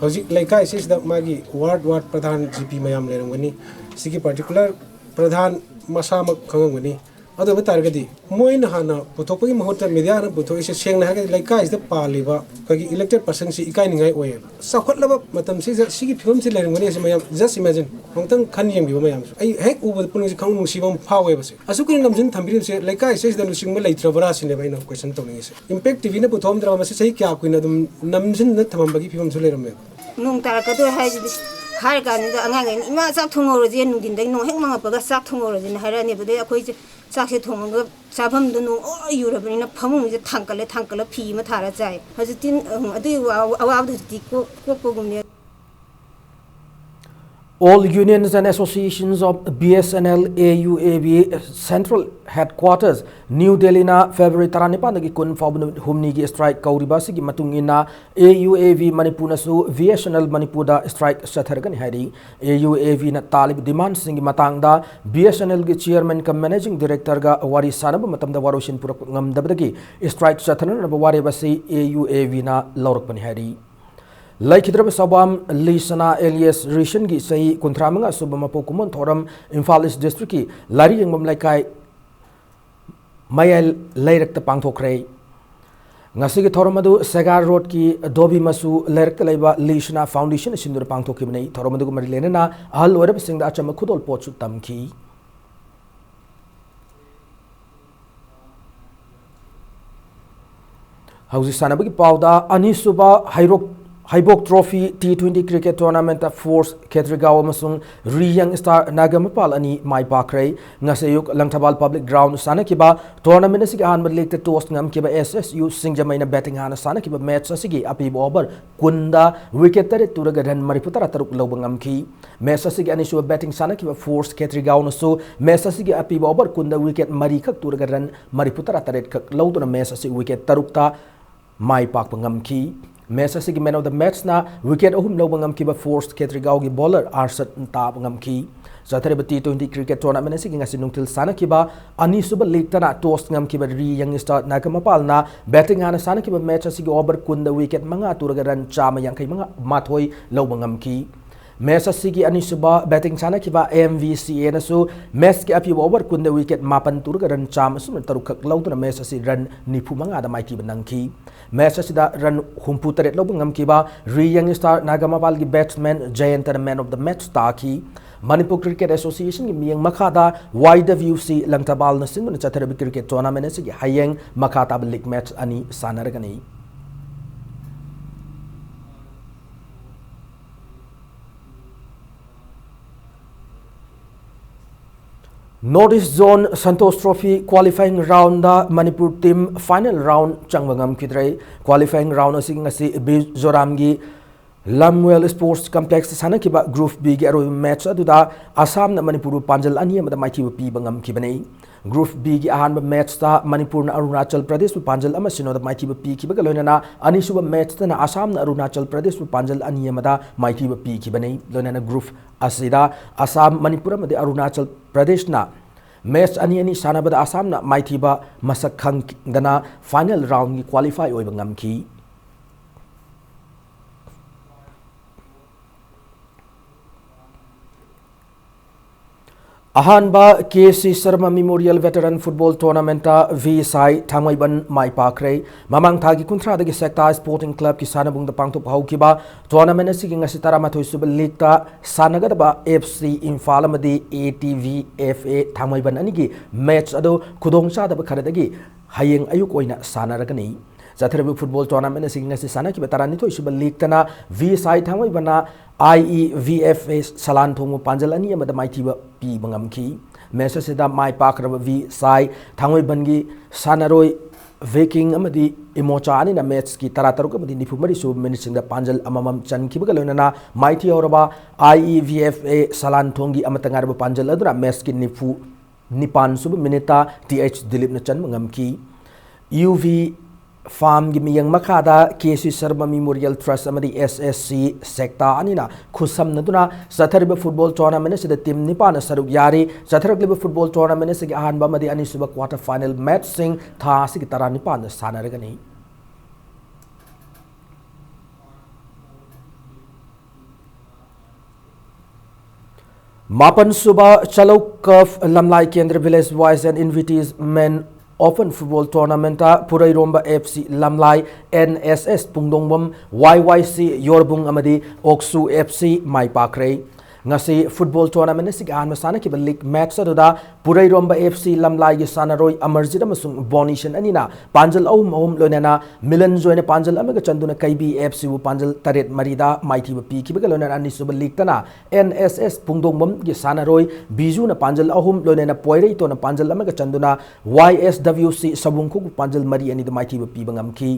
ꯍꯧꯖꯤꯛ ꯂꯩꯀꯥꯏꯁꯤꯗ ꯃꯥꯒꯤ ward ward ꯄ꯭ꯔꯙꯥꯟ G P ꯃꯌꯥꯝ ꯂꯩꯔꯝꯒꯅꯤ꯫ ꯁꯤꯒꯤ particular ꯄ꯭ꯔꯙꯥꯟ ꯃꯁꯥꯃꯛ ꯈꯪꯉꯝꯒꯅꯤ꯫ ꯑꯗꯨ ꯑꯣꯏꯕ ꯇꯥꯔꯒꯗꯤ ꯃꯣꯏꯅ ꯍꯥꯟꯅ ꯄꯨꯊꯣꯛꯄꯒꯤ ꯃꯍꯨꯠꯇ mediaꯅ ꯄꯨꯊꯣꯛꯏꯁꯦ, ꯁꯦꯡꯅ ꯍꯥꯏꯔꯒꯗꯤ ꯂꯩꯀꯥꯏꯁꯤꯗ ꯄꯥꯜꯂꯤꯕ ꯑꯩꯈꯣꯏꯒꯤ elected personꯁꯤ ꯏꯀꯥꯏꯅꯤꯡꯉꯥꯏ ꯑꯣꯏꯌꯦꯕ꯫ ꯆꯥꯎꯈꯠꯂꯕ ꯃꯇꯝꯁꯤꯗ ꯁꯤꯒꯤ ꯐꯤꯕꯝꯁꯤ ꯂꯩꯔꯝꯒꯅꯤ ꯍꯥꯏꯁꯦ ꯃꯌꯥꯝ just imagine, ꯑꯃꯨꯛꯇꯪ ꯈꯟ ꯌꯦꯡꯕꯤꯕ ꯃꯌꯥꯝꯁꯨ꯫ ꯑꯩ ꯍꯦꯛ ꯎꯕꯗ ꯄꯨꯛꯅꯤꯡꯁꯦ ꯈꯪꯅꯨꯡ ꯅꯨꯡꯁꯤꯕ ꯑꯃ ꯐꯥꯎꯋꯦꯕ꯫ ꯁꯦ ꯑꯁꯨꯛ ꯀꯨꯏꯅ ꯅꯝꯁꯤꯟ ꯊꯝꯕꯤꯔꯤꯕꯁꯦ ꯂꯩꯀꯥꯏꯁꯤꯗ ꯂꯨꯆꯤꯡꯕ ꯂꯩꯇ꯭ꯔꯕ꯭ꯔꯥ ꯁꯤꯅꯦꯕ ꯑꯩꯅ question ꯇꯧꯅꯤꯡꯉꯤꯁꯦ꯫ Impact TVꯅ ꯄꯨꯊꯣꯛꯑꯝꯗ꯭ꯔꯕ ꯃꯁꯤ ꯆꯍꯤ ꯀꯌꯥ ꯀꯨꯏꯅ ꯑꯗꯨꯝ ꯅꯝꯁꯤꯟꯅ ꯊꯝꯃꯝꯕꯒꯤ ꯐꯤꯕꯝꯁꯨ ꯂꯩꯔꯝꯃꯦꯕ꯫ ꯅꯣꯡ ꯇꯥꯔꯛꯀꯗꯣꯏ ꯍꯥꯏꯁꯤꯗꯤ ꯍꯥꯏꯔ ꯀꯥꯟꯗ ꯑꯉꯥꯡꯈꯩꯅ, "ꯏꯃꯥ, ꯆꯥꯛ ꯊꯣꯡꯍꯧꯔꯁꯦ, ꯅꯨꯡꯊꯤꯟꯗꯒꯤ ꯅꯣꯡ ꯍꯦꯛ ꯃꯪꯉꯛꯄꯒ ꯆꯥꯛ ꯊꯣꯡꯍꯧꯔꯁꯦꯅ" ꯍꯥꯏꯔꯛꯑꯅꯦꯕ꯫ ꯑꯗꯩ ꯑꯩꯈꯣꯏꯁꯦ ꯆꯥꯛꯁꯦ ꯊꯣꯡꯉꯒ ꯆꯥꯐꯝꯗꯣ ꯅꯣꯡ ꯂꯣꯏ ꯌꯨꯔꯕꯅꯤꯅ ꯐꯃꯨꯡꯁꯦ ꯊꯥꯡꯀꯠꯂꯦ, ꯊꯥꯡꯀꯠꯂ ꯐꯤ ꯑꯃ ꯊꯥꯔ ꯆꯥꯏ꯫ ꯍꯧꯖꯤꯛꯇꯤ, ꯎꯝ, ꯑꯗꯨꯒꯤ ꯋꯥ-, ꯑꯋꯥꯕꯗꯣ ꯍꯧꯖꯤꯛꯇꯤ ꯀꯣꯛ-, ꯀꯣꯛꯄꯒꯨꯝꯅꯦ꯫ All Unions and Associations of B S N L, A U A B, Central Headquarters, New Delhiꯅ February ꯇꯔꯥꯅꯤꯄꯥꯟꯗꯒꯤ ꯀꯨꯟ ꯐꯥꯎꯕ ꯅꯨꯃꯤꯠ ꯍꯨꯝꯅꯤꯒꯤ strike ꯀꯧꯔꯤꯕ ꯑꯁꯤꯒꯤ ꯃꯇꯨꯡ ꯏꯟꯅ, A U A B ꯃꯅꯤꯄꯨꯔꯅꯁꯨ B S N L ꯃꯅꯤꯄꯨꯔꯗ strike ꯆꯠꯊꯔꯒꯅꯤ ꯍꯥꯏꯔꯤ꯫ A U A Bꯅ ꯇꯥꯜꯂꯤꯕ demandꯁꯤꯡꯒꯤ ꯃꯇꯥꯡꯗ B S N Lꯒꯤ Chairman cum Managing Directorꯒ ꯋꯥꯔꯤ ꯁꯥꯟꯅꯕ ꯃꯇꯝꯗ ꯋꯥꯔꯣꯏꯁꯤꯟ ꯄꯨꯔꯛꯄ ꯉꯝꯗꯕꯗꯒꯤ strike ꯆꯠꯊꯅꯅꯕ ꯋꯥꯔꯦꯞ ꯑꯁꯤ A U A Bꯅ ꯂꯧꯔꯛꯄꯅꯤ ꯍꯥꯏꯔꯤ꯫ ꯂꯩꯈꯤꯗ꯭ꯔꯕ ꯁꯥꯕꯥꯝ ꯂꯤꯁꯅꯥ alias ꯔꯤꯁꯟꯒꯤ ꯆꯍꯤ ꯀꯨꯟꯊ꯭ꯔꯥ ꯃꯉꯥ ꯁꯨꯕ ꯃꯄꯣꯛ ꯀꯨꯝꯑꯣꯟ ꯊꯧꯔꯝ ꯏꯝꯐꯥꯜ East Districtꯀꯤ ꯂꯥꯏꯔꯤꯛ ꯌꯦꯡꯕꯝ ꯂꯩꯀꯥꯏ ꯃꯌꯥꯏ ꯂꯩꯔꯛꯇ ꯄꯥꯡꯊꯣꯛꯈ꯭ꯔꯦ꯫ ꯉꯁꯤꯒꯤ ꯊꯧꯔꯝ ꯑꯗꯨ ꯁꯦꯒꯥꯔ ꯔꯣꯗꯀꯤ ꯙꯣꯕꯤ ꯃꯆꯨ ꯂꯩꯔꯛꯇ ꯂꯩꯕ ꯂꯤꯁꯅꯥ Foundationꯅ ꯁꯤꯟꯗꯨꯅ ꯄꯥꯡꯊꯣꯛꯈꯤꯕꯅꯤ꯫ ꯊꯧꯔꯝ ꯑꯗꯨꯒ ꯃꯔꯤ ꯂꯩꯅꯅ ꯑꯍꯜ ꯑꯣꯏꯔꯕꯁꯤꯡꯗ ꯑꯆꯝꯕ ꯈꯨꯗꯣꯜ ꯄꯣꯠꯁꯨ ꯇꯝꯈꯤ꯫ ꯍꯧꯖꯤꯛ ꯁꯥꯟꯅꯕꯒꯤ ꯄꯥꯎꯗ, ꯑꯅꯤꯁꯨꯕ ꯍꯩꯔꯣꯛ ꯍꯩꯕꯣꯛ Trophy T twenty cricket tournamentꯇ Force Khetrigao ꯑꯃꯁꯨꯡ Ri Young Star Nagamapal ꯑꯅꯤ ꯃꯥꯏ ꯄꯥꯛꯈ꯭ꯔꯦ꯫ ꯉꯁꯤ ꯑꯌꯨꯛ ꯂꯪꯊꯕꯥꯜ Public Ground ꯁꯥꯟꯅꯈꯤꯕ tournament ꯑꯁꯤꯒꯤ ꯑꯍꯥꯟꯕ legꯇ toss ꯉꯝꯈꯤꯕ S S U ꯁꯤꯡꯖꯃꯩꯅ batting ꯍꯥꯟꯅ ꯁꯥꯟꯅꯈꯤꯕ match ꯑꯁꯤꯒꯤ ꯑꯄꯤꯕ over ꯀꯨꯟꯗ wicket ꯇꯔꯦꯠ ꯇꯨꯔꯒ run ꯃꯔꯤꯐꯨ ꯇꯔꯥ ꯇꯔꯨꯛ ꯂꯧꯕ ꯉꯝꯈꯤ꯫ Match ꯑꯁꯤꯒꯤ ꯑꯅꯤꯁꯨꯕ batting ꯁꯥꯟꯅꯈꯤꯕ Force Khetrigaoꯅꯁꯨ match ꯑꯁꯤꯒꯤ ꯑꯄꯤꯕ over ꯀꯨꯟꯗ wicket ꯃꯔꯤꯈꯛ ꯇꯨꯔꯒ run ꯃꯔꯤꯐꯨ ꯇꯔꯥ ꯇꯔꯦꯠ ꯈꯛ ꯂꯧꯗꯨꯅ match ꯑꯁꯤ wicket ꯇꯔꯨꯛꯇ ꯃꯥꯏ ꯄꯥꯛꯄ ꯉꯝꯈꯤ꯫ Match ꯑꯁꯤꯒꯤ man of the matchꯅ wicket ꯑꯍꯨꯝ ꯂꯧꯕ ꯉꯝꯈꯤꯕ Force Khetrigaoꯒꯤ bowler Arshad ꯇꯥꯕ ꯉꯝꯈꯤ꯫ ꯆꯠꯊꯔꯤꯕ T twenty cricket tournament ꯑꯁꯤꯒꯤ ꯉꯁꯤ ꯅꯨꯡꯊꯤꯜ ꯁꯥꯟꯅꯈꯤꯕ ꯑꯅꯤꯁꯨꯕ legꯇꯅ toss ꯉꯝꯈꯤꯕ Ri Young Star Nagamapalꯅ batting ꯍꯥꯟꯅ ꯁꯥꯟꯅꯈꯤꯕ match ꯑꯁꯤꯒꯤ over ꯀꯨꯟꯗ wicket ꯃꯉꯥ ꯇꯨꯔꯒ run ꯆꯥꯝꯃ ꯌꯥꯡꯈꯩ ꯃꯉꯥ ꯃꯥꯊꯣꯏ ꯂꯧꯕ ꯉꯝꯈꯤ꯫ Match ꯑꯁꯤꯒꯤ ꯑꯅꯤꯁꯨꯕ batting ꯁꯥꯟꯅꯈꯤꯕ M V C Aꯅꯁꯨ matchꯀꯤ ꯑꯄꯤꯕ over ꯀꯨꯟꯗ wicket ꯃꯥꯄꯟ ꯇꯨꯔꯒ run ꯆꯥꯝꯃ ꯑꯁꯨꯝꯅ ꯇꯔꯨꯛ ꯈꯛ ꯂꯧꯗꯨꯅ match ꯑꯁꯤ run ꯅꯤꯐꯨ ꯃꯉꯥꯗ ꯃꯥꯏꯊꯤꯕ ꯅꯪꯈꯤ꯫ Match ꯑꯁꯤꯗ run ꯍꯨꯝꯐꯨ ꯇꯔꯦꯠ ꯂꯧꯕ ꯉꯝꯈꯤꯕ Ri Young Star Nagamapalꯒꯤ batsman Jayantꯅ man of the match ꯇꯥꯈꯤ꯫ Manipur Cricket Associationꯒꯤ ꯃꯤꯠꯌꯦꯡ ꯃꯈꯥꯗ Y W C ꯂꯪꯊꯕꯥꯜꯅ ꯁꯤꯟꯗꯨꯅ ꯆꯠꯊꯔꯤꯕ cricket tournament ꯑꯁꯤꯒꯤ ꯍꯌꯦꯡ ꯃꯈꯥ ꯇꯥꯕ league match ꯑꯅꯤ ꯁꯥꯟꯅꯔꯒꯅꯤ꯫ North East Zone Santosh Trophy qualifying roundꯗ Manipur team final round ꯆꯪꯕ ꯉꯝꯈꯤꯗ꯭ꯔꯦ꯫ Qualifying round ꯑꯁꯤꯒꯤ ꯉꯁꯤ ꯃꯤꯖꯣꯔꯥꯝꯒꯤ ꯂꯝꯋꯦꯜ Sports Complexꯇ ꯁꯥꯟꯅꯈꯤꯕ Group Bꯒꯤ ꯑꯔꯣꯏꯕ match ꯑꯗꯨꯗ ꯑꯁꯥꯝꯅ ꯃꯅꯤꯄꯨꯔꯕꯨ ꯄꯥꯟꯖꯜ ꯑꯅꯤ ꯑꯃꯗ ꯃꯥꯏꯊꯤꯕ ꯄꯤꯕ ꯉꯝꯈꯤꯕꯅꯤ꯫ Group Bꯒꯤ ꯑꯍꯥꯟꯕ matchꯇ ꯃꯅꯤꯄꯨꯔꯅ ꯑꯔꯨꯅꯥꯆꯜ ꯄ꯭ꯔꯗꯦꯁꯄꯨ ꯄꯥꯟꯖꯜ ꯑꯃ ꯁꯤꯅꯣꯗ ꯃꯥꯏꯊꯤꯕ ꯄꯤꯈꯤꯕꯒ ꯂꯣꯏꯅꯅ ꯑꯅꯤꯁꯨꯕ matchꯇꯅ ꯑꯁꯥꯝꯅ ꯑꯔꯨꯅꯥꯆꯜ ꯄ꯭ꯔꯗꯦꯁꯄꯨ ꯄꯥꯟꯖꯜ ꯑꯅꯤ ꯑꯃꯗ ꯃꯥꯏꯊꯤꯕ ꯄꯤꯈꯤꯕꯅꯤ꯫ ꯂꯣꯏꯅꯅ group ꯑꯁꯤꯗ ꯑꯁꯥꯝ, ꯃꯅꯤꯄꯨꯔ ꯑꯃꯗꯤ ꯑꯔꯨꯅꯥꯆꯜ ꯄ꯭ꯔꯗꯦꯁꯅ match ꯑꯅꯤ ꯑꯅꯤ ꯁꯥꯟꯅꯕꯗ ꯑꯁꯥꯝꯅ ꯃꯥꯏꯊꯤꯕ ꯃꯁꯛ ꯈꯪꯗꯅ final roundꯒꯤ qualify ꯑꯣꯏꯕ ꯉꯝꯈꯤ꯫ ꯑꯍꯥꯟꯕ K C Sharma Memorial Veteran Football Tournamentꯇ V ꯁꯥꯏ ꯊꯥꯡꯃꯩꯕꯟ ꯃꯥꯏ ꯄꯥꯛꯈ꯭ꯔꯦ꯫ ꯃꯃꯥꯡ ꯊꯥꯒꯤ ꯀꯨꯟꯊ꯭ꯔꯥꯗꯒꯤ ꯁꯦꯛꯇꯥ Sporting Clubꯀꯤ ꯁꯥꯟꯅꯕꯨꯡꯗ ꯄꯥꯡꯊꯣꯛꯄ ꯍꯧꯈꯤꯕ tournament ꯑꯁꯤꯒꯤ ꯉꯁꯤ ꯇꯔꯥꯃꯥꯊꯣꯏ ꯁꯨꯕ leagueꯇ ꯁꯥꯟꯅꯒꯗꯕ F C ꯏꯝꯐꯥꯜ ꯑꯃꯗꯤ A T V F A ꯊꯥꯡꯃꯩꯕꯟ ꯑꯅꯤꯒꯤ match ꯑꯗꯨ ꯈꯨꯗꯣꯡꯆꯥꯗꯕ ꯈꯔꯗꯒꯤ ꯍꯌꯦꯡ ꯑꯌꯨꯛ ꯑꯣꯏꯅ ꯁꯥꯟꯅꯔꯒꯅꯤ꯫ ꯆꯠꯊꯔꯤꯕ football tournament ꯑꯁꯤꯒꯤ ꯉꯁꯤ ꯁꯥꯟꯅꯈꯤꯕ ꯇꯔꯥꯅꯤꯊꯣꯏ ꯁꯨꯕ league ꯇꯅ ꯚꯤ ꯁꯥꯏ ꯊꯥꯡꯃꯩꯕꯟꯅ ꯑꯥꯏ ꯏ ꯚꯤ ꯑꯦꯐ ꯑꯦ ꯁꯂꯥꯟꯊꯣꯡꯕꯨ ꯄꯥꯟꯖꯜ ꯑꯅꯤ ꯑꯃꯗ ꯃꯥꯏꯊꯤꯕ ꯄꯤꯕ ꯉꯝꯈꯤ꯫ Match ꯑꯁꯤꯗ ꯃꯥꯏ ꯄꯥꯛꯈ꯭ꯔꯕ ꯚꯤ ꯁꯥꯏ ꯊꯥꯡꯃꯩꯕꯟꯒꯤ ꯁꯥꯟꯅꯔꯣꯏ ꯚꯦꯀꯤꯡ ꯑꯃꯗꯤ ꯏꯃꯣꯆꯥ ꯑꯅꯤꯅ match ꯀꯤ ꯇꯔꯥꯇꯔꯨꯛ ꯑꯃꯗꯤ ꯅꯤꯐꯨ ꯃꯔꯤ ꯁꯨꯕ minute ꯁꯤꯡꯗ ꯄꯥꯟꯖꯜ ꯑꯃꯃꯝ ꯆꯟꯈꯤꯕꯒ ꯂꯣꯏꯅꯅ ꯃꯥꯏꯊꯤꯍꯧꯔꯕ ꯑꯥꯏ ꯏ ꯚꯤ ꯑꯦꯐ ꯑꯦ ꯁꯂꯥꯟꯊꯣꯡꯒꯤ ꯑꯃꯠꯇ ꯉꯥꯏꯔꯕ ꯄꯥꯟꯖꯜ ꯑꯗꯨꯅ match ꯀꯤ ꯅꯤꯐꯨ ꯅꯤꯄꯥꯟ ꯁꯨꯕ minute ꯇ ꯇꯤ ꯑꯩꯆ ꯗꯤꯂꯤꯞꯅ ꯆꯟꯕ ꯉꯝꯈꯤ꯫ ꯌꯨ ꯚꯤ ꯐꯥꯝꯒꯤ ꯃꯤꯠꯌꯦꯡ ꯃꯈꯥꯗ K C Sharma Memorial Trust ꯑꯃꯗꯤ ꯑꯦꯁ ꯑꯦꯁ ꯁꯤ ꯁꯦꯛꯇꯥ ꯑꯅꯤꯅ ꯈꯨꯠꯁꯝꯅꯗꯨꯅ ꯆꯠꯊꯔꯤꯕ football tournament ꯑꯁꯤꯗ team ꯅꯤꯄꯥꯟꯅ ꯁꯔꯨꯛ ꯌꯥꯔꯤ꯫ ꯆꯠꯊꯔꯛꯂꯤꯕ football tournament ꯑꯁꯤꯒꯤ ꯑꯍꯥꯟꯕ ꯑꯃꯗꯤ ꯑꯅꯤꯁꯨꯕ quarter final match ꯁꯤꯡ ꯊꯥ ꯑꯁꯤꯒꯤ ꯇꯔꯥꯅꯤꯄꯥꯟꯗ ꯁꯥꯟꯅꯔꯒꯅꯤ꯫ ꯃꯥꯄꯟ ꯁꯨꯕ ꯆꯂꯧ ꯀꯞ ꯂꯝꯂꯥꯏ ꯀꯦꯟꯗ꯭ꯔ Village Boys and Invitees Men Open Football Tournament ꯇ ꯄꯨꯔꯩꯔꯣꯝꯕ ꯑꯦꯐ ꯁꯤ ꯂꯝꯂꯥꯏ, ꯑꯦꯟ ꯑꯦꯁ ꯑꯦꯁ ꯄꯨꯡꯗꯣꯡꯕꯝ, ꯋꯥꯏ ꯋꯥꯏ ꯁꯤ ꯌꯣꯔꯕꯨꯡ ꯑꯃꯗꯤ ꯑꯣꯛꯁꯨ ꯑꯦꯐ ꯁꯤ ꯃꯥꯏ ꯄꯥꯛꯈ꯭ꯔꯦ꯫ ꯉꯁꯤ football tournament ꯑꯁꯤꯒꯤ ꯑꯍꯥꯟꯕ ꯁꯥꯟꯅꯈꯤꯕ league match ꯑꯗꯨꯗ ꯄꯨꯔꯩꯔꯣꯝꯕ ꯑꯦꯐ ꯁꯤ ꯂꯝꯂꯥꯏꯒꯤ ꯁꯥꯟꯅꯔꯣꯏ ꯑꯃꯔꯖꯤꯠ ꯑꯃꯁꯨꯡ ꯕꯣꯅꯤꯁꯟ ꯑꯅꯤꯅ ꯄꯥꯟꯖꯜ ꯑꯍꯨꯝ ꯑꯍꯨꯝ ꯂꯣꯏꯅꯅ ꯃꯤꯂꯟ ꯖꯣꯏꯅ ꯄꯥꯟꯖꯜ ꯑꯃꯒ ꯆꯟꯗꯨꯅ ꯀꯩꯕꯤ ꯑꯦꯐ ꯁꯤꯕꯨ ꯄꯥꯟꯖꯜ ꯇꯔꯦꯠ ꯃꯔꯤꯗ ꯃꯥꯏꯊꯤꯕ ꯄꯤꯈꯤꯕꯒ ꯂꯣꯏꯅꯅ ꯑꯅꯤꯁꯨꯕ league ꯇꯅ ꯑꯦꯟ ꯑꯦꯁ ꯑꯦꯁ ꯄꯨꯡꯗꯣꯡꯕꯝꯒꯤ ꯁꯥꯟꯅꯔꯣꯏ ꯕꯤꯖꯨꯅ ꯄꯥꯟꯖꯜ ꯑꯍꯨꯝ ꯂꯣꯏꯅꯅ ꯄꯣꯏꯔꯩꯇꯣꯟꯅ ꯄꯥꯟꯖꯜ ꯑꯃꯒ ꯆꯟꯗꯨꯅ ꯋꯥꯏ ꯑꯦꯁ ꯗꯕ꯭ꯂꯤꯎ ꯁꯤ ꯁꯕꯨꯡꯈꯣꯛꯄꯨ ꯄꯥꯟꯖꯜ ꯃꯔꯤ ꯑꯅꯤꯗ ꯃꯥꯏꯊꯤꯕ ꯄꯤꯕ ꯉꯝꯈꯤ꯫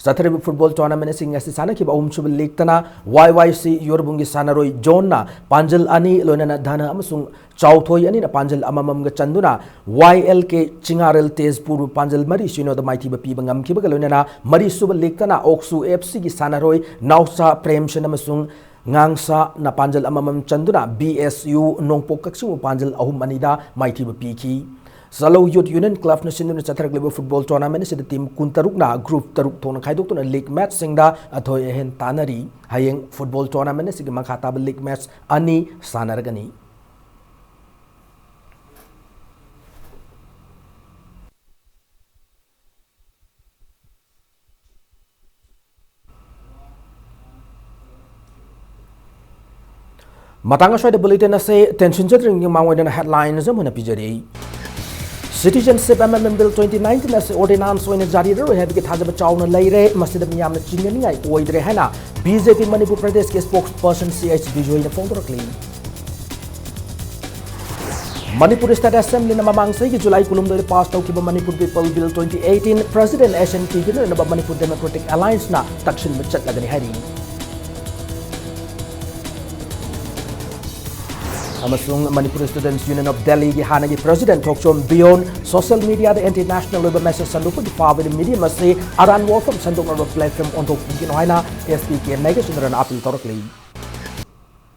ꯆꯠꯊꯔꯤꯕ football tournament ꯑꯁꯤ ꯉꯁꯤ ꯁꯥꯟꯅꯈꯤꯕ ꯑꯍꯨꯝꯁꯨꯕ league ꯇꯅ ꯋꯥꯏ ꯋꯥꯏ ꯁꯤ ꯌꯣꯔꯕꯨꯡꯒꯤ ꯁꯥꯟꯅꯔꯣꯏ ꯖꯣꯟꯅ ꯄꯥꯟꯖꯜ ꯑꯅꯤ ꯂꯣꯏꯅꯅ ꯙꯅ ꯑꯃꯁꯨꯡ ꯆꯥꯎꯊꯣꯏ ꯑꯅꯤꯅ ꯄꯥꯟꯖꯜ ꯑꯃꯃꯝꯒ ꯆꯟꯗꯨꯅ ꯋꯥꯏ ꯑꯦꯜ ꯀꯦ ꯆꯤꯡꯉꯥꯔꯦꯜ ꯇꯦꯖꯄꯨꯔꯕꯨ ꯄꯥꯟꯖꯜ ꯃꯔꯤ ꯁꯤꯅꯣꯗ ꯃꯥꯏꯊꯤꯕ ꯄꯤꯕ ꯉꯝꯈꯤꯕꯒ ꯂꯣꯏꯅꯅ ꯃꯔꯤꯁꯨꯕ league ꯇꯅ ꯑꯣꯛꯁꯨ ꯑꯦꯐ ꯁꯤꯒꯤ ꯁꯥꯟꯅꯔꯣꯏ ꯅꯥꯎꯆꯥ ꯄ꯭ꯔꯦꯝꯁꯟ ꯑꯃꯁꯨꯡ ꯉꯥꯡꯁꯥꯅ ꯄꯥꯟꯖꯜ ꯑꯃꯃꯝ ꯆꯟꯗꯨꯅ ꯕꯤ ꯑꯦꯁ ꯌꯨ ꯅꯣꯡꯄꯣꯛ ꯀꯛꯆꯤꯡꯕꯨ ꯄꯥꯟꯖꯜ ꯑꯍꯨꯝ ꯑꯅꯤꯗ ꯃꯥꯏꯊꯤꯕ ꯄꯤꯈꯤ꯫ ꯆꯂꯧ Youth Union Club ꯅ ꯁꯤꯟꯗꯨꯅ ꯆꯠꯊꯔꯛꯂꯤꯕ football tournament ꯑꯁꯤꯗ team ꯀꯨꯟꯇꯔꯨꯛꯅ group ꯇꯔꯨꯛ ꯊꯣꯛꯅ ꯈꯥꯏꯗꯣꯛꯇꯨꯅ league match ꯁꯤꯡꯗ ꯑꯊꯣꯏ ꯑꯍꯦꯟ ꯇꯥꯟꯅꯔꯤ꯫ ꯍꯌꯦꯡ football tournament ꯑꯁꯤꯒꯤ ꯃꯈꯥ ꯇꯥꯕ league match ꯑꯅꯤ ꯁꯥꯟꯅꯔꯒꯅꯤ꯫ ꯃꯇꯥꯡ ꯑꯁ꯭ꯋꯥꯏꯗ bulletin ꯑꯁꯤ ꯇꯦꯟꯁꯤꯟꯖꯗ꯭ꯔꯤꯉꯩꯒꯤ ꯃꯃꯥꯡ ꯑꯣꯏꯅ headlines ꯑꯃ ꯑꯣꯏꯅ ꯄꯤꯖꯔꯤ꯫ Citizenship Amendment Bill twenty nineteen ꯑꯁꯤ ordinance ꯑꯣꯏꯅ ꯖꯥꯔꯤꯔꯔꯣꯏ ꯍꯥꯏꯕꯒꯤ ꯊꯥꯖꯕ ꯆꯥꯎꯅ ꯂꯩꯔꯦ꯫ ꯃꯁꯤꯗ ꯃꯤꯌꯥꯝꯅ ꯆꯤꯡꯅꯅꯤꯡꯉꯥꯏ ꯑꯣꯏꯗ꯭ꯔꯦ ꯍꯥꯏꯅ B J P ꯃꯅꯤꯄꯨꯔ ꯄ꯭ꯔꯗꯦꯁꯀꯤ spokesperson C H ꯕꯤꯖꯣꯏꯅ ꯐꯣꯡꯗꯣꯔꯛꯂꯤ꯫ Manipur State Assemblyꯅ ꯃꯃꯥꯡ ꯆꯍꯤꯒꯤ ꯖꯨꯂꯥꯏ ꯀꯨꯟꯍꯨꯝꯗꯣꯏꯗ pass ꯇꯧꯈꯤꯕ Manipur People Bill twenty eighteen President S N Pꯒꯤ ꯂꯣꯏꯅꯕ Manipur Democratic Allianceꯅ ꯇꯛꯁꯤꯟꯕ ꯆꯠꯂꯒꯅꯤ ꯍꯥꯏꯔꯤ꯫ ꯑꯃꯁꯨꯡ Manipur Students Union of Delhiꯒꯤ ꯍꯥꯟꯅꯒꯤ President ꯊꯣꯛꯆꯣꯝ ꯕꯤꯌꯣꯟ social mediaꯗ anti national ꯑꯣꯏꯕ message ꯁꯟꯗꯣꯛꯄꯒꯤ ꯐꯥꯕꯗ medium ꯑꯁꯤ ꯑꯔꯥꯟꯕ ꯋꯥꯐꯝ ꯁꯟꯗꯣꯛꯅꯕ platform ꯑꯣꯟꯊꯣꯛꯄꯤꯒꯅꯨ ꯍꯥꯏꯅ S P K Meghachandraꯅ appeal ꯇꯧꯔꯛꯂꯤ꯫